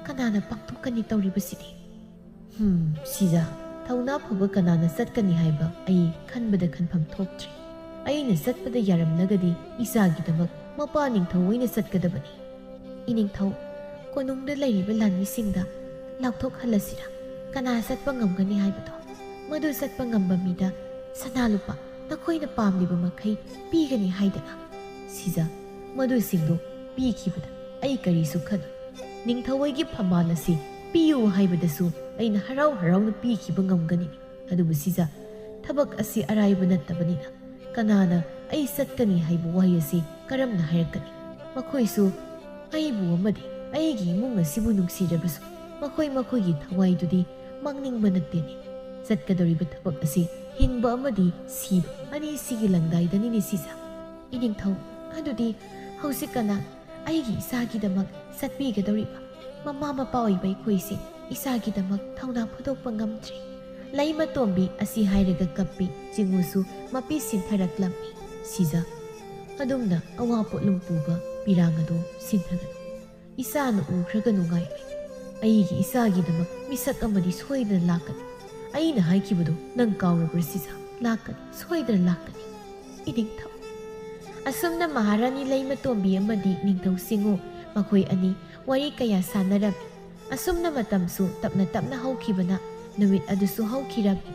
ꯀꯅꯥꯅ ꯄꯥꯡꯊꯣꯛꯀꯅꯤ ꯇꯧꯔꯤꯕꯁꯤꯗꯤ?" "ꯍꯝ, ꯁꯤꯖꯥ, ꯊꯧꯅꯥ ꯐꯕ ꯀꯅꯥꯅ ꯆꯠꯀꯅꯤ ꯍꯥꯏꯕ ꯑꯩ ꯈꯟꯕꯗ ꯈꯟꯐꯝ ꯊꯣꯛꯇ꯭ꯔꯤ꯫ ꯑꯩꯅ ꯆꯠꯄꯗ ꯌꯥꯔꯝꯂꯒꯗꯤ ꯏꯆꯥꯒꯤꯗꯃꯛ ꯃꯄꯥ ꯅꯤꯡꯊꯧ ꯑꯣꯏꯅ ꯆꯠꯀꯗꯕꯅꯤ꯫ ꯏꯅꯤꯡꯊꯧ, ꯀꯣꯅꯨꯡꯗ ꯂꯩꯔꯤꯕ ꯂꯥꯟꯃꯤꯁꯤꯡꯗ ꯂꯥꯎꯊꯣꯛꯍꯜꯂꯁꯤꯔꯥ? ꯀꯅꯥ ꯆꯠꯄ ꯉꯝꯒꯅꯤ ꯍꯥꯏꯕꯗꯣ? ꯃꯗꯨ ꯆꯠꯄ ꯉꯝꯕ ꯃꯤꯗ ꯁꯅꯥ ꯂꯨꯄꯥ ꯅꯈꯣꯏꯅ ꯄꯥꯝꯂꯤꯕ ꯃꯈꯩ ꯄꯤꯒꯅꯤ ꯍꯥꯏꯗꯅ?" "ꯁꯤꯖꯥ, ꯃꯗꯨꯁꯤꯡꯗꯨ ꯄꯤꯈꯤꯕꯗ ꯑꯩ ꯀꯔꯤꯁꯨ ꯈꯜꯂꯤ꯫ ꯅꯤꯡꯊꯧ ꯑꯩꯒꯤ ꯐꯝꯕꯥꯜ ꯑꯁꯤ ꯄꯤꯌꯨ ꯍꯥꯏꯕꯗꯁꯨ ꯑꯩꯅ ꯍꯔꯥꯎ ꯍꯔꯥꯎꯅ ꯄꯤꯈꯤꯕ ꯉꯝꯒꯅꯤ꯫ ꯑꯗꯨꯕꯨ ꯁꯤꯖꯥ, ꯊꯕꯛ ꯑꯁꯤ ꯑꯔꯥꯏꯕ ꯅꯠꯇꯕꯅꯤꯅ ꯀꯅꯥꯅ ꯑꯩ ꯆꯠꯀꯅꯤ ꯍꯥꯏꯕ ꯋꯥꯍꯩ ꯑꯁꯤ ꯀꯔꯝꯅ ꯍꯥꯏꯔꯛꯀꯅꯤ? ꯃꯈꯣꯏꯁꯨ ꯑꯩꯕꯨ ꯑꯃꯗꯤ ꯑꯩꯒꯤ ꯏꯃꯨꯡ ꯑꯁꯤꯕꯨ ꯅꯨꯡꯁꯤꯔꯕꯁꯨ ꯃꯈꯣꯏ ꯃꯈꯣꯏꯒꯤ ꯊꯋꯥꯏꯗꯨꯗꯤ ꯃꯥꯡꯅꯤꯡꯕ ꯅꯠꯇꯦꯅꯦ꯫ ꯆꯠꯀꯗꯧꯔꯤꯕ ꯊꯕꯛ ꯑꯁꯤ ꯍꯤꯡꯕ ꯑꯃꯗꯤ ꯁꯤꯕ ꯑꯅꯤꯁꯤꯒꯤ ꯂꯪꯗꯥꯏꯗꯅꯤꯅꯦ ꯁꯤꯖꯥ꯫ ꯏꯅꯤꯡꯊꯧ, ꯑꯗꯨꯗꯤ ꯍꯧꯖꯤꯛ ꯀꯅꯥ ꯑꯩꯒꯤ ꯏꯆꯥꯒꯤꯗꯃꯛ ꯆꯠꯄꯤꯒꯗꯧꯔꯤꯕ? ꯃꯃꯥ ꯃꯄꯥ ꯑꯣꯏꯕ ꯑꯩꯈꯣꯏꯁꯦ ꯏꯆꯥꯒꯤꯗꯃꯛ ꯊꯧꯅꯥ ꯐꯨꯗꯣꯛꯄ ꯉꯝꯗ꯭ꯔꯦ꯫" ꯂꯩꯃꯇꯣꯝꯕꯤ ꯑꯁꯤ ꯍꯥꯏꯔꯒ ꯀꯞꯄꯤ꯫ ꯆꯤꯡꯉꯨꯁꯨ ꯃꯄꯤ ꯁꯤꯟꯊꯔꯛꯂꯝꯃꯤ꯫ "ꯁꯤꯖꯥ, ꯑꯗꯣꯝꯅ ꯑꯋꯥ ꯄꯣꯠꯂꯨꯝ ꯄꯨꯕ ꯄꯤꯔꯥꯡ ꯑꯗꯨ ꯁꯤꯟꯊꯒꯅꯨ꯫ ꯏꯆꯥꯅ ꯎꯈ꯭ꯔꯒ ꯅꯨꯡꯉꯥꯏꯔꯣꯏ꯫ ꯑꯩꯒꯤ ꯏꯆꯥꯒꯤꯗꯃꯛ ꯃꯤꯁꯛ ꯑꯃꯗꯤ ꯁꯣꯏꯗꯅ ꯂꯥꯛꯀꯅꯤ꯫ ꯑꯩꯅ ꯍꯥꯏꯈꯤꯕꯗꯨ ꯅꯪ ꯀꯥꯎꯔꯕ꯭ꯔꯥ ꯁꯤꯖꯥ? ꯂꯥꯛꯀꯅꯤ, ꯁꯣꯏꯗꯅ ꯂꯥꯛꯀꯅꯤ, ꯏꯅꯤꯡꯊꯧ꯫" ꯑꯁꯨꯝꯅ ꯃꯍꯥꯔꯥꯅꯤ ꯂꯩꯃꯇꯣꯝꯕꯤ ꯑꯃꯗꯤ ꯅꯤꯡꯊꯧ ꯁꯤꯡꯉꯨ ꯃꯈꯣꯏ ꯑꯅꯤ ꯋꯥꯔꯤ ꯀꯌꯥ ꯁꯥꯟꯅꯔꯝꯃꯤ꯫ ꯑꯁꯨꯝꯅ ꯃꯇꯝꯁꯨ ꯇꯞꯅ ꯇꯞꯅ ꯍꯧꯈꯤꯕꯅ ꯅꯨꯃꯤꯠ ꯑꯗꯨꯁꯨ ꯍꯧꯈꯤꯔꯝꯃꯤ꯫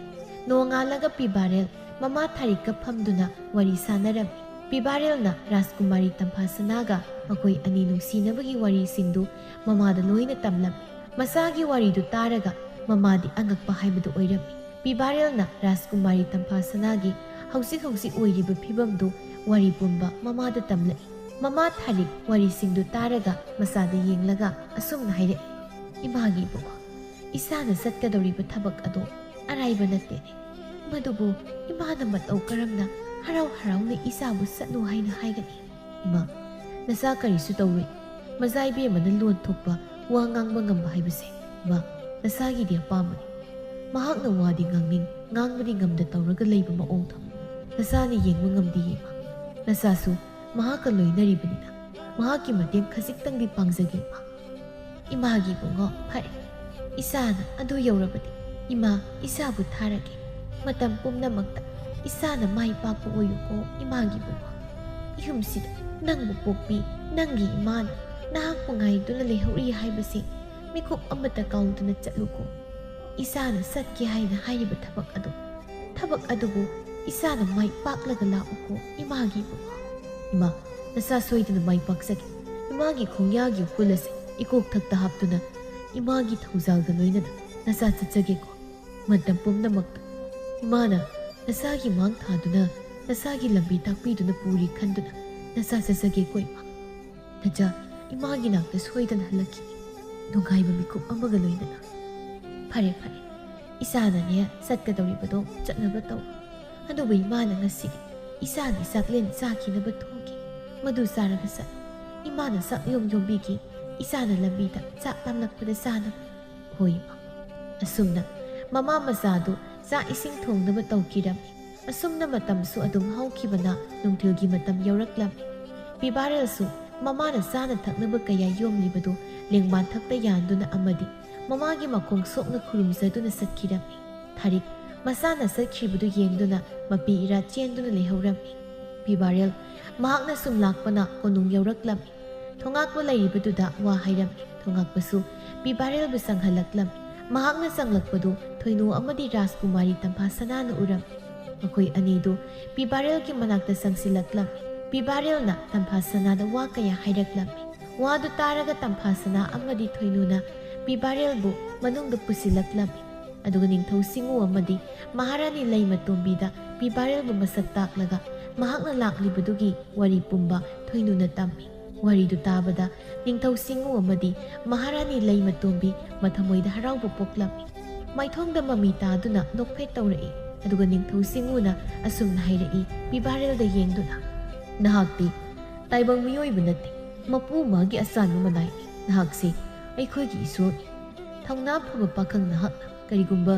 ꯅꯣꯡꯉꯥꯜꯂꯒ ꯄꯤꯕꯥꯔꯦꯜ ꯃꯃꯥ ꯊꯥꯔꯤꯛꯀ ꯐꯝꯗꯨꯅ ꯋꯥꯔꯤ ꯁꯥꯟꯅꯔꯝꯃꯤ꯫ ꯄꯤꯕꯥꯔꯦꯜꯅ ꯔꯥꯖꯀꯨꯃꯥꯔꯤ ꯇꯝꯐꯥꯁꯅꯥꯒ ꯃꯈꯣꯏ ꯑꯅꯤ ꯅꯨꯡꯁꯤꯅꯕꯒꯤ ꯋꯥꯔꯤꯁꯤꯡꯗꯨ ꯃꯃꯥꯗ ꯂꯣꯏꯅ ꯇꯝꯂꯝꯃꯤ꯫ ꯃꯆꯥꯒꯤ ꯋꯥꯔꯤꯗꯨ ꯇꯥꯔꯒ ꯃꯃꯥꯗꯤ ꯑꯉꯛꯄ ꯍꯥꯏꯕꯗꯨ ꯑꯣꯏꯔꯝꯃꯤ꯫ ꯄꯤꯕꯥꯔꯦꯜꯅ ꯔꯥꯖꯀꯨꯃꯥꯔꯤ ꯇꯝꯐꯥꯁꯅꯥꯒꯤ ꯍꯧꯖꯤꯛ ꯍꯧꯖꯤꯛ ꯑꯣꯏꯔꯤꯕ ꯐꯤꯕꯝꯗꯨ ꯋꯥꯔꯤ ꯄꯨꯝꯕ ꯃꯃꯥꯗ ꯇꯝꯂꯛꯏ꯫ ꯃꯃꯥ ꯊꯥꯔꯤꯛ ꯋꯥꯔꯤꯁꯤꯡꯗꯨ ꯇꯥꯔꯒ ꯃꯆꯥꯗ ꯌꯦꯡꯂꯒ ꯑꯁꯨꯝꯅ ꯍꯥꯏꯔꯛꯏ, "ꯏꯃꯥꯒꯤ ꯏꯕꯨꯡꯉꯣ, ꯏꯁꯥꯅ ꯆꯠꯀꯗꯧꯔꯤꯕ ꯊꯕꯛ ꯑꯗꯨ ꯑꯔꯥꯏꯕ ꯅꯠꯇꯦꯅꯦ꯫ ꯃꯗꯨꯕꯨ ꯏꯃꯥꯅ ꯃꯇꯧ ꯀꯔꯝꯅ ꯍꯔꯥꯎ ꯍꯔꯥꯎꯅ ꯏꯆꯥꯕꯨ ꯆꯠꯂꯨ ꯍꯥꯏꯅ ꯍꯥꯏꯒꯅꯤ? ꯏꯃꯥ, ꯅꯆꯥ ꯀꯔꯤꯁꯨ ꯇꯧꯔꯣꯏ꯫ ꯃꯆꯥ ꯏꯕꯦꯝꯃꯅ ꯂꯣꯟ ꯊꯣꯛꯄ ꯋꯥ ꯉꯥꯡꯕ ꯉꯝꯕ ꯍꯥꯏꯕꯁꯦ, ꯏꯃꯥ, ꯅꯆꯥꯒꯤꯗꯤ ꯑꯄꯥꯝꯕꯅꯤ꯫ ꯃꯍꯥꯛꯅ ꯋꯥꯗꯤ ꯉꯥꯡꯅꯤꯡ, ꯉꯥꯡꯕꯗꯤ ꯉꯝꯗ ꯇꯧꯔꯒ ꯂꯩꯕ ꯃꯑꯣꯡꯗꯣ ꯅꯆꯥꯅ ꯌꯦꯡꯕ ꯉꯝꯗꯦ, ꯏꯃꯥ꯫ ꯅꯆꯥꯁꯨ ꯃꯍꯥꯛꯀ ꯂꯣꯏꯅꯔꯤꯕꯅꯤꯅ ꯃꯍꯥꯛꯀꯤ ꯃꯇꯦꯡ ꯈꯖꯤꯛꯇꯪꯗꯤ ꯄꯥꯡꯖꯒꯦ, ꯏꯃꯥ꯫" "ꯏꯃꯥꯒꯤ ꯏꯕꯨꯡꯉꯣ, ꯐꯔꯦ꯫ ꯏꯆꯥꯅ ꯑꯗꯨ ꯌꯧꯔꯕꯗꯤ ꯏꯃꯥ ꯏꯆꯥꯕꯨ ꯊꯥꯔꯒꯦ꯫ ꯃꯇꯝ ꯄꯨꯝꯅꯃꯛꯇ ꯏꯆꯥꯅ ꯃꯥꯏ ꯄꯥꯛꯄ ꯑꯣꯏꯌꯨꯀꯣ, ꯏꯃꯥꯒꯤ ꯏꯕꯨꯡꯉꯣ꯫ ꯌꯨꯝꯁꯤꯗ ꯅꯪꯕꯨ ꯄꯣꯛꯄꯤ ꯅꯪꯒꯤ ꯏꯃꯥꯅ ꯅꯍꯥꯛꯄꯨ ꯉꯥꯏꯗꯨꯅ ꯂꯩꯍꯧꯔꯤ ꯍꯥꯏꯕꯁꯤ ꯃꯤꯀꯨꯞ ꯑꯃꯠꯇ ꯀꯥꯎꯗꯅ ꯆꯠꯂꯨꯀꯣ꯫ ꯏꯆꯥꯅ ꯆꯠꯀꯦ ꯍꯥꯏꯅ ꯍꯥꯏꯔꯤꯕ ꯊꯕꯛ ꯑꯗꯨ, ꯊꯕꯛ ꯑꯗꯨꯕꯨ ꯏꯆꯥꯅ ꯃꯥꯏ ꯄꯥꯛꯂꯒ ꯂꯥꯛꯎꯀꯣ, ꯏꯃꯥꯒꯤ ꯏꯕꯨꯡꯉꯣ꯫ ꯏꯃꯥ, ꯅꯆꯥ ꯁꯣꯏꯗꯅ ꯃꯥꯏ ꯄꯥꯛꯆꯒꯦ꯫ ꯏꯃꯥꯒꯤ ꯈꯣꯡꯌꯥꯒꯤ ꯎꯐꯨꯜ ꯑꯁꯦ ꯏꯀꯣꯛꯊꯛꯇ ꯍꯥꯞꯇꯨꯅ ꯏꯃꯥꯒꯤ ꯊꯧꯖꯥꯜꯒ ꯂꯣꯏꯅꯅ ꯅꯆꯥ ꯆꯠꯆꯒꯦꯀꯣ꯫ ꯃꯇꯝ ꯄꯨꯝꯅꯃꯛꯇ ꯏꯃꯥꯅ ꯅꯆꯥꯒꯤ ꯃꯥꯡ ꯊꯥꯗꯨꯅ ꯅꯆꯥꯒꯤ ꯂꯝꯕꯤ ꯇꯥꯛꯄꯤꯗꯨꯅ ꯄꯨꯔꯤ ꯈꯟꯗꯨꯅ ꯅꯆꯥ ꯆꯠꯆꯒꯦꯀꯣ, ꯏꯃꯥ꯫ ꯅꯆꯥ ꯏꯃꯥꯒꯤ ꯅꯥꯛꯇ ꯁꯣꯏꯗꯅ ꯍꯜꯂꯛꯈꯤꯅꯤ, ꯅꯨꯡꯉꯥꯏꯕ ꯃꯤꯀꯨꯞ ꯑꯃꯒ ꯂꯣꯏꯅꯅ꯫" "ꯐꯔꯦ, ꯐꯔꯦ, ꯏꯆꯥꯅꯅꯦ ꯆꯠꯀꯗꯧꯔꯤꯕꯗꯣ ꯆꯠꯅꯕ ꯇꯧ꯫ ꯑꯗꯨꯕꯨ ꯏꯃꯥꯅ ꯉꯁꯤꯗꯤ ꯏꯆꯥꯒꯤ ꯆꯥꯛꯂꯦꯟ ꯆꯥꯈꯤꯅꯕ ꯊꯣꯡꯒꯦ꯫ ꯃꯗꯨ ꯆꯥꯔꯒ ꯆꯠꯂꯨ꯫ ꯏꯃꯥꯅ ꯆꯥꯛ ꯌꯣꯝ ꯌꯣꯝꯕꯤꯒꯦ꯫ ꯏꯆꯥꯅ ꯂꯝꯕꯤꯗ ꯆꯥꯛ ꯂꯥꯝꯂꯛꯄꯗ ꯆꯥꯅꯕ꯫" "ꯍꯣꯏ, ꯏꯃꯥ꯫" ꯑꯁꯨꯝꯅ ꯃꯃꯥ ꯃꯆꯥꯗꯨ ꯆꯥꯛ ꯏꯁꯤꯡ ꯊꯣꯡꯅꯕ ꯇꯧꯈꯤꯔꯝꯃꯤ꯫ ꯑꯁꯨꯝꯅ ꯃꯇꯝꯁꯨ ꯑꯗꯨꯝ ꯍꯧꯈꯤꯕꯅ ꯅꯨꯡꯊꯤꯜꯒꯤ ꯃꯇꯝ ꯌꯧꯔꯛꯂꯝꯃꯤ꯫ ꯄꯤꯕꯥꯔꯦꯜꯁꯨ ꯃꯃꯥꯅ ꯆꯥꯅ ꯊꯛꯅꯕ ꯀꯌꯥ ꯌꯣꯝꯂꯤꯕꯗꯨ ꯂꯦꯡꯕꯥꯟꯊꯛꯇ ꯌꯥꯟꯗꯨꯅ ꯑꯃꯗꯤ ꯃꯃꯥꯒꯤ ꯃꯈꯣꯡ ꯁꯣꯛꯅ ꯈꯨꯔꯨꯝꯖꯗꯨꯅ ꯆꯠꯈꯤꯔꯝꯃꯤ꯫ ꯊꯥꯔꯤꯛ ꯃꯆꯥꯅ ꯆꯠꯈꯤꯕꯗꯨ ꯌꯦꯡꯗꯨꯅ ꯃꯄꯤ ꯏꯔꯥ ꯆꯦꯟꯗꯨꯅ ꯂꯩꯍꯧꯔꯝꯃꯤ꯫ ꯄꯤꯕꯥꯔꯦꯜ ꯃꯍꯥꯛꯅ ꯁꯨꯝ ꯂꯥꯛꯄꯅ ꯀꯣꯅꯨꯡ ꯌꯧꯔꯛꯂꯝꯃꯤ꯫ ꯊꯣꯉꯥꯛꯄ ꯂꯩꯔꯤꯕꯗꯨꯗ ꯋꯥ ꯍꯥꯏꯔꯝꯃꯤ꯫ ꯊꯣꯉꯥꯛꯄꯁꯨ ꯄꯤꯕꯥꯔꯦꯜꯕꯨ ꯆꯪꯍꯜꯂꯛꯂꯝꯃꯤ꯫ ꯃꯍꯥꯛꯅ ꯆꯪꯂꯛꯄꯗꯨ ꯊꯣꯏꯅꯨ ꯑꯃꯗꯤ ꯔꯥꯖꯀꯨꯃꯥꯔꯤ ꯇꯝꯐꯥꯁꯅꯥꯅ ꯎꯔꯝꯃꯤ꯫ ꯃꯈꯣꯏ ꯑꯅꯤꯗꯨ ꯄꯤꯕꯥꯔꯦꯜꯒꯤ ꯃꯅꯥꯛꯇ ꯆꯪꯁꯤꯜꯂꯛꯂꯝꯃꯤ꯫ ꯄꯤꯕꯥꯔꯦꯜꯅ ꯇꯝꯐꯥ ꯁꯅꯥꯗ ꯋꯥ ꯀꯌꯥ ꯍꯥꯏꯔꯛꯂꯝꯃꯤ꯫ ꯋꯥꯗꯨ ꯇꯥꯔꯒ ꯇꯝꯐꯥ ꯁꯅꯥ ꯑꯃꯗꯤ ꯊꯣꯏꯅꯨꯅ ꯄꯤꯕꯥꯔꯦꯜꯕꯨ ꯃꯅꯨꯡꯗ ꯄꯨꯁꯤꯜꯂꯛꯂꯝꯃꯤ꯫ ꯑꯗꯨꯒ ꯅꯤꯡꯊꯧ ꯁꯤꯡꯉꯨ ꯑꯃꯗꯤ ꯃꯍꯥꯔꯥꯅꯤ ꯂꯩꯃꯇꯣꯝꯕꯤꯗ ꯄꯤꯕꯥꯔꯦꯜꯕꯨ ꯃꯁꯛ ꯇꯥꯛꯂꯒ ꯃꯍꯥꯛꯅ ꯂꯥꯛꯂꯤꯕꯗꯨꯒꯤ ꯋꯥꯔꯤ ꯄꯨꯝꯕ ꯊꯣꯏꯅꯨꯅ ꯇꯝꯃꯤ꯫ ꯋꯥꯔꯤꯗꯨ ꯇꯥꯕꯗ ꯅꯤꯡꯊꯧ ꯁꯤꯡꯉꯨ ꯑꯃꯗꯤ ꯃꯍꯥꯔꯥꯅꯤ ꯂꯩꯃꯇꯣꯝꯕꯤ ꯃꯊꯃꯣꯏꯗ ꯍꯔꯥꯎꯕ ꯄꯣꯛꯂꯝꯃꯤ꯫ ꯃꯥꯏꯊꯣꯡꯗ ꯃꯃꯤ ꯇꯥꯗꯨꯅ ꯅꯣꯛꯐꯦꯠ ꯇꯧꯔꯛꯏ꯫ ꯑꯗꯨꯒ ꯅꯤꯡꯊꯧ ꯁꯤꯡꯉꯨꯅ ꯑꯁꯨꯝꯅ ꯍꯥꯏꯔꯛꯏ, ꯄꯤꯕꯥꯔꯦꯜꯗ ꯌꯦꯡꯗꯨꯅ, "ꯅꯍꯥꯛꯇꯤ ꯇꯥꯏꯕꯪ ꯃꯤꯑꯣꯏꯕ ꯅꯠꯇꯦ, ꯃꯄꯨ ꯃꯥꯒꯤ ꯑꯆꯥꯟꯕ ꯃꯅꯥꯏꯅꯤ꯫ ꯅꯍꯥꯛꯁꯤ ꯑꯩꯈꯣꯏꯒꯤ ꯏꯁꯣꯔꯅꯤ꯫ ꯊꯧꯅꯥ ꯐꯕ ꯄꯥꯈꯪ ꯅꯍꯥꯛꯅ ꯀꯔꯤꯒꯨꯝꯕ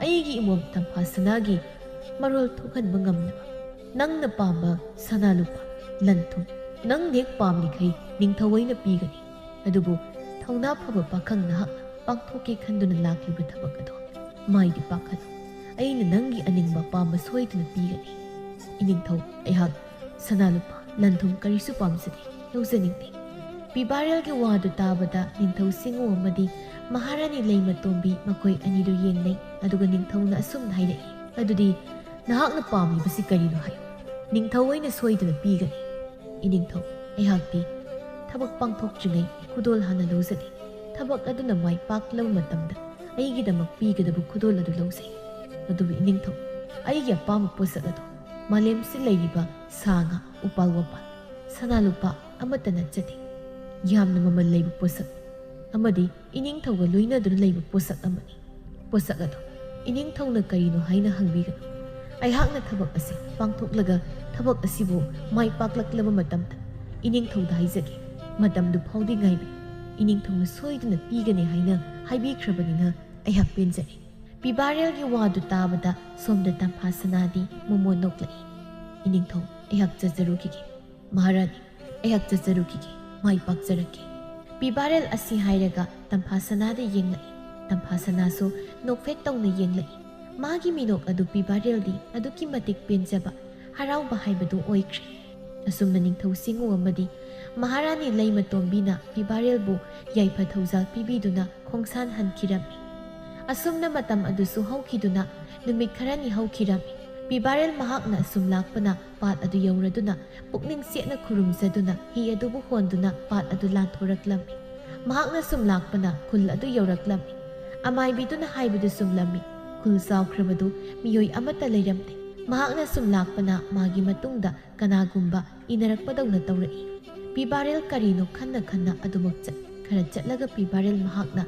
ꯑꯩꯒꯤ ꯏꯃꯣꯝ ꯇꯝꯐꯥ ꯁꯅꯥꯒꯤ ꯃꯔꯣꯜ ꯊꯣꯛꯍꯟꯕ ꯉꯝꯅꯕ ꯅꯪꯅ ꯄꯥꯝꯕ ꯁꯅꯥ ꯂꯨꯄꯥ, ꯂꯟ ꯊꯨꯝ, ꯅꯪ ꯍꯦꯛ ꯄꯥꯝꯂꯤꯈꯩ ꯅꯤꯡꯊꯧ ꯑꯩꯅ ꯄꯤꯒꯅꯤ꯫ ꯑꯗꯨꯕꯨ ꯊꯧꯅꯥ ꯐꯕ ꯄꯥꯈꯪ ꯅꯍꯥꯛꯅ ꯄꯥꯡꯊꯣꯛꯀꯦ ꯈꯟꯗꯨꯅ ꯂꯥꯛꯂꯤꯕ ꯊꯕꯛ ꯑꯗꯣ ꯃꯥꯏꯗꯤ ꯄꯥꯛꯍꯜꯂꯨ꯫ ꯑꯩꯅ ꯅꯪꯒꯤ ꯑꯅꯤꯡꯕ ꯑꯄꯥꯝꯕ ꯁꯣꯏꯗꯅ ꯄꯤꯒꯅꯤ꯫ ꯏꯅꯤꯡꯊꯧ, ꯑꯩꯍꯥꯛ ꯁꯅꯥ ꯂꯨꯄꯥ, ꯂꯟ ꯊꯨꯝ ꯀꯔꯤꯁꯨ ꯄꯥꯝꯖꯗꯦ, ꯂꯧꯖꯅꯤꯡꯗꯦ꯫" ꯄꯤꯕꯥꯔꯦꯜꯒꯤ ꯋꯥꯗꯨ ꯇꯥꯕꯗ ꯅꯤꯡꯊꯧ ꯁꯤꯡꯉꯨ ꯑꯃꯗꯤ ꯃꯍꯥꯔꯥꯅꯤ ꯂꯩꯃꯇꯣꯝꯕꯤ ꯃꯈꯣꯏ ꯑꯅꯤꯗꯨ ꯌꯦꯡꯅꯩ꯫ ꯑꯗꯨꯒ ꯅꯤꯡꯊꯧꯅ ꯑꯁꯨꯝꯅ ꯍꯥꯏꯔꯛꯏ, "ꯑꯗꯨꯗꯤ ꯅꯍꯥꯛꯅ ꯄꯥꯝꯂꯤꯕꯁꯤ ꯀꯔꯤꯅꯣ ꯍꯥꯏꯌꯨ꯫ ꯅꯤꯡꯊꯧ ꯑꯩꯅ ꯁꯣꯏꯗꯅ ꯄꯤꯒꯅꯤ꯫" "ꯏꯅꯤꯡꯊꯧ, ꯑꯩꯍꯥꯛꯇꯤ ꯊꯕꯛ ꯄꯥꯡꯊꯣꯛꯇ꯭ꯔꯤꯉꯩ ꯈꯨꯗꯣꯜ ꯍꯥꯟꯅ ꯂꯧꯖꯒꯦ꯫ ꯊꯕꯛ ꯑꯗꯨꯅ ꯃꯥꯏ ꯄꯥꯛꯂꯕ ꯃꯇꯝꯗ ꯑꯩꯒꯤꯗꯃꯛ ꯄꯤꯒꯗꯕ ꯈꯨꯗꯣꯜ ꯑꯗꯨ ꯂꯧꯖꯩ꯫ ꯑꯗꯨꯕꯨ ꯏꯅꯤꯡꯊꯧ, ꯑꯩꯒꯤ ꯑꯄꯥꯝꯕ ꯄꯣꯠꯁꯛ ꯑꯗꯨ ꯃꯥꯂꯦꯝꯁꯤꯗ ꯂꯩꯔꯤꯕ ꯁꯥ ꯉꯥ, ꯎꯄꯥꯜ ꯋꯥꯄꯥꯜ, ꯁꯅꯥ ꯂꯨꯄꯥ ꯑꯃꯠꯇ ꯅꯠꯆꯗꯦ꯫ ꯌꯥꯝꯅ ꯃꯃꯜ ꯂꯩꯕ ꯄꯣꯠꯁꯛ ꯑꯃꯗꯤ ꯏꯅꯤꯡꯊꯧꯒ ꯂꯣꯏꯅꯗꯨꯅ ꯂꯩꯕ ꯄꯣꯠꯁꯛ ꯑꯃꯅꯤ꯫ ꯄꯣꯠꯁꯛ ꯑꯗꯨ ꯏꯅꯤꯡꯊꯧꯅ ꯀꯔꯤꯅꯣ ꯍꯥꯏꯅ ꯍꯪꯕꯤꯒꯅꯨ꯫ ꯑꯩꯍꯥꯛꯅ ꯊꯕꯛ ꯑꯁꯤ ꯄꯥꯡꯊꯣꯛꯂꯒ ꯊꯕꯛ ꯑꯁꯤꯕꯨ ꯃꯥꯏ ꯄꯥꯛꯂꯛꯂꯕ ꯃꯇꯝꯗ ꯏꯅꯤꯡꯊꯧꯗ ꯍꯥꯏꯖꯒꯦ꯫ ꯃꯇꯝꯗꯨ ꯐꯥꯎꯗꯤ ꯉꯥꯏꯕꯤꯌꯨ꯫ ꯏꯅꯤꯡꯊꯧꯅ ꯁꯣꯏꯗꯅ ꯄꯤꯒꯅꯤ ꯍꯥꯏꯅ ꯍꯥꯏꯕꯤꯈ꯭ꯔꯕꯅꯤꯅ ꯑꯩꯍꯥꯛ ꯄꯦꯟꯖꯔꯦ꯫" ꯄꯤꯕꯥꯔꯦꯜꯒꯤ ꯋꯥꯗꯨ ꯇꯥꯕꯗ ꯁꯣꯝꯗ ꯇꯝꯐꯥ ꯁꯅꯥꯗꯤ ꯃꯣꯃꯣꯟ ꯅꯣꯛꯂꯛꯏ꯫ "ꯏꯅꯤꯡꯊꯧ, ꯑꯩꯍꯥꯛ ꯆꯠꯆꯔꯨꯈꯤꯒꯦ꯫ ꯃꯍꯥꯔꯥꯅꯤ, ꯑꯩꯍꯥꯛ ꯆꯠꯆꯔꯨꯈꯤꯒꯦ꯫ ꯃꯥꯏ ꯄꯥꯛꯆꯔꯛꯀꯦ꯫" ꯄꯤꯕꯥꯔꯦꯜ ꯑꯁꯤ ꯍꯥꯏꯔꯒ ꯇꯝꯐꯥ ꯁꯅꯥꯗ ꯌꯦꯡꯂꯛꯏ꯫ ꯇꯝꯐꯥ ꯁꯅꯥꯁꯨ ꯅꯣꯛꯐꯦꯠ ꯇꯧꯅ ꯌꯦꯡꯂꯛꯏ꯫ ꯃꯥꯒꯤ ꯃꯤꯅꯣꯛ ꯑꯗꯨ ꯄꯤꯕꯥꯔꯦꯜꯗꯤ ꯑꯗꯨꯛꯀꯤ ꯃꯇꯤꯛ ꯄꯦꯟꯖꯕ, ꯍꯔꯥꯎꯕ ꯍꯥꯏꯕꯗꯨ ꯑꯣꯏꯈ꯭ꯔꯦ꯫ ꯑꯁꯨꯝꯅ ꯅꯤꯡꯊꯧ ꯁꯤꯡꯉꯨ ꯑꯃꯗꯤ ꯃꯍꯥꯔꯥꯅꯤ ꯂꯩꯃꯇꯣꯝꯕꯤꯅ ꯄꯤꯕꯥꯔꯦꯜꯕꯨ ꯌꯥꯏꯐ ꯊꯧꯖꯥꯜ ꯄꯤꯕꯤꯗꯨꯅ ꯈꯣꯡꯁꯥꯟ ꯍꯟꯈꯤꯔꯝꯃꯤ꯫ ꯑꯁꯨꯝꯅ ꯃꯇꯝ ꯑꯗꯨꯁꯨ ꯍꯧꯈꯤꯗꯨꯅ ꯅꯨꯃꯤꯠ ꯈꯔꯅꯤ ꯍꯧꯈꯤꯔꯝꯃꯤ꯫ ꯄꯤꯕꯥꯔꯦꯜ ꯃꯍꯥꯛꯅ ꯑꯁꯨꯝ ꯂꯥꯛꯄꯅ ꯄꯥꯠ ꯑꯗꯨ ꯌꯧꯔꯗꯨꯅ ꯄꯨꯛꯅꯤꯡ ꯆꯦꯠꯅ ꯈꯨꯔꯨꯝꯖꯗꯨꯅ ꯍꯤ ꯑꯗꯨꯕꯨ ꯍꯣꯟꯗꯨꯅ ꯄꯥꯠ ꯑꯗꯨ ꯂꯥꯟꯊꯣꯔꯛꯂꯝꯃꯤ꯫ ꯃꯍꯥꯛꯅ ꯁꯨꯝ ꯂꯥꯛꯄꯅ ꯈꯨꯜ ꯑꯗꯨ ꯌꯧꯔꯛꯂꯝꯃꯤ꯫ ꯑꯃꯥꯏꯕꯤꯗꯨꯅ ꯍꯥꯏꯕꯗꯨ ꯆꯨꯝꯂꯝꯃꯤ꯫ ꯈꯨꯜ ꯆꯥꯎꯈ꯭ꯔꯕꯗꯨ ꯃꯤꯑꯣꯏ ꯑꯃꯠꯇ ꯂꯩꯔꯝꯗꯦ꯫ ꯃꯍꯥꯛꯅ ꯁꯨꯝ ꯂꯥꯛꯄꯅ ꯃꯥꯒꯤ ꯃꯇꯨꯡꯗ ꯀꯅꯥꯒꯨꯝꯕ ꯏꯅꯔꯛꯄꯗꯧꯅ ꯇꯧꯔꯛꯏ꯫ ꯄꯤꯕꯥꯔꯦꯜ ꯀꯔꯤꯅꯣ ꯈꯟꯅ ꯈꯟꯅ ꯑꯗꯨꯃꯛ ꯆꯠ-, ꯈꯔ ꯆꯠꯂꯒ ꯄꯤꯕꯥꯔꯦꯜ ꯃꯍꯥꯛꯅ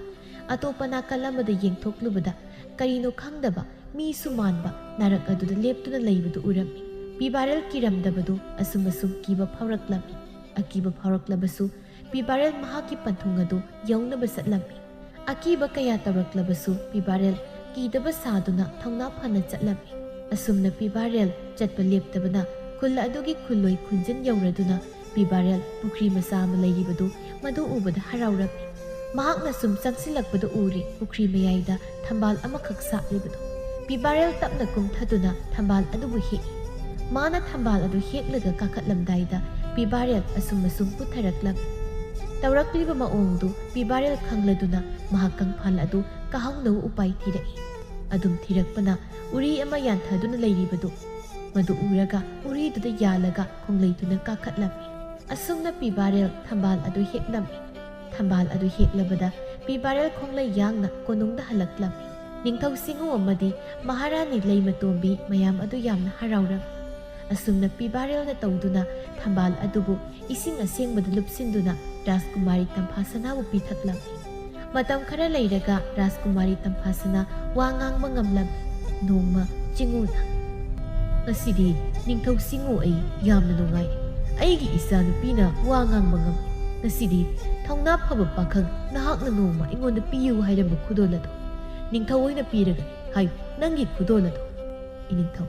ꯑꯇꯣꯞꯄ ꯅꯥꯀꯜ ꯑꯃꯗ ꯌꯦꯡꯊꯣꯛꯂꯨꯕꯗ ꯀꯔꯤꯅꯣ ꯈꯪꯗꯕ ꯃꯤꯁꯨ ꯃꯥꯟꯕ ꯅꯥꯔꯛ ꯑꯗꯨꯗ ꯂꯦꯞꯇꯨꯅ ꯂꯩꯕꯗꯨ ꯎꯔꯝꯃꯤ꯫ ꯄꯤꯕꯥꯔꯦꯜ ꯀꯤꯔꯝꯗꯕꯗꯨ ꯑꯁꯨꯝ ꯑꯁꯨꯝ ꯀꯤꯕ ꯐꯥꯎꯔꯛꯂꯝꯃꯤ꯫ ꯑꯀꯤꯕ ꯐꯥꯎꯔꯛꯂꯕꯁꯨ ꯄꯤꯕꯥꯔꯦꯜ ꯃꯍꯥꯛꯀꯤ ꯄꯟꯊꯨꯡ ꯑꯗꯨ ꯌꯧꯅꯕ ꯆꯠꯂꯝꯃꯤ꯫ ꯑꯀꯤꯕ ꯀꯌꯥ ꯇꯧꯔꯛꯂꯕꯁꯨ ꯄꯤꯕꯥꯔꯦꯜ ꯀꯤꯗꯕ ꯁꯥꯗꯨꯅ ꯊꯧꯅꯥ ꯐꯅ ꯆꯠꯂꯝꯃꯤ꯫ ꯑꯁꯨꯝꯅ ꯄꯤꯕꯥꯔꯦꯜ ꯆꯠꯄ ꯂꯦꯞꯇꯕꯅ ꯈꯨꯜ ꯑꯗꯨꯒꯤ ꯈꯨꯜꯂꯣꯏ ꯈꯨꯟꯖꯤꯟ ꯌꯧꯔꯗꯨꯅ ꯄꯤꯕꯥꯔꯦꯜ ꯄꯨꯈ꯭ꯔꯤ ꯃꯆꯥ ꯑꯃ ꯂꯩꯔꯤꯕꯗꯨ ꯃꯗꯨ ꯎꯕꯗ ꯍꯔꯥꯎꯔꯝꯃꯤ꯫ ꯃꯍꯥꯛꯅ ꯁꯨꯝ ꯆꯪꯁꯤꯜꯂꯛꯄꯗ ꯎꯔꯦ ꯄꯨꯈ꯭ꯔꯤ ꯃꯌꯥꯏꯗ ꯊꯝꯕꯥꯜ ꯑꯃꯈꯛ ꯁꯥꯠꯂꯤꯕꯗꯨ꯫ ꯄꯤꯕꯥꯔꯦꯜ ꯇꯞꯅ ꯀꯨꯝꯊꯗꯨꯅ ꯊꯝꯕꯥꯜ ꯑꯗꯨꯕꯨ ꯍꯦꯛꯏ꯫ ꯃꯥꯅ ꯊꯝꯕꯥꯜ ꯑꯗꯨ ꯍꯦꯛꯂꯒ ꯀꯥꯈꯠꯂꯝꯗꯥꯏꯗ ꯄꯤꯕꯥꯔꯦꯜ ꯑꯁꯨꯝ ꯑꯁꯨꯝ ꯄꯨꯊꯔꯛꯂꯝꯃꯤ꯫ ꯇꯧꯔꯛꯂꯤꯕ ꯃꯑꯣꯡꯗꯨ ꯄꯤꯕꯥꯔꯦꯜ ꯈꯪꯂꯗꯨꯅ ꯃꯍꯥꯛ ꯀꯪꯐꯥꯜ ꯑꯗꯨ ꯀꯥꯍꯧꯅꯕ ꯎꯄꯥꯏ ꯊꯤꯔꯛꯏ꯫ ꯑꯗꯨꯝ ꯊꯤꯔꯛꯄꯅ ꯎꯔꯤ ꯑꯃ ꯌꯥꯟꯊꯗꯨꯅ ꯂꯩꯔꯤꯕꯗꯨ ꯃꯗꯨ ꯎꯔꯒ ꯎꯔꯤꯗꯨꯗ ꯌꯥꯜꯂꯒ ꯈꯣꯡꯂꯩꯗꯨꯅ ꯀꯥꯈꯠꯂꯝꯃꯤ꯫ ꯑꯁꯨꯝꯅ ꯄꯤꯕꯥꯔꯦꯜ ꯊꯝꯕꯥꯜ ꯑꯗꯨ ꯍꯦꯛꯂꯝꯃꯤ꯫ ꯊꯝꯕꯥꯜ ꯑꯗꯨ ꯍꯦꯛꯂꯕꯗ ꯄꯤꯕꯥꯔꯦꯜ ꯈꯣꯡꯂꯩ ꯌꯥꯡꯅ ꯀꯣꯅꯨꯡꯗ ꯍꯜꯂꯛꯂꯝꯃꯤ꯫ ꯅꯤꯡꯊꯧ ꯁꯤꯡꯎ ꯑꯃꯗꯤ ꯃꯍꯥꯔꯥꯅꯤ ꯂꯩꯃꯇꯣꯝꯕꯤ ꯃꯌꯥꯝ ꯑꯗꯨ ꯌꯥꯝꯅ ꯍꯔꯥꯎꯔꯝꯃꯤ꯫ ꯑꯁꯨꯝꯅ ꯄꯤꯕꯥꯔꯦꯜꯅ ꯇꯧꯗꯨꯅ ꯊꯝꯕꯥꯜ ꯑꯗꯨꯕꯨ ꯏꯁꯤꯡ ꯑꯁꯦꯡꯕꯗ ꯂꯨꯞꯁꯤꯟꯗꯨꯅ ꯔꯥꯖꯀꯨꯃꯥꯔꯤ ꯇꯝꯐꯥꯁꯅꯥꯕꯨ ꯄꯤꯊꯛꯂꯝꯃꯤ꯫ ꯃꯇꯝ ꯈꯔ ꯂꯩꯔꯒ ꯔꯥꯖꯀꯨꯃꯥꯔꯤ ꯇꯝꯐꯥꯁꯅꯥ ꯋꯥ ꯉꯥꯡꯕ ꯉꯝꯂꯝꯃꯤ꯫ ꯅꯣꯡꯃ ꯆꯤꯡꯉꯨꯅ, "ꯉꯁꯤꯗꯤ ꯅꯤꯡꯊꯧ ꯁꯤꯡꯉꯨ ꯑꯩ ꯌꯥꯝꯅ ꯅꯨꯡꯉꯥꯏ꯫ ꯑꯩꯒꯤ ꯏꯆꯥꯅꯨꯄꯤꯅ ꯋꯥ ꯉꯥꯡꯕ ꯉꯝꯃꯤ꯫ ꯉꯁꯤꯗꯤ ꯊꯧꯅꯥ ꯐꯕ ꯄꯥꯈꯪ ꯅꯍꯥꯛꯅ ꯅꯣꯡꯃ ꯑꯩꯉꯣꯟꯗ ꯄꯤꯌꯨ ꯍꯥꯏꯔꯝꯕ ꯈꯨꯗꯣꯜ ꯑꯗꯣ ꯅꯤꯡꯊꯧ ꯑꯣꯏꯅ ꯄꯤꯔꯒꯅꯤ꯫ ꯍꯥꯏꯌꯨ, ꯅꯪꯒꯤ ꯈꯨꯗꯣꯜ ꯑꯗꯣ꯫" "ꯏꯅꯤꯡꯊꯧ,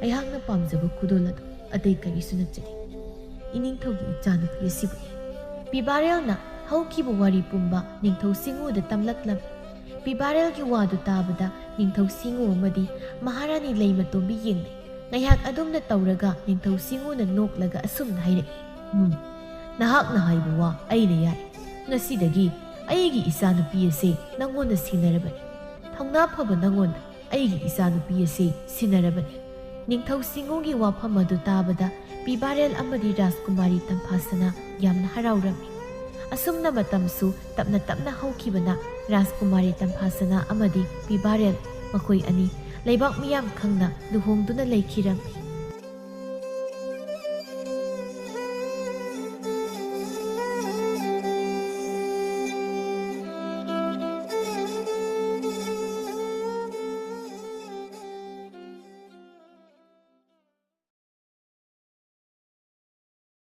ꯑꯩꯍꯥꯛꯅ ꯄꯥꯝꯖꯕ ꯈꯨꯗꯣꯜ ꯑꯗꯣ ꯑꯇꯩ ꯀꯔꯤꯁꯨ ꯅꯠꯆꯗꯦ꯫ ꯏꯅꯤꯡꯊꯧꯒꯤ ꯏꯆꯥꯅꯨꯄꯤ ꯑꯁꯤꯕꯨꯅꯤ꯫" ꯄꯤꯕꯥꯔꯦꯜꯅ ꯍꯧꯈꯤꯕ ꯋꯥꯔꯤ ꯄꯨꯝꯕ ꯅꯤꯡꯊꯧ ꯁꯤꯡꯎꯗ ꯇꯝꯂꯛꯂꯝꯃꯤ꯫ ꯄꯤꯕꯥꯔꯦꯜꯒꯤ ꯋꯥꯗꯨ ꯇꯥꯕꯗ ꯅꯤꯡꯊꯧ ꯁꯤꯡꯎ ꯑꯃꯗꯤ ꯃꯍꯥꯔꯥꯅꯤ ꯂꯩꯃꯇꯣꯝꯕꯤ ꯌꯦꯡꯅꯩ꯫ ꯉꯥꯏꯍꯥꯛ ꯑꯗꯨꯝꯅ ꯇꯧꯔꯒ ꯅꯤꯡꯊꯧ ꯁꯤꯡꯎꯅ ꯅꯣꯛꯂꯒ ꯑꯁꯨꯝꯅ ꯍꯥꯏꯔꯛꯏ, "ꯎꯝ, ꯅꯍꯥꯛꯅ ꯍꯥꯏꯕ ꯋꯥ ꯑꯩꯅ ꯌꯥꯏ꯫ ꯉꯁꯤꯗꯒꯤ ꯑꯩꯒꯤ ꯏꯆꯥꯅꯨꯄꯤ ꯑꯁꯤ ꯅꯪꯉꯣꯟꯗ ꯁꯤꯟꯅꯔꯕꯅꯤ꯫ ꯊꯧꯅꯥ ꯐꯕ ꯅꯪꯉꯣꯟꯗ ꯑꯩꯒꯤ ꯏꯆꯥꯅꯨꯄꯤ ꯑꯁꯤ ꯁꯤꯟꯅꯔꯕꯅꯤ꯫ ꯅꯤꯡꯊꯧ ꯁꯤꯡꯉꯨꯒꯤ ꯋꯥꯐꯝ ꯑꯗꯨ ꯇꯥꯕꯗ ꯄꯤꯕꯥꯔꯦꯜ ꯑꯃꯗꯤ ꯔꯥꯖꯀꯨꯃꯥꯔꯤ ꯇꯝꯐꯥꯁꯅꯥ ꯌꯥꯝꯅ ꯍꯔꯥꯎꯔꯝꯃꯤ꯫ ꯑꯁꯨꯝꯅ ꯃꯇꯝꯁꯨ ꯇꯞꯅ ꯇꯞꯅ ꯍꯧꯈꯤꯕꯅ ꯔꯥꯖꯀꯨꯃꯥꯔꯤ ꯇꯝꯐꯥꯁꯅꯥ ꯑꯃꯗꯤ ꯄꯤꯕꯥꯔꯦꯜ ꯃꯈꯣꯏ ꯑꯅꯤ ꯂꯩꯕꯥꯛ ꯃꯤꯌꯥꯝ ꯈꯪꯅ ꯂꯨꯍꯣꯡꯗꯨꯅ ꯂꯩꯈꯤꯔꯝꯃꯤ꯫